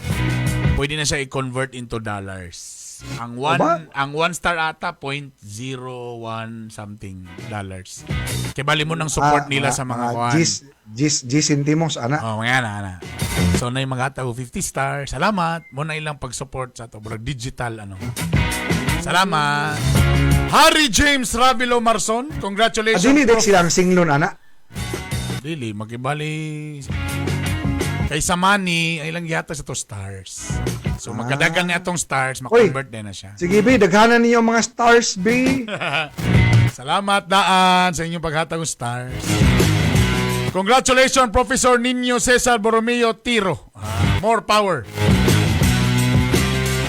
pwede na siya i-convert into dollars. Ang one, Aba? ang one star ata, 0.01 something dollars. Kaya bali mo ng support Ah, nila sa mga kuan. Gis, Gis centimos, ana. Oh, mga ana, ana. So na yung mga tao 50 star. Salamat mo na ilang pag-support sa to murag digital ano. Salamat. Harry James Ravilo Marson, congratulations. Adili, Prof. dek sila ang singlon, ana. Dili, magibali. Kay sa money, ay lang gihatag sa to stars. So magkadagan ni atong stars, ma-convert din na siya. Sige, B, daghanan ninyo ang mga stars, B. Salamat daan sa inyong paghatag og stars. Congratulations, Professor Nino Cesar Borromeo Tiro. Ah, more power.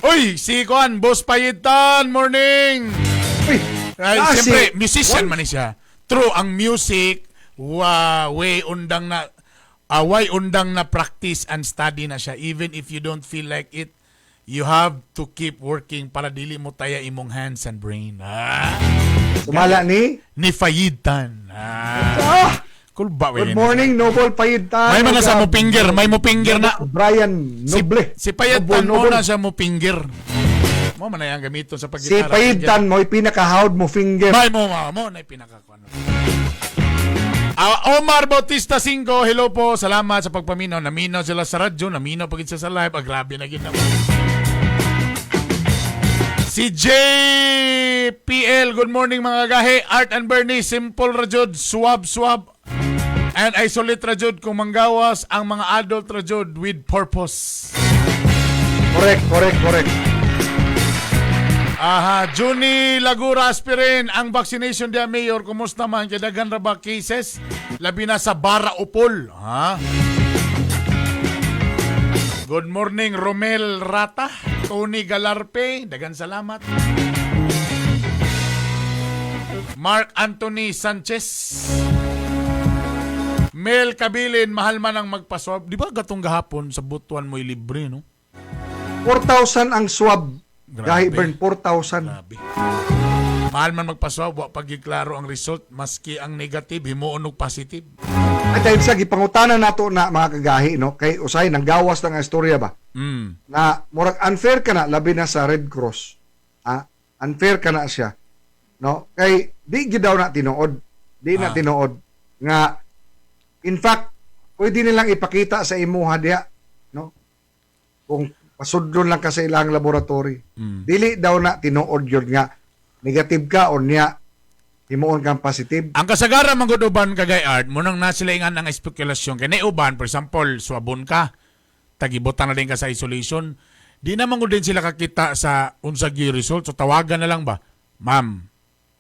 Uy, si Kuan, Boss Payitan, morning! Uy, ay, ah, siyempre, musician man ni siya. True, ang music, wa, way undang na, way undang na practice and study na siya. Even if you don't feel like it, you have to keep working para dili mo taya imong hands and brain. Ah. Sumala ni? Ni Fayitan. Ah. Cool ba? Good morning, Noble Payitan. May mga sa mo finger, may mo finger na. Brian Noble. Si Payitan mo Noble, na siya mo finger. Mo man na yung gamiton sa Si paggitara. Payitan mo, pinakahawd mo finger. May mo mo mo na pinaka ano. Ah, Omar Bautista 5, hello po. Salamat sa pagpaminaw. Naminaw sila sa radyo, naminaw pagid sila sa live. Ah, grabe na gid naman. Si JPL, good morning mga gahe. Art and Bernie, simple ra jud, swab swab and isolate ra jud kung manggawas ang mga adult ra jud with purpose. Correct, correct, correct. Aha, Juni Lagura Aspirin, ang vaccination dia Mayor, kumusta man kay daghan ra ba cases? Labi na sa Bara Upol, ha? Good morning Romel Rata, Tony Galarpe, daghan salamat. Mark Anthony Sanchez. Mel Kabilin, mahal man ang magpaswab. Di ba gatong gahapon sa Butuan mo'y libre, no? 4,000 ang swab. Grabe. Gahi Bern, 4,000. Grabe. Mahal man magpaswab, wa pag klaro ang result, maski ang negative, himuon og positive. Ay, dahil sa gipangutana nato na mga kagahi, no? Kay usay, nanggawas lang ang istorya ba? Na murag unfair ka na, labi na sa Red Cross. Ah, unfair ka na siya. No? Kay di gid daw na tinuod. Di na tinuod nga in fact, pwede nilang ipakita sa imuha diha, no? Kung pasudlon lang ka sa ilang laboratory. Dili daw na tinuod yun nga negative ka or niya himuon kang positive. Ang kasagaran man gud uban kagay art, munang na sila ingan ang espekulasyon kay uban, for example, swabon ka, tagibutan na din ka sa isolation, di naman gud din sila kakita sa unsa gyud result, so tawagan na lang ba, ma'am,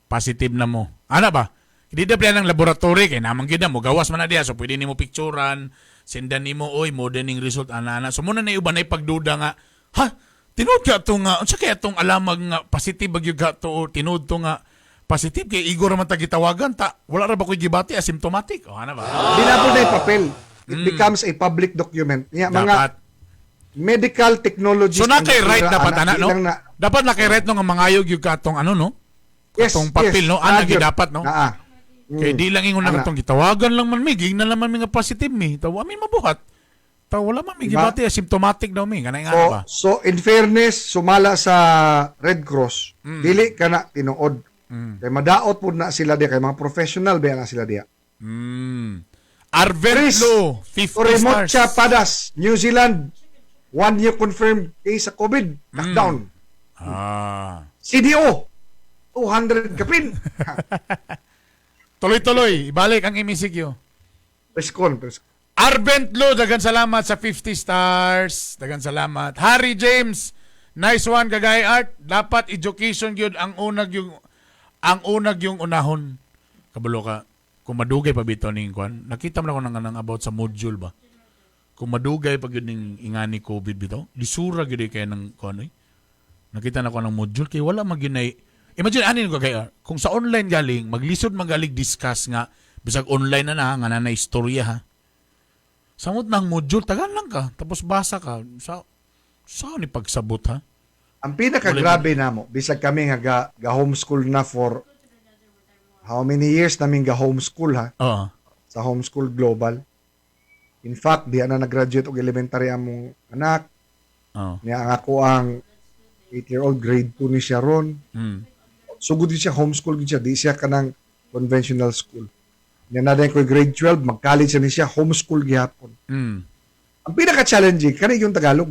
positive na mo. Ana ba? Di na ng laboratory kay naman gyud na mo gawas man na diha, so pwede nimo picturean, sendan nimo oy mo ning result ana ana. So muna na uban ay pagduda nga, ha, tinuod ka to nga, unsa kaya tong alamag nga positive ba gyud ka to o tinuod to nga positive kay igor man ta gitawagan ta wala ra ba koy gibati asymptomatic o ana ba? Di na po na yung papel. It becomes a public document. Niya, mga Dapat. medical technologies. So na kay ang right nasira, dapat ana, ana no? di lang na- Dapat na kay right no nga mangayog gyud ka atong ano no? Yes, Atong papel yes. no ana Naa gyud gyud. dapat no? Naa. Kay di lang ingon na Ana. katong gitawagan lang man mi, giingnan lang man mi nga positive mi. Tawa mi mabuhat. Tawa wala man mi Diba? gibati asymptomatic daw mi kanang So, ana ba? so in fairness, sumala sa Red Cross, dili ka na tinuod. Kay madaot po na sila diya, kay mga professional ba na sila diya. Arvent Chris Lo, 50 stars. Torremocha Padas, New Zealand, one new confirmed case sa COVID, lockdown. CDO, 200 kapin. Tuloy-tuloy, ibalik ang MCQ. Preskon, preskon. Arvent Lo, dagan salamat sa 50 stars. Dagan salamat. Harry James, nice one kagay art. Dapat education gyud ang unag yung unahon. Kabalo ka. Kung madugay pa bitaw ning kwan, nakita man ako nang about sa module ba. Kung madugay pa gyud ning ingani COVID bitaw, lisura gyud kay ng kwan oy. Nakita na ko ng module kay wala man gyud nay. Imagine ani ko kay kung sa online galing, maglisod man galing discuss nga bisag online na na nga na istorya ha. Samot ng module, tagal lang ka. Tapos basa ka. Sa, sa ni pagsabot ha? Ang pinakagrabe namo, bisag kami nga ga homeschool na for how many years namin ga homeschool ha? Oo. Sa homeschool global. In fact, di na nag-graduate og elementary among anak. Oo. Niya ang ako ang 8-year-old grade 2 ni siya ron. Sugod din siya homeschool gid siya, di siya kanang conventional school. Niya na din ko grade 12, mag-college na ni siya, homeschool gihapon. Ang pinaka-challenging kani yung Tagalog,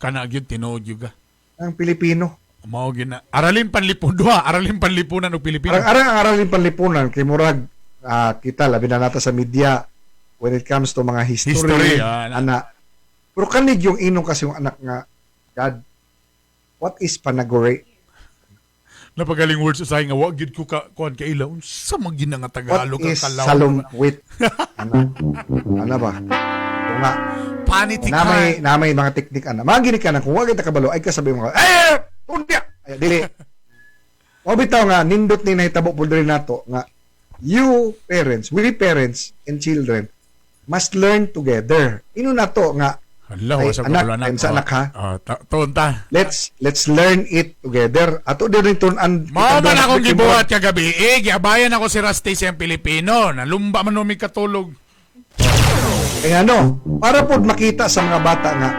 Kana gyud tinuod gyud ka. ang Pilipino. Mao gyud na. Aralin panlipon duha, aralin panlipunan og Pilipino. Arang arang ang aralin panlipunan kay murag kita labi na nata sa media when it comes to mga history, History, ana. Pero kanig yung inong kasi yung anak nga, "Dad, what is panagure?" Napagaling words usahay nga wa gyud ko ka kuan kaila unsa man gyud nga Tagalog. What is ang kalaw. Salumwit? Ana. Ana ba? O nga. Panitikan. Na may mga teknik ana. Mga gini ka na kung wa kita kabalo ay kasabi mo eh unya. Ay dili. O bitaw nga nindot ni nahitabo pud diri nato nga you parents, we parents and children must learn together. Ino nato nga Hala, ay, wa sa anak, kabalo, anak. time sa Oh, anak ha. Oh, tuon ta. Let's learn it together. Ato diri tun-an. Mao man akong gibuhat kagabi. Eh, giabayan ako si Rusty siyang Pilipino. Nalumba man numi katulog. Kaya ano, para pod makita sa mga bata nga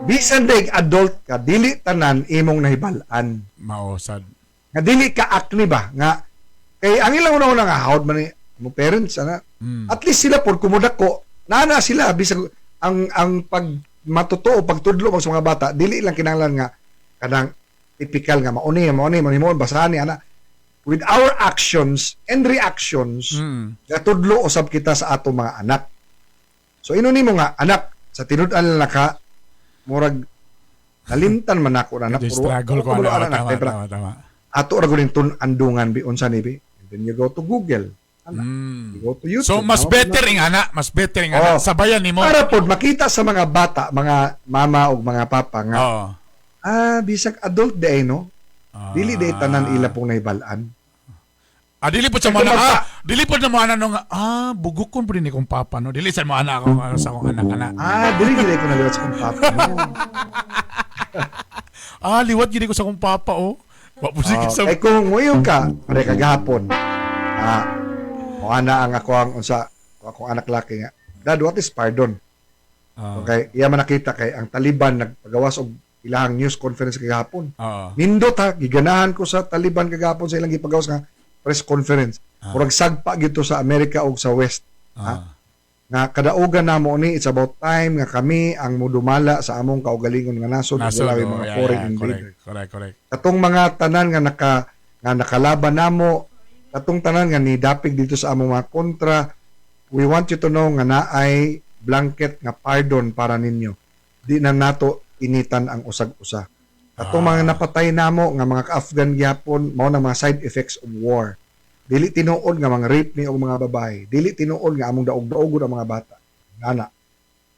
bisan daig adult ka, dili tanan imong nahibal-an. Mao sad. Nga dili ka akni ba nga kay ang ilang una-una nga hawd man ni mo parents ana. At least sila pod kumudako, nana sila bisag ang pag matuto o pagtudlo mo sa mga bata, dili lang kinahanglan nga kanang typical nga mauni mauni mauni basahan ni ana. With our actions and reactions, gatudlo usab kita sa ato mga anak. So ino nimo nga anak sa tinud-an na ka murag nalimtan man ako na anak. Medyo struggle ko kabalo ana. anak, Tama, kay para tama, tama. ato ra gud tun-andungan bi unsa ni bi. And then you go to Google. Ana. You go to YouTube. So mas Tama better na. ing ana, mas better ing ana. Oh. Sabayan nimo. Para pod makita sa mga bata, mga mama o mga papa nga ah bisag adult di ay no. Dili di tanan ila pong nahibal-an. Ah, dili po sa Kaya mga magpa- dili po na mo ana no nga, bugukon po din ni kong papa no. Dili sa mo ana ako ano, sa akong anak ana. Ah, dili gid ko naliwat sa akong papa. No. Ah, liwat gid ko sa akong papa oh. Wa po sige Oh, sa kay kung muyo ka, pare kagahapon. Ah, mo ana ang ako ang unsa akong anak laki nga. "Dad, what is pardon?" Okay, iya man nakita kay ang Taliban nagpagawas og ilahang news conference kagahapon. Oo. Nindot ha, giganahan ko sa Taliban kagahapon sa ilang gipagawas nga press conference. Murag sagpa gito sa Amerika ug sa West. Ha? Nga kadaugan namo ni it's about time nga kami ang mudumala sa among kaugalingon nga nasod, ug Nasod, wala oh, mga yeah, foreign yeah, invader. correct, correct, correct. Katong mga tanan nga nakalaban namo, katong tanan nga nidapig dito sa among mga kontra, we want you to know nga naay blanket nga pardon para ninyo. Di na nato initan ang usag-usa. Katong mga napatay namo nga mga ka-Afghan gyapon mao na mga side effects of war. Dili tinuod nga mga rape ni og mga babae. Dili tinuod nga among daog-daogon ang mga bata. Ana.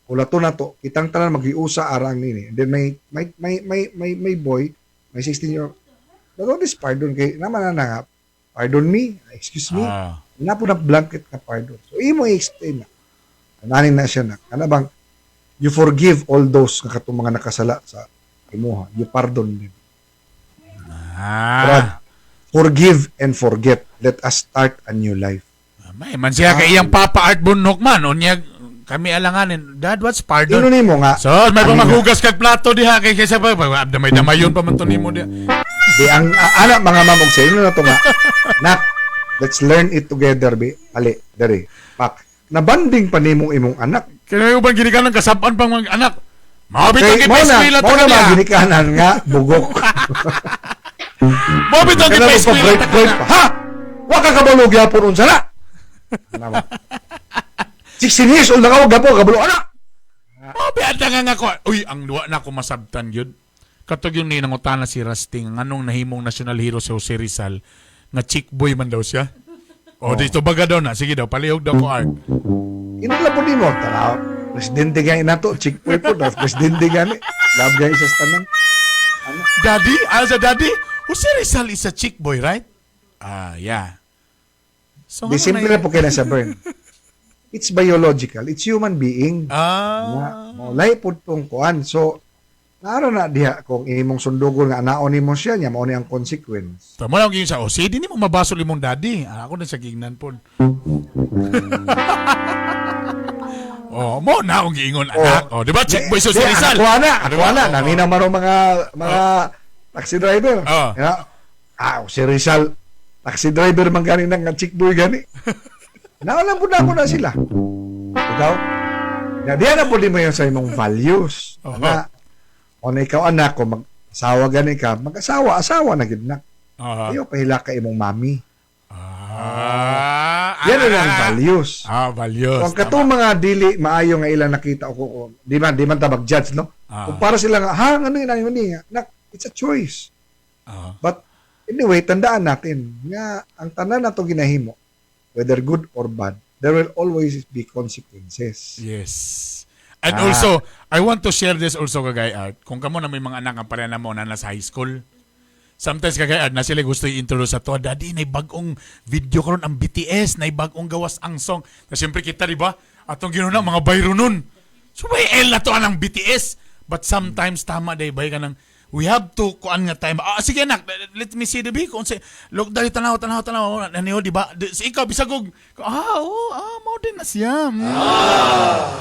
Ula to na to, kitang tanan magiusa arang nini. And then may may may may may, may boy, may 16 year old. But what is pardon kay naman na nga, pardon me, excuse me. Na po na blanket nga pardon. So imo i-explain na. Ananin na siya na. Kana bang you forgive all those nga katong mga nakasala sa imuha. You pardon them. Brad, forgive and forget. Let us start a new life. May man siya kay iyang papa Art Bunok man unya kami alanganin. "Dad, what's pardon?" Ino nimo nga. So, may pamaghugas kag plato diha kay kaysa pa damay-damayon pa man to nimo diha. Di ang ana mga ma'am og sa inyo na to nga. Nak, let's learn it together bi. Ali, dere. Pak. Nabanding pa nimo imong anak. Kaya uban ginikanan kasaban pang mga anak. Mao bitong Kay, mao na, gipa-eskwela mao ta na mga kaniya. ginikanan nga bugok. Mao bitong Kailangan gipa-eskwela pa ta break pa. Ha? Wa ka kabalo gyapon unsa na? Ana ba? 16 years old na ka, wa gyapon kabalo ana. Mao bi nga nga ko. Uy, ang duwa na ako masabtan gyud. Katog yung ninangutana si Rusty nga nganong nahimong national hero si Jose Rizal nga chick boy man daw siya. O Oh. dito baga daw na. Sige daw, palihog daw ko Art. Ino lang po nimo tanaw. Presidente gani nato, chick boy po, daw presidente gani. Love gani sa tanan. Daddy, sa daddy, Jose Rizal is a chick boy, right? Ah, yeah. So, Di ano simple na po kaya sa burn. It's biological. It's human being. Ah. Nga, lahi po tong kuan. So, naaro na diha kung imong sundugon nga anaon nimo siya niya mao ni ang consequence. Tama lang yung sa, oh, sige, di mo mabasol imong daddy. Ah, ako na sa gignan po. Oh, mo na akong giingon, anak. Oh, di ba? Chick boy si Di, Rizal. Ako na, Ah, di ako ba? na. Oh, Namina maro mga taxi driver. Oh. Yeah. Ah, si Rizal, taxi driver man gani nang nga chick boy gani. Naolang po na ako na sila. Ikaw? Ya, diyan na po di mo yun sa imong values. Na, o na ikaw anak, kung mag-asawa gani ka, mag-asawa, asawa na gid na. Aha. Ayaw pahila ka imong mami. Ah, Yan ang values. Ah, values. So, ang katong mga dili maayo nga ilang nakita ko, ko di man ta mag-judge, no? Kung para sila nga, ha, ano yun, ano yun, nak, it's a choice. But anyway, tandaan natin nga ang tanan nato ginahimo, whether good or bad, there will always be consequences. Yes. And also, I want to share this also kagay Art. Kung kamo na may mga anak ang pareha na mo na nasa high school, sometimes kagay Art, na sila gusto i-introduce sa to, "Daddy, nay bagong video karon ang BTS, nay bagong gawas ang song." Na siyempre kita, di ba? Atong ginuna, mga bayro nun. So may L na to ang BTS. But sometimes, tama day, bay ka ng, we have to, kuan nga time. "Ah, sige anak, let me see the big. Kung look, dali, tanaw, tanaw, tanaw. Ano, di ba? Si ikaw, bisag og, ah, oh, ah, mao din na siya.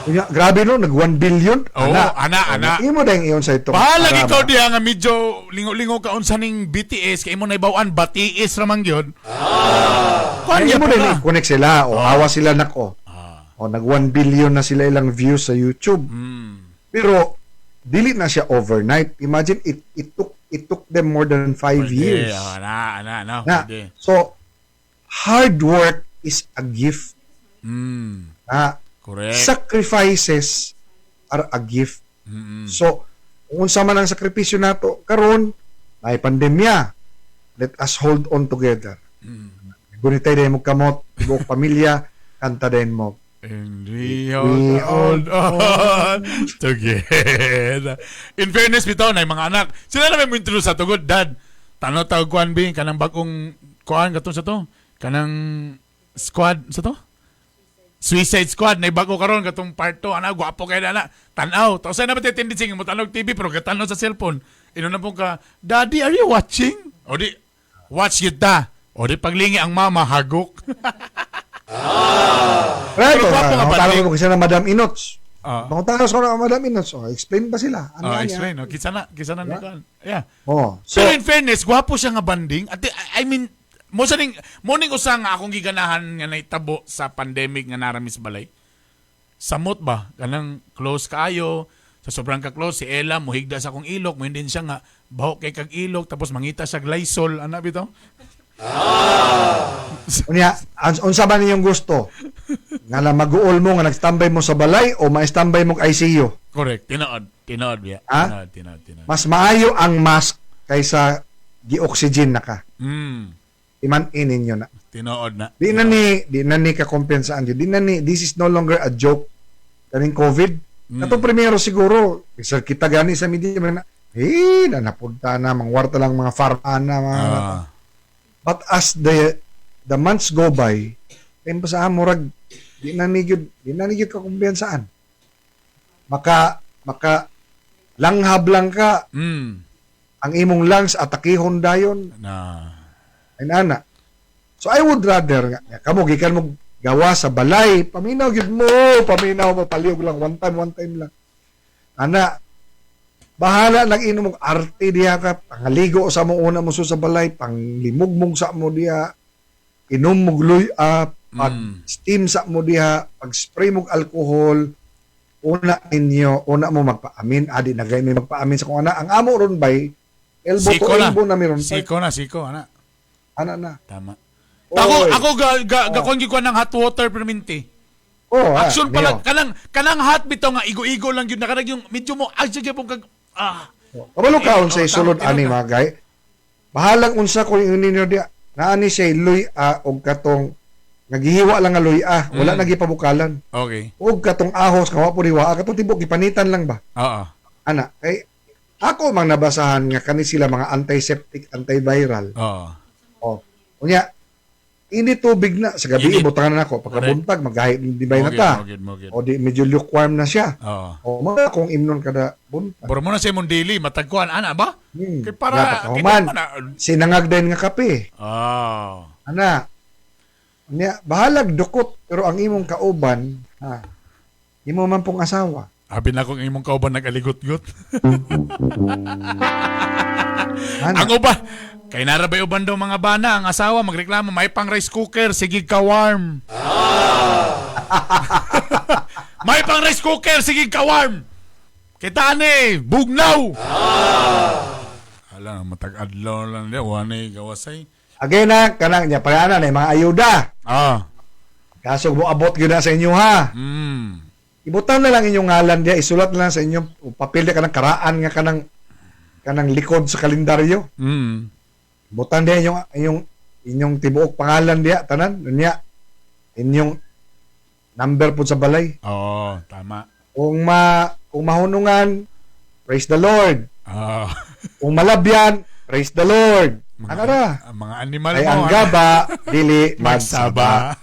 Unya, grabe no, nag 1 billion. Oo, ana, ana. Imo dahil iyon sa ito. Bahala ikaw diha nga medyo lingo-lingo ka unsa ning BTS kay imo naibaw-an BTS ra man gyud. Kuan Imo gyud dahil ka. i-connect sila o awa sila nako. O nag 1 billion na sila ilang views sa YouTube. Pero dili na siya overnight. Imagine it took them more than 5 years. Ana, ana, ana. Na, Pwede. so hard work is a gift. Na, Correct. sacrifices are a gift. So, kung unsa man ang sakripisyo nato karon, may pandemya. Let us hold on together. Gunitay din mo kamot, buok pamilya, kanta din mo. And we hold on together. In fairness, bitaw na yung mga anak. Sila na may mo introduce sa tugod, "Dad, tanaw tawag kuan bi, kanang bagong kuan katong sa to, kanang squad sa to? Suicide Squad na bago karon katong part 2, ana gwapo kay na tan-aw." Tapos na ba tendency mo tanaw TV pero katanaw sa cellphone. Ino na po ka, "Daddy, are you watching?" O di watch kita. O di paglingi ang mama hagok. Right, Pero gwapo nga oh, ba, tanong mo kasi na Madam Inots. Ah. Mangutana ko na Madam Inots. Oh, explain ba sila? Ano Oh, niya? explain. Oh, kisa na ni kuan. Yeah. Oh, so, Pero in fairness, gwapo siya nga banding. At I mean, mo sa ning mo ning usa nga akong giganahan nga naitabo sa pandemic nga naramis balay. Samot ba kanang close kaayo, sa sobrang ka close si Ella mohigda sa akong ilok, mo din siya nga baho kay kag ilok tapos mangita siya Lysol ana bitaw. Unya, unsa ba ninyong gusto? Nga na mag-uol mo nga nagstambay mo sa balay o ma-standby mo ICU? Correct. Tinuod, tinuod biya. Ha? Tinuod, tinuod, tinuod. Mas maayo ang mask kaysa gi-oxygen na ka. Iman-in ninyo na. Tinuod na. Di na ni kakumpensaan yun. Di na ni, this is no longer a joke. Kaning COVID. Katong primero siguro, sir, kita gani sa media, mga na, eh, na napunta na, mangwarta lang mga farm na, mga, But as the months go by, time pa sa murag, di na ni gyud kakumpensaan. Maka, langhab lang ka, ang imong lungs atakihon dayon. Na. Ay ana. So I would rather nga, nga kamo gikan mo gawa sa balay, paminaw gyud mo, paminaw mo palihog lang one time, one time lang. Ana, bahala lang inom og arte diha ka, pangaligo sa mo una mo sa balay, panglimugmog sa mo diha, inom mo luy-up, pag steam sa mo diha, pag spray mo alcohol, una ninyo, una mo magpaamin, adi na gay may magpaamin sa kung ana. Ang amo ron bay, elbow to Siko na. elbow na meron. Siko na, siko ana. Ana na. Tama. Oy. Ako ga ga oh. Ga ko ng hot water perminti. Oh, ah, Action pala niyo. Kanang hot bitaw nga igo-igo lang gyud na kanang yung medyo mo ay sige po kag ah. Kabalo ka unsay Oh, sulod tama, ani mga gay. Bahalang unsa ko yung ninyo diya. Naani siya luy-a og katong nagihiwa lang nga luy-a, wala nagipabukalan. Og katong ahos nga wa po hiwa, katong tibok gipanitan lang ba? Oo. Ana, kay ako mang nabasahan nga kani sila mga antiseptic, antiviral. Oo. Oh. Unya, ini tubig na sa gabi Init. ibutangan na ako pagkabuntag magahi di ba na Mogid, ta. mogid, mogid. O di medyo lukewarm na siya. Oo. O mga akong imnon kada buntag. Bro mo na sa imong daily matagkuan ana ba? Kay para Dapat human. kay na- Sinangag din nga kape. Ah. Ana. Unya, bahalag dukot pero ang imong kauban, ha. Imo man pong asawa. Abi na kung imong kauban nag-aligot-got. Ang uban, kay narabay uban daw mga bana, ang asawa magreklamo, may pang rice cooker, sige ka warm. May pang rice cooker, sige ka warm. Kita ani, bugnaw. Ala, matag-adlaw lang niya, wala gawasay. Again na, kanang niya, para na, mga ayuda. Kaso mo abot gyud na sa inyo ha. Ibutan na lang inyong ngalan diya, isulat na lang sa inyong papel diya kanang karaan nga kanang kanang likod sa kalendaryo. Butan diya inyong inyong inyong tibuok pangalan diya tanan unya inyong number po sa balay. Oo, tama. Kung mahunungan, praise the Lord. Kung malabyan, praise the Lord. Ano ra? Ang mga animal Ay mo. ang ah. gaba dili magsaba.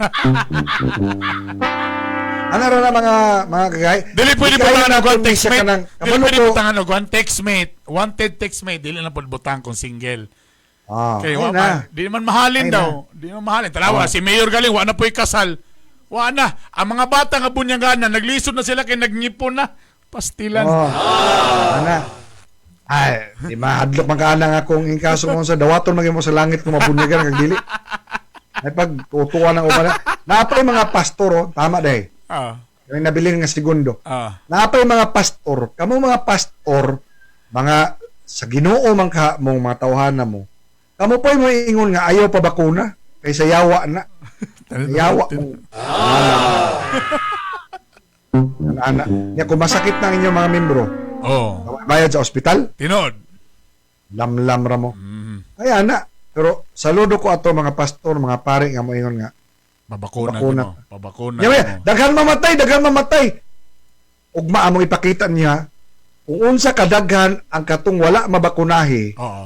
Ano ra na mga mga kagay? Dili pwede Di kayo butangan og natin one siya text mate. kanang Dili kabalo pwede ko. butangan og one text mate. Wanted text mate dili na pud butang kung single. Ah, Kay ay wa na. man, di man mahalin Ay daw. Di man mahalin. Tanawa Oh. si Mayor galing wa na po'y kasal. Wa na. Ang mga bata nga bunyagana naglisod na sila kay nagngipon na. Pastilan. Oh. Ana. Ay, di mahadlok man kaana nga kung inkaso mo sa dawaton magyud mo sa langit kung mabunyagan kag dili. Ay pag tutuan ang uban. Napay mga pastor, oh, tama day. Yung nabilin nga segundo. Napay mga pastor, kamo mga pastor, mga sa Ginoo man ka mong mga tawhana mo. Kamo pa'y moingon nga ayaw pa bakuna kaysa yawa na. Yawa mo. Ana, nya kung masakit na ang inyong mga membro. Oh. Bayad sa ospital? Tinod. Lamlam ra mo. Ay ana, pero saludo ko ato mga pastor, mga pare nga moingon nga Pabakuna Bakuna. mo. Pabakuna. Nya, mo. daghan mamatay, daghan mamatay. Ugma among ipakita niya kung unsa kadaghan ang katong wala mabakunahi Oo.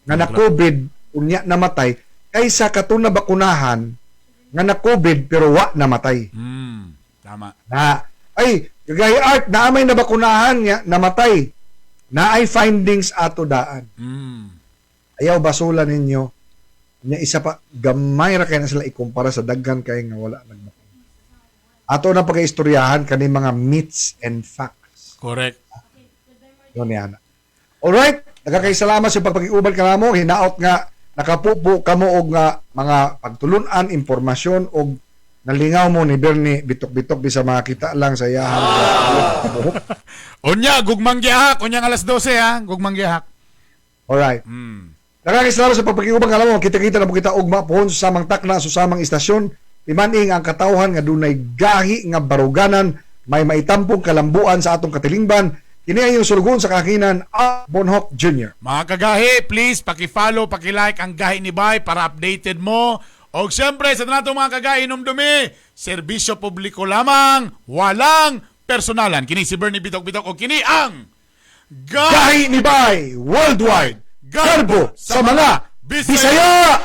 nga na COVID unya namatay kaysa katong nabakunahan nga na COVID pero wa namatay. Tama. Na ay gagay art na may nabakunahan nga namatay. Na ay findings ato daan. Ayaw basula ninyo. Nya isa pa gamay ra kay na sila ikumpara sa daghan kay nga wala nagbakuna. Ato na pagkaistoryahan kani mga myths and facts. Correct. Yun ni ana. Alright, daghan kay salamat sa pagpakiuban kanamo hinaot nga nakapupo kamo og nga mga pagtulun-an, impormasyon og nalingaw mo ni Bernie bitok-bitok bisa makita lang sa iyahang buhok. Unya gugmang gihak, unya alas 12 ha, gugmang gihak. Alright. Daghan kay salamat sa pagpakiuban kanamo. Kita-kita na po kita ugma pohon sa samang takna sa samang istasyon. Timan-ing ang katawhan nga dunay gahi nga baruganan may maitampong kalambuan sa atong katilingban. Kini ang iyong sulugoon sa kakinan, A. Bonhoc Jr. Mga kagahi, please paki-follow, paki-like ang Gahi ni Bay para updated mo. Og siyempre sa tanan mga kagahi numdumi, serbisyo publiko lamang, walang personalan. Kini si Bernie Bitok Bitok o kini ang Gahi ni Bay Worldwide. Garbo sa mga Bisaya!